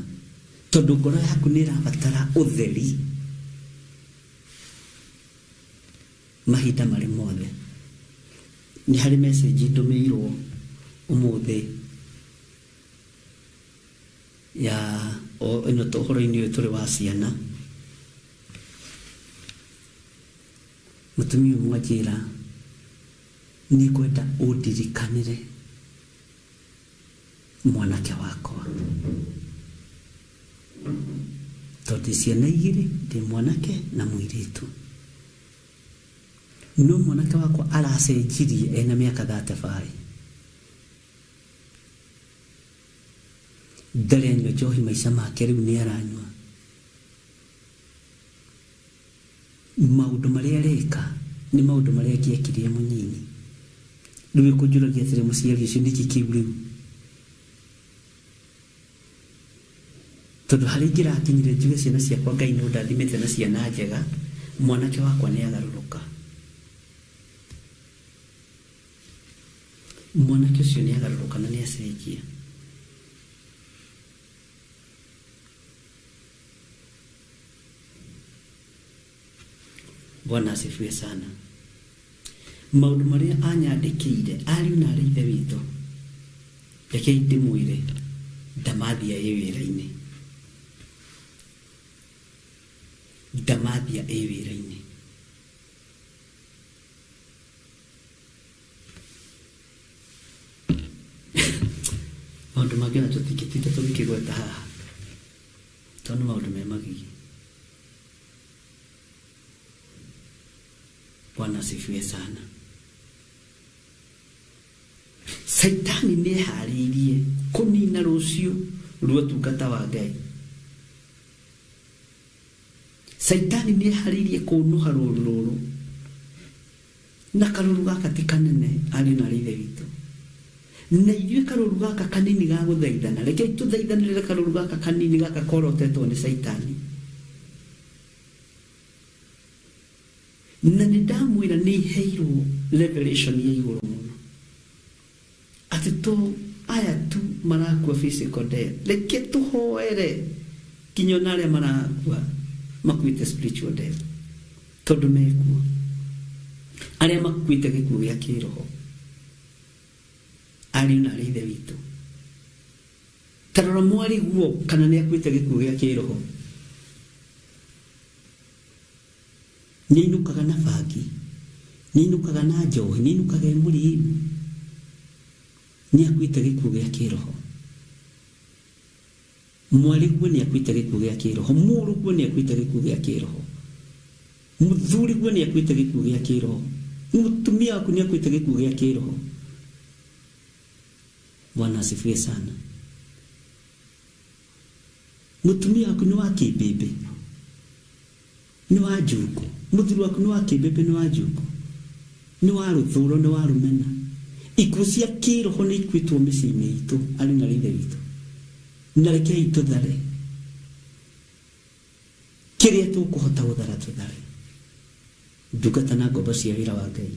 Tondũ ngoro yaku nĩ ĩrabatara ũtheri mahinda marĩ mothe. Nĩ harĩ message ndũmĩirwo ũmũthĩ ya ĩno ũhoro-inĩ ũyũ tũrĩ wa ciana. Mũtumia ũmwe anjĩra nĩ ngwenda ũndirikanĩre mwanake wakwa tondũ ciana igĩrĩ ndĩ mwanake na mũirĩtu. No mwanake wakwa aracenjirie ena mĩaka 35. Ndarĩ anyua njohi maica make rĩu nĩ aranyua. Maũndũ marĩa areka nĩ maũndũ marĩa angĩekire e mũnyinyi. Rĩu ĩkũnjũragia atĩrĩ mũciari ũcio nĩkĩ kĩu rĩu? Tondũ harĩa ingĩrakinyire njuge ciana ciakwa Ngai nĩ ũndathimĩte na ciana njega, mwanake wakwa nĩ agarũrũka. Mwanake ũcio nĩ agarũrũka na nĩ acenjia. Bwana asifiwe sana. Maũndũ marĩa anyandĩkĩire ariũ na arĩ ithe witũ, rekei ndĩmwĩre ndamathia ĩ wĩra-inĩ. Ndamathia ĩ wĩra-inĩ. Maũndũ mangĩ ona tũtingĩtinda tũgĩkĩgweta haha tondũ nĩ maũndũ me magigi. Bwana asifiwe sana. Saitani nĩ eharĩirie kũnina rũciũ rwa ũtungata wa Ngai. Caitani nĩ eharĩirie kũnũha rũru rũrũ na karũru gaka ti kanene ariũ na arĩ ithe witũ na ithuĩ karũru gaka kanini ga gũthaithana rekei tũthaithanĩrĩre karũru gaka kanini gaka korotetwo nĩ caitani na nĩ ndamwĩra nĩ iheirwo revelation ya igũrũ mũno atĩ to aya tu marakua physical death reke tũhoere nginya ona arĩa marakua makuĩte spiritual death tondũ mekuo arĩa makuĩte gĩkuũ gĩa kĩroho ariũ na arĩ ithe witũ ta rora mwarĩguo kana nĩ akuĩte gĩkuũ gĩa kĩroho nĩainũkaga na bangi nĩainũkaga na njohi nĩainũkaga e mũrĩu nĩakuĩte gĩkuũ gĩa kĩroho mwarĩguo nĩakuĩte gĩkuũ gĩa kĩroho mũrũguo nĩakuĩte gĩkuũ gĩa kĩroho mũthuriguo nĩakuĩte gĩkuũ gĩa kĩroho mũtumia waku nĩakuĩte gĩkuũ gĩa kĩroho Bwana asifiwe sana mũtumia waku nĩ wa kĩmbĩmbĩ nĩ wa njungu mũthuri waku nĩ wa kĩmbĩmbĩ nĩ wa njungu nĩ wa rũthũro nĩ wa rũmena ikuũ cia kĩroho nĩ ikuĩtwo mĩciĩ-inĩ itũ arĩ na ithe witũ na rekei tũthare kĩrĩa tũkũhota gũthara tũthare ndungata na ngombo cia wĩra wa Ngai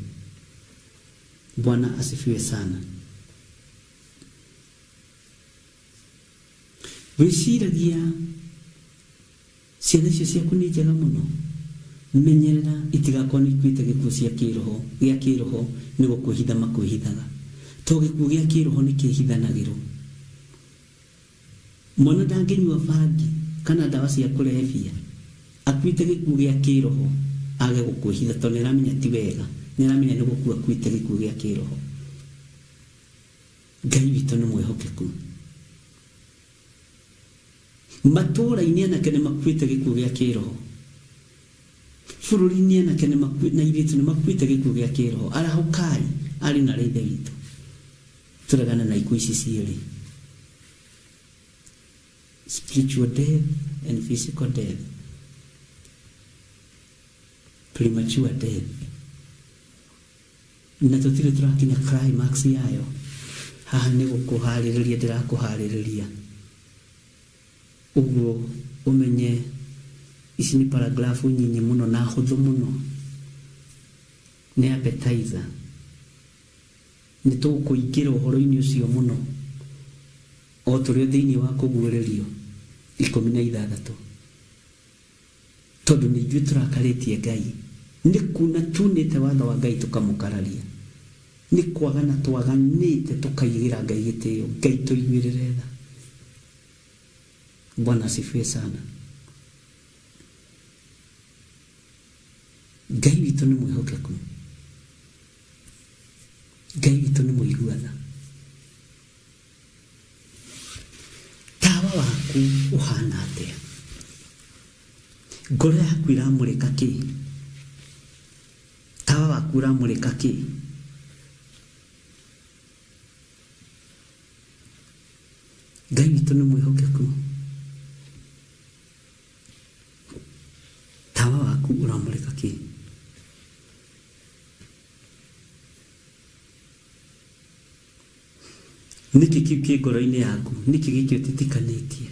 Bwana asifiwe sana wĩciragia ciana icio ciaku nĩ njega mũno menyerera itigakorwo nĩ ikuĩte gĩkuũ cia kĩroho gĩa kĩroho nĩ gũkwĩhitha makwĩhithaga to gĩkuũ gĩa kĩroho nĩ kĩhithanagĩrwo mwana ndangĩnyua bangi kana ndawa cia kũrebia akuĩte gĩkuũ gĩa kĩroho age gũkwĩhitha tondũ nĩaramenya ti wega nĩaramenya nĩ gũkua akuĩte gĩkuũ gĩa kĩroho Ngai witũ nĩ mwĩhokeku matũũra-inĩ anake nĩ makuĩte gĩkuũ gĩa kĩroho bũrũri-inĩ anake nĩ na airĩtu nĩ makuĩte gĩkuũ gĩa kĩroho arahũkai ariũ na arĩ ithe witũ tũregane na ikuũ ici cierĩ spiritual death and physical death premature death na tũtirĩ tũrakinya climax yayo haha nĩ gũkũharĩrĩria ndĩrakũharĩrĩria ũguo ũmenye ici nĩ paragrafu nyinyi mũno na hũthũ mũno nĩ appetizer nĩ tũkũingĩra ũhoro-inĩ ũcio mũno o tũrĩ o thĩinĩ wa kũguũrĩrio 16 tondũ nĩ ithuĩ tũrakarĩtie Ngai nĩ kuna tunĩte watho wa Ngai tũkamũkararia nĩ kwagana twaganĩte tũkaigĩra Ngai gĩtĩo Ngai tũiguĩrĩre tha Bwana asifiwe sana Ngai witũ nĩ mwĩhokeku Ngai witũ nĩ mũigua tha tawa waku ũhana atĩa ngoro yaku ĩramũrĩka kĩ tawa waku ũramũrĩka kĩ Ngai witũ nĩ mwĩhokeku tawa waku ũramũrĩka kĩ nĩkĩ kĩu kĩ ngoro-inĩ yaku nĩkĩ gĩkĩ ũtitikanĩtie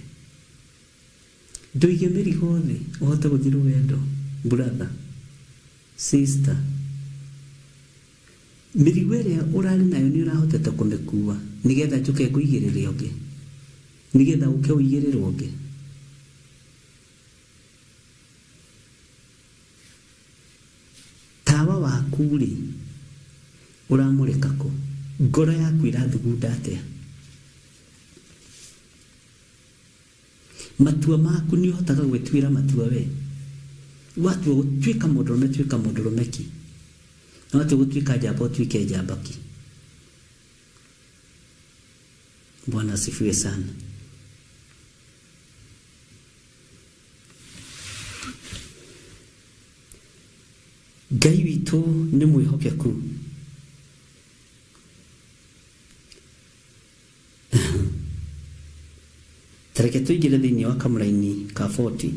ndũige mĩrigo thĩ ũhote gũthiĩ rũgendo brother sister mĩrigo ĩrĩa ũrarĩ nayo nĩ ũrahotete kũmĩkua nĩgetha njũke ngũigĩrĩre ũngĩ nĩgetha ũke ũigĩrĩrwo ũngĩ tawa waku rĩ ũramũrĩka kũ ngoro yaku ĩrathugunda atĩa matua maku nĩ ũhotaga gwĩtuĩra matua we watua gũtuĩka mũndũrũme tuĩka mũndũrũme ki na watua gũtuĩka njamba ũtuĩke njamba ki Bwana asifiwe sana Ngai witũ nĩ mwĩhokeku ta reke tũingĩre thĩinĩ wa kamũraini ka 40.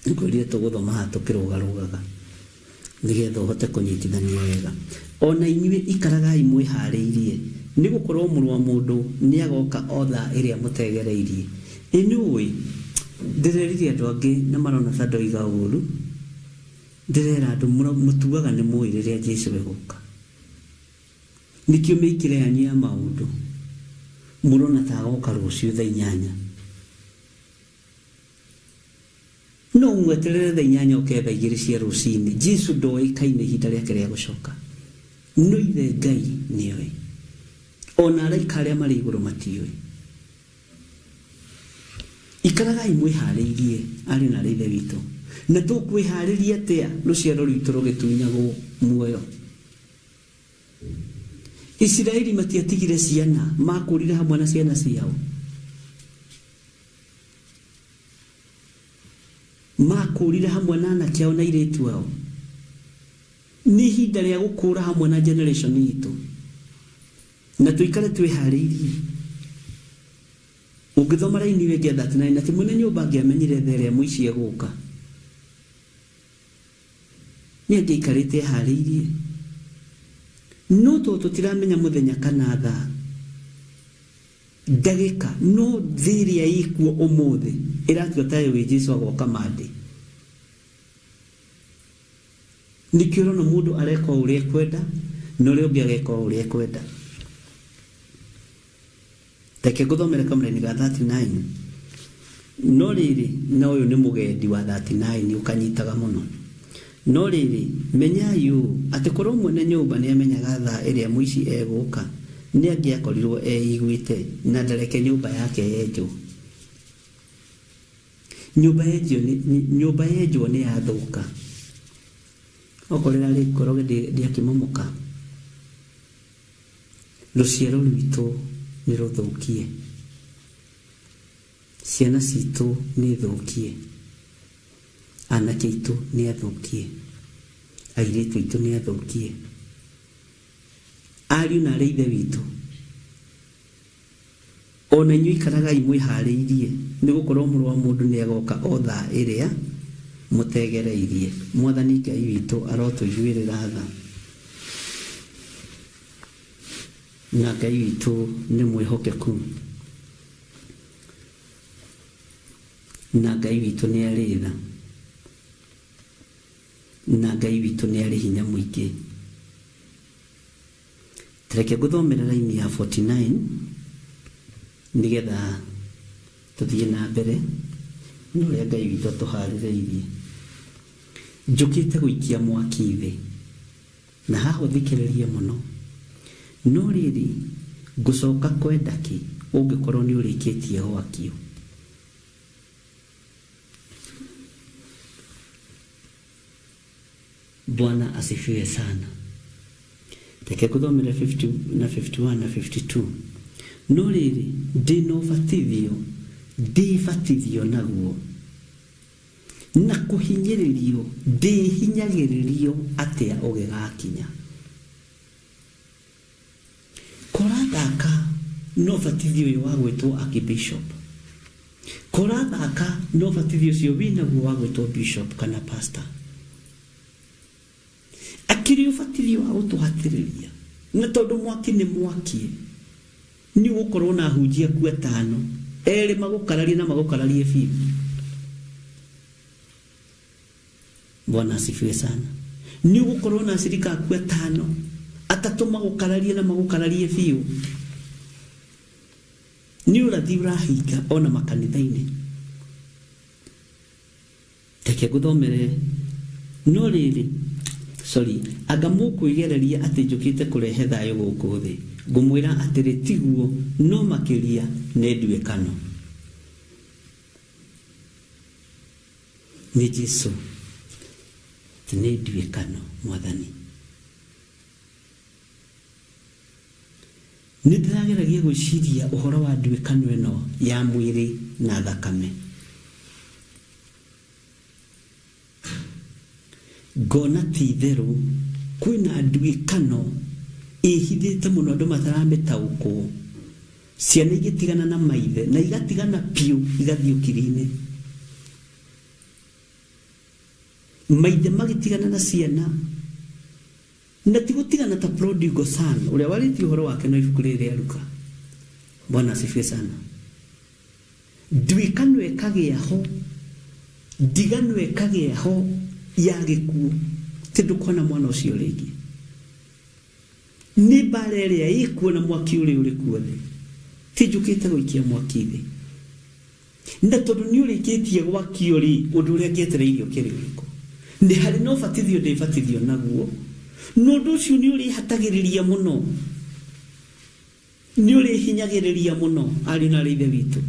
Ngwĩrire tũgũthoma haha tũkĩrũgarũgaga nĩgetha ũhote kũnyitithania wega. O na inyuĩ ikaragai mwĩhaarĩirie, nĩ gũkorũo Mũrũ wa mũndũ nĩ agooka o thaa ĩrĩa mũtegereirie. Ĩ nĩ ũĩ, ndĩrerire andũ angĩ na marona ta ndoiga ũũru, ndĩrera andũ mũtuaga nĩ mũĩ rĩrĩa Jesu egũka. Nĩkĩo mĩikĩre yanyu ya maũndũ mũrona ta agoka rũciũ thaa inyanya. No ũmweterere thaa inyanya oke thaa igĩrĩ cia rũcinĩ. Jesu ndoĩkaine ihinda rĩake rĩa gũcoka. No ithe Ngai nĩoĩ. Ona araika arĩa marĩ igũrũ matiũĩ. Ikaragai mwĩharĩirie, ariũ na aarĩ a Ithe witũ. Na tũkwĩharĩria atĩa rũciaro rwitũ rũgĩtunyagwo muoyo? Isiraeli matiatigire ciana, makũrire hamwe na ciana ciao. Makũrire hamwe na anake ao na airĩtu ao. Nĩ ihinda rĩa gũkũra hamwe na generation itũ na tũikare twĩharĩirie. Ũngĩthoma raini ĩyo ĩngĩ ya 39 atĩ mwene nyũmba angĩamenyire thaa ĩrĩa mũici egũka, nĩ angĩaikarĩte eharĩirie. No tondũ tũtiramenya mũthenya kana thaa, ndagĩka, no thĩ ĩrĩa ĩkuo ũmũthĩ ĩratua ta yũĩ Jesu agoka Monday. Nĩkĩo ũrona mũndũ areka o ũrĩa ekwenda na ũrĩa ũngĩ ageka o ũrĩa ekwenda. Reke ngũthomere kamũraini ga 39. No rĩrĩ, na ũyũ nĩ mũgendi wa 39 ũkanyitaga mũno. No rĩrĩ, menyai ũũ, atĩ korwo mwene nyũmba nĩamenyaga thaa ĩrĩa mũici egũũka, nĩangĩakorirwo eiguĩte, na ndareke nyũmba yake yenjwo. Nyũmba yenjwo nĩ, nyũmba yenjwo nĩ yathũka. Okorwo ĩrarĩ ngoroge ndĩakĩmomoka. Rũciaro rwitũ nĩ rũthũkie. Ciana citũ nĩ thũkie. Anake aitũ nĩ athũkie. Airĩtu aitũ nĩ athũkie. Ariũ na aarĩ a Ithe witũ, o na inyuĩ ikaragai mwĩhaarĩirie, nĩ gũkorũo Mũrũ wa mũndũ nĩ agooka o thaa ĩrĩa mũtegereirie. Mwathani Ngai witũ arotũiguĩrĩra tha. Na Ngai witũ nĩ mwĩhokeku. Na Ngai witũ nĩ arĩ tha. Na Ngai witũ nĩ arĩ hinya mũingĩ. Reke ngũthomere raini ya 49 nĩgetha tũthiĩ na mbere na ũrĩa Ngai witũ atũharĩrĩirie. Njũkĩte gũikia mwaki thĩ, na haha ũthikĩrĩrie mũno. No rĩrĩ, ngũcoka kwenda kĩ ũngĩkorwo nĩ ũrĩkĩtie gwakio? Bwana asifiwe sana. Reke ngũthomere 50 na 51 na 52. No rĩrĩ, ndĩ na ũbatithio ndĩbatithio naguo, na kũhinyĩrĩrio ndĩhinyagĩrĩrio atĩa ũgĩgakinya. Kũrathaka na ũbatithio ũyũ wa gwĩtwo archbishop. Kũrathaka na ũbatithio ũcio wĩnaguo wa gwĩtwo bishop kana pastor. Akĩrĩ ũbatithio wa gũtũhatĩrĩria. Na tondũ mwaki nĩ mwaki, nĩ ũgũkorwo na ahunjia aku atano, erĩ magũkararie na magũkararie biũ. Bwana asifiwe sana. Nĩ ũgũkorwo na acirika aku atano, atatũ magũkararie na magũkararie biũ. Nĩ ũrathi ũrahinga ona makanitha-inĩ. Reke ngũthomere. No rĩrĩ, sorry, anga mũkwĩgereria atĩ njũkĩte kũrehe thayũ gũkũ thĩ? Ngũmwĩra atĩrĩ, tiguo, no makĩria nĩ nduĩkano. Nĩ Jesu, atĩ nĩ nduĩkano, Mwathani. Nĩ ndĩrageragia gwĩciria ũhoro wa nduĩkano ĩno ya mwĩrĩ na thakame. Ngona ti itherũ kwĩna nduĩkano ĩhithĩte mũno andũ mataramĩtaũkwo. Ciana igĩtigana na maithe na igatigana biũ igathiĩ ũkiri-inĩ. Maithe magĩtigana na ciana na ti gũtigana ta prodigal son ũrĩa warĩtie ũhoro wake na ibuku rĩrĩ rĩa Luka. Bwana asifiwe sana. Nduĩkano ĩkagĩa ho, ndigano ĩkagĩa ho ya gĩkuũ, ti ndũkona mwana ũcio rĩngĩ. Nĩ mbara ĩrĩa ĩkuo na mwaki ũrĩa ũrĩ kuo thĩ. Ti njũkĩte gũikia mwaki thĩ. Na tondũ nĩ ũrĩkĩtie gwakio rĩ, ũndũ ũrĩa ngĩetereire ũkĩrĩ ũrĩkũ? Nĩ harĩ na ũbatithio ndĩbatithio naguo, na ũndũ ũcio nĩ ũrĩhatagĩrĩria mũno, nĩ ũrĩhinyagĩrĩria mũno ariũ na aarĩ a Ithe witũ.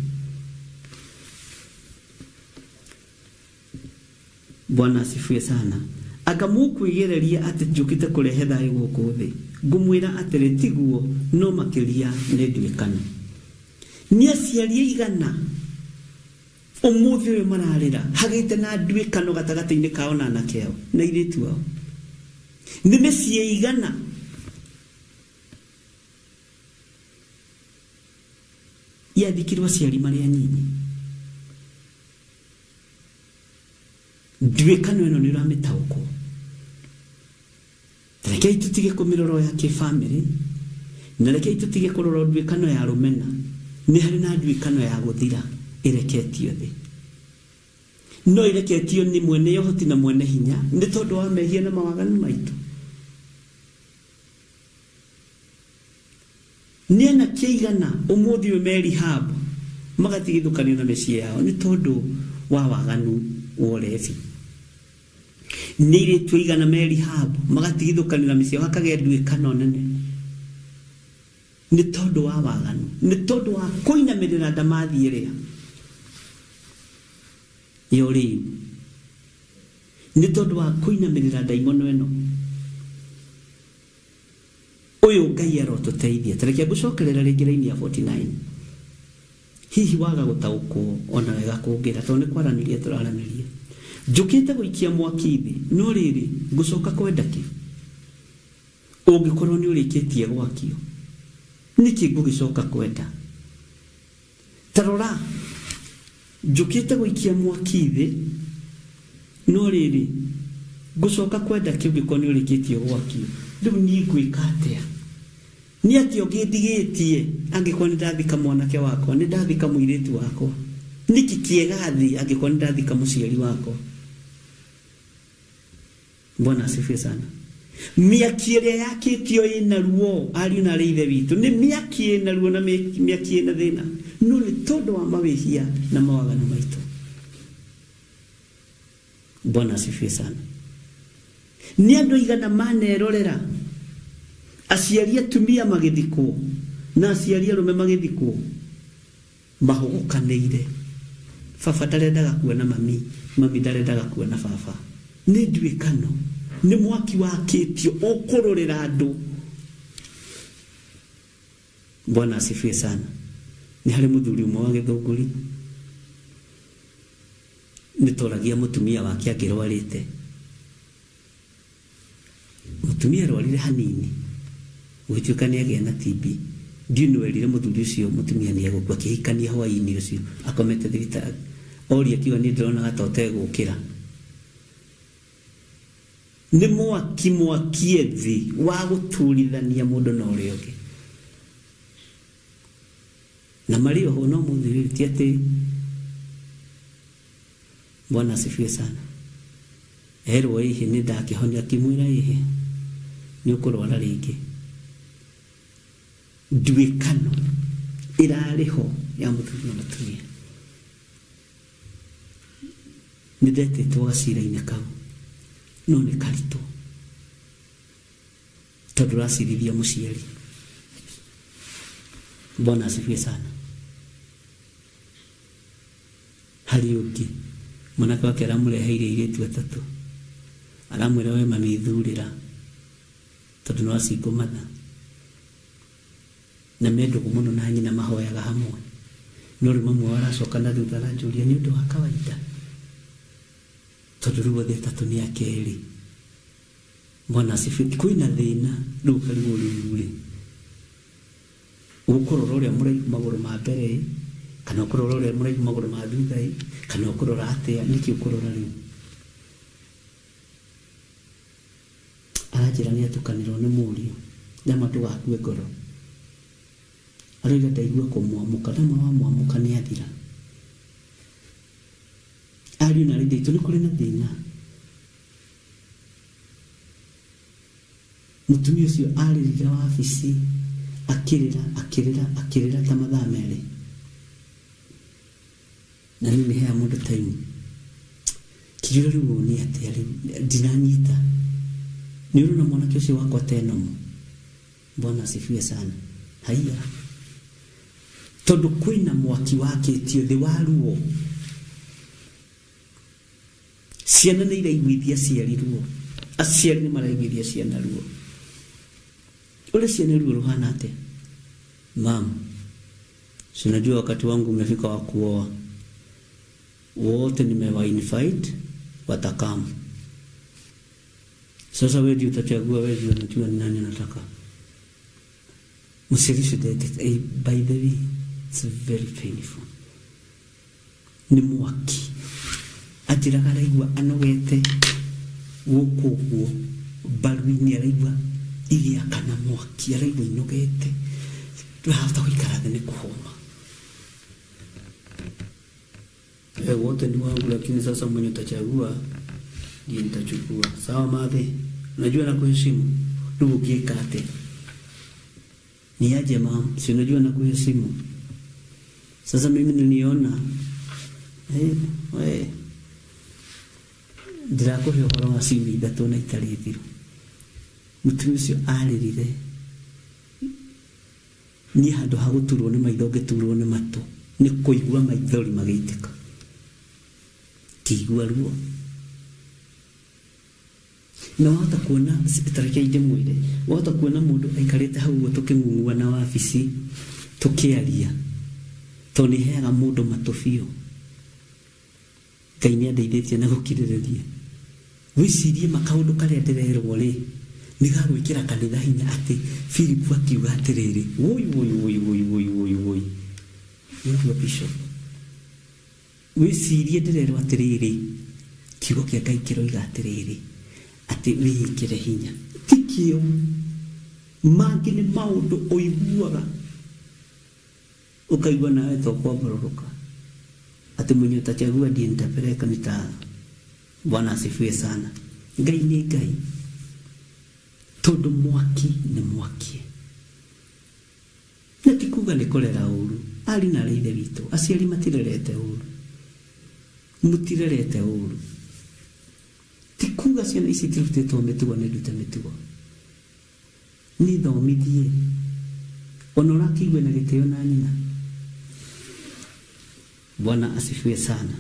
Bwana asifiwe sana. Anga mũkwĩgereria atĩ njũkĩte kũrehe thayũ gũkũ thĩ? Ngũmwĩra atĩrĩ, tiguo, no makĩria nĩ nduĩkano. Nĩ aciari aigana ũmũthĩ ũyũ mararĩra hagĩte na nduĩkano gatagatĩ-inĩ kao na anake ao na airĩtu ao? Nĩ mĩciĩ ĩigana yathikirwo aciari marĩ anyinyi? Nduĩkano ĩno nĩ ũramĩtaũkwo? Rekei tũtige kũmĩrora ya kĩbamĩrĩ, na rekei tũtige kũrora nduĩkano ya rũmena. Nĩ harĩ na nduĩkano ya gũthira ĩreketio thĩ, no ĩreketio nĩ mwene ũhoti na mwene hinya nĩ tondũ wa mehia na mawaganu maitũ. Nĩ anake aigana ũmũthĩ ũyũ me rehab magatigithũkanio na mĩciĩ yao nĩ tondũ wa waganu wa ũrebi? Nĩ airĩtu aigana me rehab magatigithũkanio na mĩciĩ yao hakagĩa nduĩkano nene nĩ tondũ wa waganu, nĩ tondũ wa kũinamĩrĩra ndamathi ĩrĩa ya ũrĩu, nĩ tondũ wa kũinamĩrĩra ndaimono ĩno? Ũyũ Ngai arotũteithia. Ta reke ngũcokerera rĩngĩ raini ya 49. Hihi waga gũtaũkwo o na wega kũngĩra, tondũ nĩ kwaranĩria tũraranĩria. Njũkĩte gũikia mwaki thĩ, no rĩrĩ, ngũcoka kwenda kĩ? Ũngĩkorwo nĩ ũrĩkĩtie gwakio, nĩkĩ ngũgĩcoka kwenda? Ta rora, njũkĩte gũikia mwaki thĩ, no rĩrĩ, ngũcoka kwenda kĩ ũngĩkorwo nĩ ũrĩkĩtie gwakio? Rĩu niĩ ngwĩka atĩa? Nĩ atĩa ũngĩ ndigĩtie angĩkorwo nĩ ndathika mwanake wakwa, nĩ ndathika mũirĩtu wakwa? Nĩkĩ kĩega thĩ angĩkorwo nĩ ndathika mũciari wakwa? Bwana asifiwe sana. Mĩaki ĩrĩa yakĩtio ĩna ruo, ariũ na arĩ ithe witũ, nĩ mĩaki ĩna ruo na mĩaki ĩna thĩna, no nĩ tondũ wa mawĩhia na mawaganu maitũ. Bwana asifiwe sana. Nĩ andũ aigana manerorera aciari atumia magĩthikwo na aciari arũme magĩthikwo Mahũgũkanĩire. Baba ndarendaga kuona mami, mami ndarendaga kuona baba. Nĩ nduĩkano. Nĩ mwaki wakĩtio ũkũrũrĩra andũ. Bwana asifiwe sana. Nĩ harĩ mũthuri ũmwe wa Gĩthũngũri nĩ toragia mũtumia wake angĩrwarĩte. Mũtumia arwarire hanini, gũgĩtuĩka nĩ agĩa na TB. Ndiũĩ nũ werire mũthuri ũcio mũtumia nĩ egũkua. Akĩhikania hwaĩ-inĩ ũcio akomete thibitarĩ. Oria akiuga niĩ ndĩronaga ta ũtegũkĩra. Nĩ mwaki mwakie thĩ wa gũturithania mũndũ na ũrĩa ũngĩ. Na marĩ oho no mũthĩ ũyũ ti atĩ Bwana asifiwe sana. Erwo ĩhĩ nĩ ndakĩhonia akĩmwĩra ĩhĩ nĩ ũkũrwara rĩngĩ. Nduĩkano ĩrarĩ ho ya mũthuri na mũtumia. Nĩ ndetĩtwo gacira-inĩ kau no nĩ karitũ tondũ ũracirithia mũciari. Bwana asifiwe sana. Harĩ ũngĩ, mwanake wake aramũreheire airĩtu atatũ, aramwĩra we mami thurĩra, tondũ no a single mother, na me ndũgũ mũno na nyina mahoyaga hamwe. No rĩu mamu wao aracoka na thutha aranjũria nĩ ũndũ wa kawaida, tondũ rĩu othe atatũ nĩ ake rĩ. Bwana asifiwe. Kwĩna thĩna rĩu ũkarigwo rĩu rĩ, Ũkũrora ũrĩa mũraihu magũrũ ma mbere ĩ, kana ũkũrora ũrĩa mũraihu magũrũ ma thutha ĩ, kana ũkũrora atĩa? Nĩkĩ ũkũrora rĩu? Aranjĩra nĩ atukanĩrwo nĩ mũriũ. Ndamwĩra ndũgakue ngoro. Aroiga ndaigua kũmwamũka. Ndamwĩra wamwamũka nĩ athira. Ariũ na aarĩ a Ithe witũ nĩ kũrĩ na thĩna. Mũtumia ũcio arĩrire wabici akĩrĩra akĩrĩra akĩrĩra ta mathaa merĩ. Na niĩ nĩ heaga mũndũ time. Kĩnjũria rĩu ũũ nĩ atĩa rĩu ndinanyita. Nĩ ũrona mwanake ũcio wakwa ta enomo. Bwana asifiwe sana. Haiya. Tondũ kwĩna mwaki wakĩtio thĩ wa ruo. Ciana nĩ iraiguithia aciari ruo. Aciari nĩ maraiguithia ciana ruo. Ũrĩa ciana ruo rũhana atĩa? Mam, si unajua wakati wangu umefika wa kuoa. Wote nimewa invite watakam. Sasa wewe ndio utachagua, wewe ndio unajua ni nani unataka. Mũciari ũcio ndetete, eh, by the way, it's very painful. Nĩ mwaki. Anjĩraga araigua anogete gũkũ ũguo mbaru-inĩ araigua igĩakana mwaki, araigua inogete, ndahota gũikara thĩ nĩ kũhũma. Eh, wote ni wangu lakini sasa mwenye utachagua ndiye nitachukua. Sawa madhe, unajua nakuheshimu. Rĩu ũngĩka atĩa? Ni aje mam, si unajua nakuheshimu. Sasa mimi niliona eh, we ndirakũhe ũhoro wa ciumia ithatũ na itarĩ thiru. Mũtumia ũcio arĩrire niĩ handũ ha gũturwo nĩ maitho ngĩturwo nĩ matũ nĩ kũigua maithori magĩitĩka ngĩigua ruo na wahota kuona ta rekei ndĩmwĩre wahota kuona mũndũ aikarĩte hau ũguo tũkĩng'ung'ua na wabici tũkĩaria tondũ nĩ heaga mũndũ matũ biũ Ngai nĩ andeithĩtie na gũkirĩrĩria. Wĩcirie ma kaũndũ karĩa ndĩrerwo rĩ, nĩ ga gwĩkĩra kanitha hinya atĩ Philip akiuga atĩrĩrĩ, wũi wũi wũi wũi wũi wũi wũi. Nĩũguo bishop. Wĩcirie ndĩrerwo atĩrĩrĩ, kiugo kĩa Ngai kĩroiga atĩrĩrĩ, atĩ wĩĩkĩre hinya. Ti kĩo. Mangĩ nĩ maũndũ ũiguaga. Ũkaigua nawe ta ũkwambarũrũka atĩ mwenye utachagua ndiye nitapeleka nita Bwana asifiwe sana. Ngai nĩ Ngai tondũ mwaki nĩ mwaki na ti kuga nĩ kũrera ũru ari na arĩ ithe witũ aciari matirerete ũru mũtirerete ũru ti kuga ciana ici itirutĩtwo mĩtugo nĩ ndute mĩtugo Nĩ thomithie. Ona ũrakĩigua na gĩtĩo na nyina. Bwana asifiwe sana.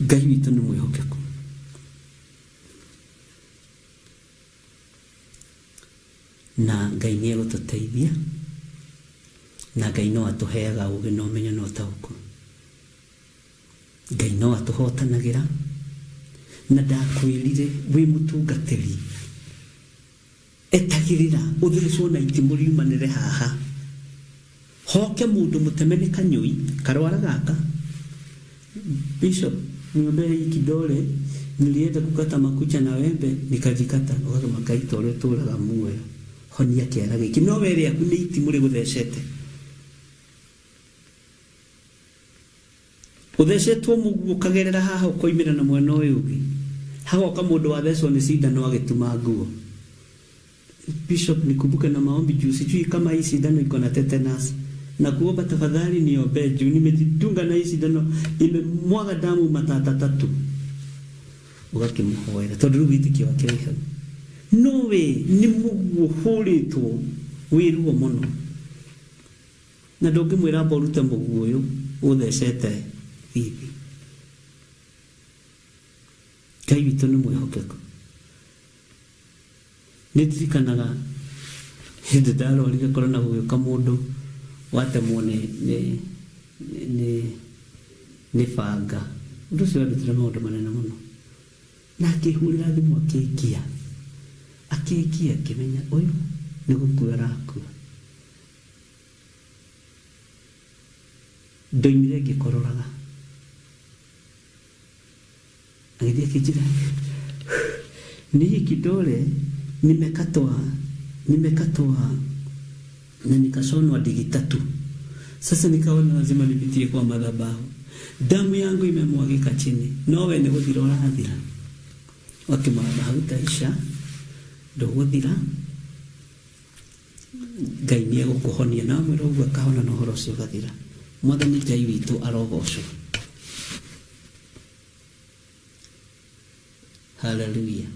Ngai witũ nĩ mwĩhokeku. Na Ngai nĩ egũtũteithia. Na Ngai no atũheaga ũgĩ na ũmenyo na ũtaũku. Ngai no atũhotanagĩra. Na ndakwĩrire wĩ mũtungatĩri etagĩrĩra ũthecwo na itimũ riumanĩre haha hoke mũndũ mũteme nĩ kanyũi karwara gaka Bishop niombee hii kidole nilienda kukata makucha na wembe nikajikata ũgakĩma Ngai ta ũrĩa ũtũraga muoyo honia kĩara gĩkĩ no we rĩaku nĩ itimũ rĩgũthecete Ũthecetwo mũguo ũkagerera haha ũkoimĩra na mwena ũyũ ũngĩ. Hagoka mũndũ wathecwo nĩ cindano agĩtuma nguo. Bishop nikumbuke na maombi juu sijui kama hii sindano iko na tetanus. Na kuomba tafadhali niombee juu nimejidunga na hii sindano imemwaga damu matata tatu. Ũgakĩmũhoera tondũ rĩu wĩtĩkio wake wĩ hau. No we nĩ mũguo ũhũrĩtwo wĩ ruo mũno. Na ndũngĩmwĩra amba ũrute mũguĩ ũyũ ũthecete thithi. Ngai witũ nĩ mwĩhokeku. Nĩ ndirikanaga hĩndĩ ndarwarire korona gũgĩũka mũndũ watemwo nĩ nĩ nĩ nĩ banga. Ũndũ ũcio wandutire maũndũ manene mũno. Na akĩhũrĩra thimũ akĩngia, akĩngia ngĩmenya ũyũ nĩ gũkua arakua. Ndoimire ngĩkororaga. Agĩthiĩ akĩnjĩra, Ni hii kidole nimekatwa, nimekatwa na nikashonwa digi tatu. Sasa nikaona lazima nipitie kwa madhabahu. Damu yangu imemwagika chini, nowe nĩ gũthira ũrathira. Wakĩmatha hautaisha, ndũgũthira, Ngai nĩ egũkũhonia. Na wamwĩra ũguo akahona na ũhoro ũcio ũgathira. Mwathani Ngai witũ arogocwo. Haleluya.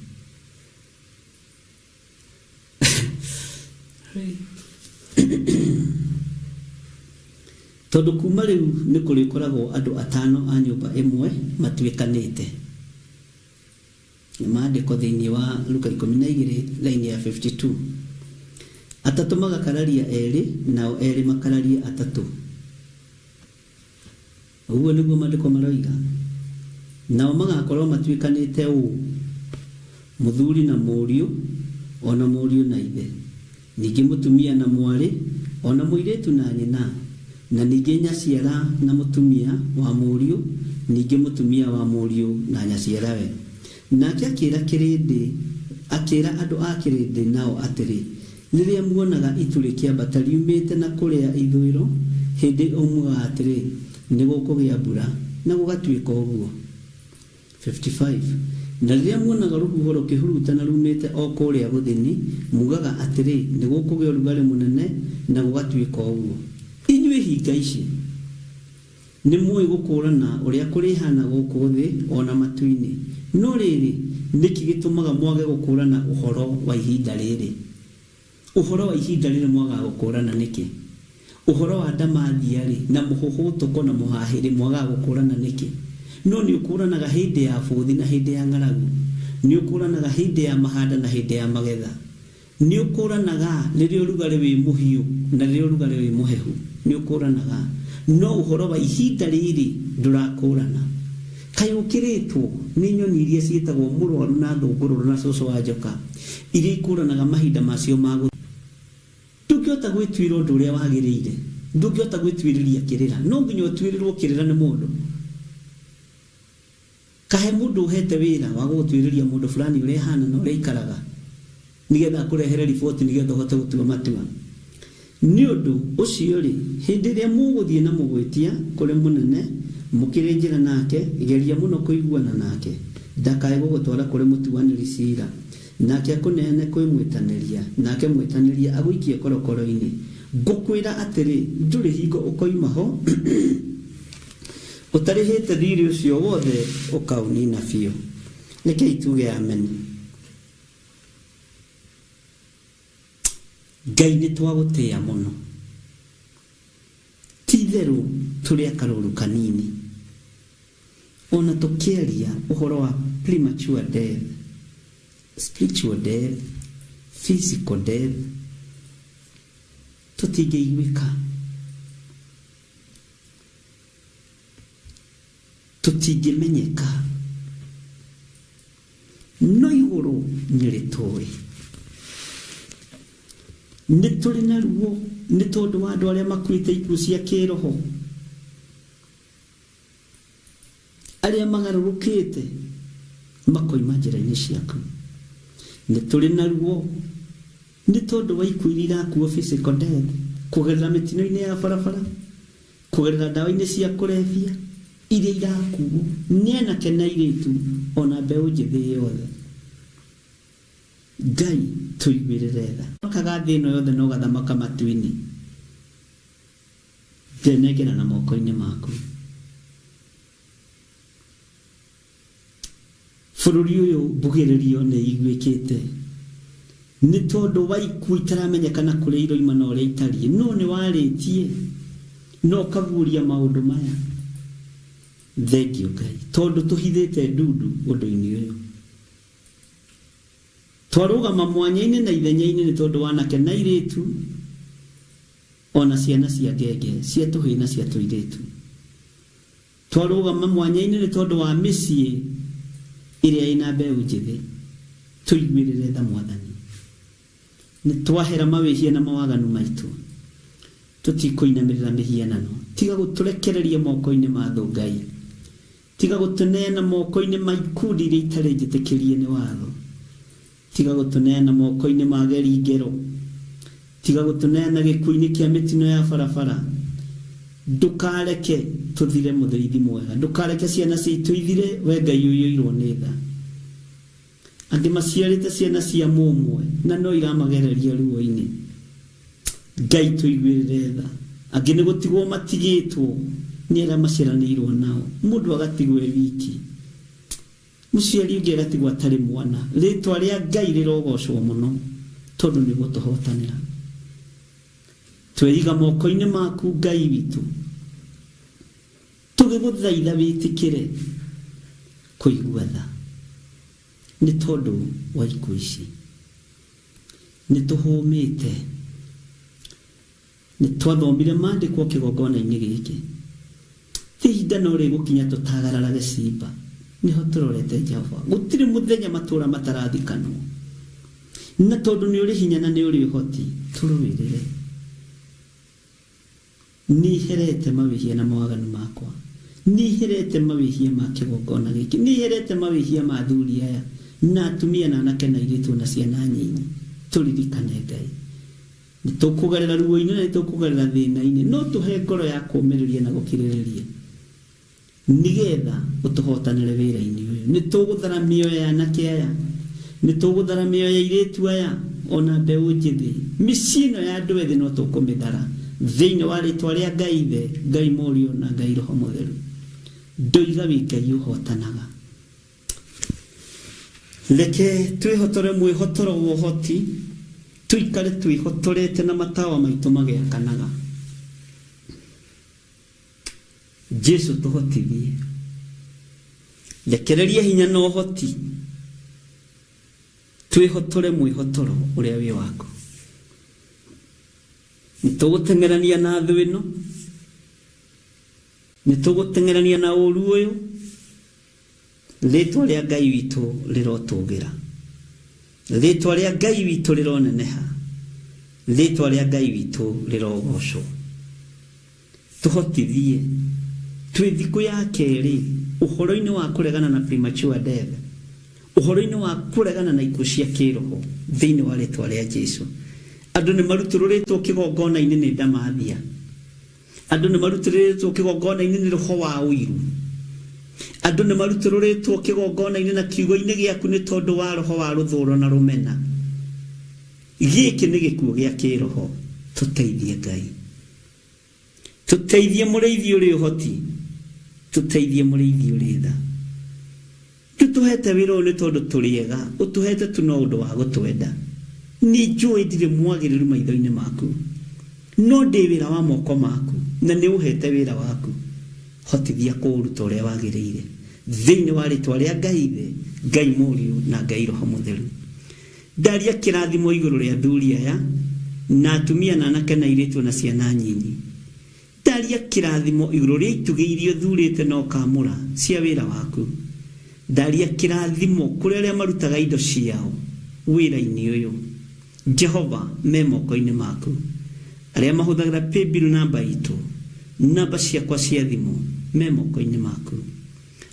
Tondũ kuma rĩu nĩ kũrĩkoragwo andũ atano a nyũmba ĩmwe matuĩkanĩte. Nĩ maandĩko thĩinĩ wa Luka 12 raini ya 52. Atatũ magakararia erĩ, nao erĩ makararie atatũ. Ũguo nĩguo maandĩko maroiga. Nao magakorwo matuĩkanĩte ũũ, mũthuri na mũriũ, o na mũriũ na ithe, ningĩ mũtumia na mwarĩ, o na mũirĩtu na nyina, na ningĩ nyaciara na mũtumia wa mũriũ, ningĩ mũtumia wa mũriũ na nyaciarawe. Nake akĩĩra kĩrĩndĩ, akĩĩra andũ a kĩrĩndĩ nao atĩrĩ, Rĩrĩa muonaga itu rĩkĩambata riumĩte na kũrĩa ithũĩro, hĩndĩ ĩo muugaga atĩrĩ, 'Nĩgũkũgĩa mbura, na gũgatuĩka ũguo. 55 na rĩrĩa muonaga rũhuho rũkĩhurutana ruumĩte o kũrĩa gũthini, muugaga atĩrĩ, 'Nĩgũkũgĩa ũrugarĩ mũnene, na gũgatuĩka ũguo. Inyuĩ hinga ici! Nĩmũũĩ gũkũũrana ũrĩa kũrĩhaana gũkũ thĩ o na matu-inĩ, no rĩrĩ, nĩkĩ gĩtũmaga mwage gũkũũrana ũhoro wa ihinda rĩrĩ? Ũhoro wa ihinda rĩrĩ mwagaga gũkũũrana nĩkĩ? Ũhoro wa ndamathia-rĩ, na mũhũhũtũko na mũhahĩ-rĩ, mwagaga gũkũũrana nĩkĩ? No nĩũkũũranaga hĩndĩ ya bũthi na hĩndĩ ya ng'aragu, nĩũkũũranaga hĩndĩ ya mahanda na hĩndĩ ya magetha. Nĩũkũũranaga rĩrĩa ũrugarĩ wĩ mũhiũ na rĩrĩa ũrugarĩ wĩ mũhehu, nĩũkũũranaga, no ũhoro wa ihinda rĩrĩ ndũrakũũrana. Kaĩ ũkĩrĩtwo nĩ nyoni iria ciĩtagwo mũrwaru na thũngũrũrũ na cũcũ wa njoka, iria ikũũranaga mahinda macio ma gũthiĩ? Ndũngĩhota gwĩtuĩra ũndũ ũrĩa wagĩrĩire, ndũngĩhota gwĩtuĩrĩria kĩrĩra, no nginya ũtuĩrĩrwo kĩrĩra nĩ mũndũ. Kahe mũndũ ũhete wĩra wa gũgũtuĩrĩria mũndũ fulani ũrĩa ahana na ũrĩa aikaraga nĩgetha akũrehere riboti nĩgetha ũhote gũtua matua. Nĩ ũndũ ũcio-rĩ, hĩndĩ ĩrĩa mũgũthiĩ na mũgwĩtia kũrĩ mũnene mũkĩrĩ njĩra nake, geria mũno kũiguana nake, ndakae gũgũtwara kũrĩ mũtuanĩri ciira, nake akũneane kwĩ mwĩtanĩria, nake mwĩtanĩria agũikie korokoro-inĩ. Ngũkwĩra atĩrĩ, ndũrĩ hingo ũkoima ho Ũtarĩhĩte thiirĩ ũcio wothe ũkaũnina biũ. Rekei tuge ameni. Ngai nĩ twagũtĩĩa mũno. Ti itherũ tũrĩ a karũũru kanini. Ona tũkĩaria ũhoro wa premature death, spiritual death, physical death, tũtingĩiguĩka. Tũtingĩmenyeka, no igũrũ nĩ rĩtũĩ. Nĩ tũrĩ na ruo nĩ tondũ wa andũ arĩa makuĩte ikuũ cia kĩĩroho, arĩa magarũrũkĩte makoima njĩra-inĩ ciaku. Nĩ tũrĩ na ruo Nĩ tondũ wa ikuũ iria irakuo physical death, kũgerera mĩtino-inĩ ya barabara, kũgerera ndawa-inĩ cia kũrebia, iria irakuo nĩ anake na airĩtu o na mbeũ njĩthĩ yothe. Ngai tũiguĩrĩre tha. Thamakaga thĩ ĩno yothe na ũgathamaka matu-inĩ. Ndenengerana moko-inĩ maku. Bũrũri ũyũ mbugĩrĩrio nĩ iguĩkĩte nĩ tondũ wa ikuũ itaramenyekana kũrĩa iroima na ũrĩa itariĩ, no nĩ warĩtie na ũkaguũria maũndũ maya. Thengiũ Ngai tondũ tũhithĩte ndundu ũndũ-inĩ ũyũ. Twarũgama mwanya-inĩ na ithenya-inĩ nĩ tondũ wa anake na airĩtu o na ciana cia ngenge, cia tũhĩĩ na cia tũirĩtu. Twarũgama mwanya-inĩ nĩ tondũ wa mĩciĩ ĩrĩa ĩna mbeũ njĩthĩ. Tũiguĩrĩre tha Mwathani. Nĩ twahera mawĩhia na mawaganu maitũ. Tũtikũinamĩrĩra mĩhianano. Tiga gũtũrekereria moko-inĩ ma thũ Ngai. Tiga gũtũneana moko-inĩ ma ikundi iria itarĩ njĩtĩkĩrie nĩ watho. Tiga gũtũneana moko-inĩ ma geri ngero. Tiga gũtũneana gĩkuũ-inĩ kĩa mĩtino ya barabara. Ndũkareke tũthire mũthĩithi mwega. Ndũkareke ciana citũ ithire, we Ngai ũiyũirwo nĩ tha. Angĩ maciarĩte ciana cia mũmwe na no iramagereria ruo-inĩ. Ngai tũiguĩrĩre tha. Angĩ nĩ gũtigwo matigĩtwo nĩ arĩa maciaranĩirwo nao. Mũndũ agatigwo e wiki. Mũciari ũngĩ agatigwo atarĩ mwana. Rĩtwa rĩa Ngai rĩrogocwo mũno tondũ nĩ ũgũtũhotanĩra. Tweiga moko-inĩ maku Ngai witũ. Tũgĩgũthaitha wĩtĩkĩre kũigua tha nĩ tondũ wa ikuũ ici. Nĩ tũhũmĩte. Nĩ twathomire maandĩko kĩgongona-inĩ gĩkĩ. Ti ihinda no rĩgũkinya tũtagararage ciimba. Nĩho tũrorete Jehova. Gũtirĩ mũthenya matũũra matarathikanwo. Na tondũ nĩ ũrĩ hinya na nĩ ũrĩ ũhoti, tũrũĩrĩre. Nĩherete mawĩhia na mawaganu makwa. Nĩherete mawĩhia ma kĩgongona gĩkĩ. Nĩherete mawĩhia ma athuri aya, na atumia na anake na airĩtu o na ciana nyinyi. Tũririkane Ngai. Nĩtũkũgerera ruo-inĩ na nĩtũkũgerera thĩna-inĩ, no tũhe ngoro ya kũũmĩrĩria na gũkirĩrĩria, nĩgetha ũtũhotanĩre wĩra-inĩ ũyũ. Nĩtũgũthara mĩoyo ya anake aya, nĩtũgũthara mĩoyo ya airĩtu aya, o na mbeũ njĩthĩ. Mĩciĩ ĩno ya andũ ethĩ no tũkũmĩthara, thĩinĩ wa rĩtwa rĩa Ngai Ithe, Ngai Mũriũ, na Ngai Roho Mũtheru. Ndoiga wĩ Ngai ũhotanaga. Reke twĩhotore mwĩhotoro wa ũhoti, tũikare twĩhotorete na matawa maitũ magĩakanaga. Jesu tũhotithie. Rekereria hinya na ũhoti, twĩhotore mwĩhotoro ũrĩa wĩ waku. Nĩtũgũteng'erania na thũ ĩno, nĩtũgũteng'erania na ũru ũyũ, Rĩĩtwa rĩa Ngai witũ rĩrotũũgĩra, Rĩĩtwa rĩa Ngai witũ rĩroneneha, Rĩĩtwa rĩa Ngai witũ rĩrogoocwo. Tũhotithie, twĩ thikũ ya kerĩ ũhoro-inĩ wa kũregana na premature death, ũhoro-inĩ wa kũregana na ikuũ cia kĩroho thĩinĩ wa rĩĩtwa rĩa Jesu. Andũ nĩ marutũrũrĩtwo kĩgongona-inĩ nĩ ndamathia. Andũ nĩ marutũrũrĩtwo kĩgongona-inĩ nĩ roho wa ũiru. Andũ nĩ marutũrũrĩtwo kĩgongona-inĩ na kiugo-inĩ gĩaku nĩ tondũ wa roho wa rũthũũro na rũmena. Gĩkĩ nĩ gĩkuũ gĩa kĩroho. Tũteithie Ngai. Tũteithie mũrĩithi ũrĩ ũhoti. Tũteithie mũrĩithi ũrĩ tha. Ndũtũhete wĩra ũyũ nĩ tondũ tũrĩ ega, ũtũhete tu no ũndũ wa gũtwenda. Nĩ njũĩ ndirĩ mwagĩrĩru maitho-inĩ maku, no ndĩ wĩra wa moko maku, na nĩ ũhete wĩra waku. Hotithia kũũruta ũrĩa wagĩrĩire. Thĩinĩ wa rĩtwa rĩa Ngai Ithe, Ngai Mũriũ, na Ngai Roho Mũtheru. Ndaria kĩrathimo igũrũ rĩa athuri aya, na atumia, na anake, na airĩtu, o na ciana nyinyi. Ndaria kĩrathimo igũrũ rĩa itugĩ iria ũthuurĩte na ũkaamũra cia wĩra waku. Ndaria kĩrathimo kũrĩ arĩa marutaga indo ciao wĩra-inĩ ũyũ. Jehova, me moko-inĩ maku. Arĩa mahũthagĩra paybill namba itũ, namba ciakwa cia thimũ, me moko-inĩ maku.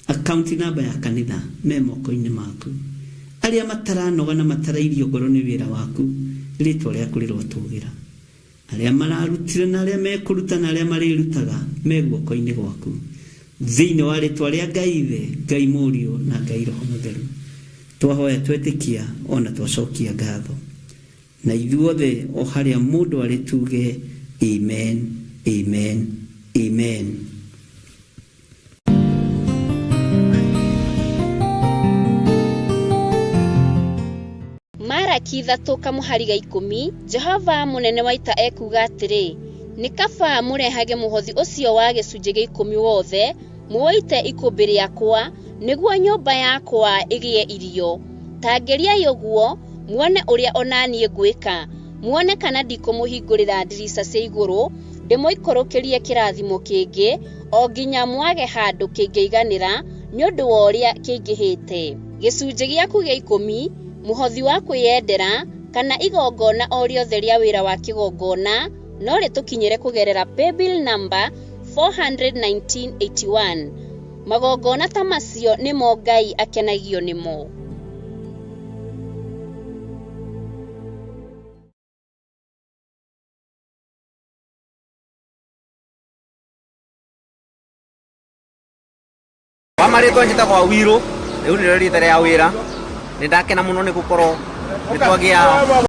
Akaunti namba ya kanitha, me moko-inĩ maku. Arĩa mataranoga na matarairio ngoro nĩ wĩra waku, rĩĩtwa rĩaku rĩrotũũgĩra. Arĩa mararutire na arĩa mekũruta na arĩa marĩrutaga me guoko-inĩ gwaku. Thĩinĩ wa rĩtwa rĩa Ngai Ithe, Ngai Mũriũ na Ngai Roho Mũtheru. Twahoya twetĩkia o na twacokia ngatho. Na ithuothe o harĩa mũndũ arĩ tuge Amen, Amen, Amen. Maraki ithatũ kamũhari ga ikũmi, Jehova mũnene wa ita ekuuga atĩrĩ, Nĩ kaba mũrehage mũhothi ũcio wa gĩcunjĩ gĩa ikũmi wothe, mũũite ikũmbĩ rĩakwa, nĩguo nyũmba yakwa ĩgĩe irio. Ta ngeriai ũguo, muone ũrĩa o na niĩ ngwĩka, muone kana ndikũmũhingũrĩra ndirica cia igũrũ, ndĩmũikũrũkĩrie kĩrathimo kĩngĩ, o nginya mwage handũ kĩngĩiganĩra nĩ ũndũ wa ũrĩa kĩingĩhĩte. Gĩcunjĩ gĩaku gĩa ikũmi, mũhothi wa kwĩyendera, kana igongona o rĩothe rĩa wĩra wa kĩgongona no rĩtũkinyĩre kũgerera paybill number 41981. Magongona ta macio nĩmo Ngai akenagio nĩmo. Marĩtwa njĩtagwo Awiro, rĩu nĩrĩo rĩtwa rĩa wĩra. Nĩ ndakena mũno nĩ gũkorwo nĩ twagĩa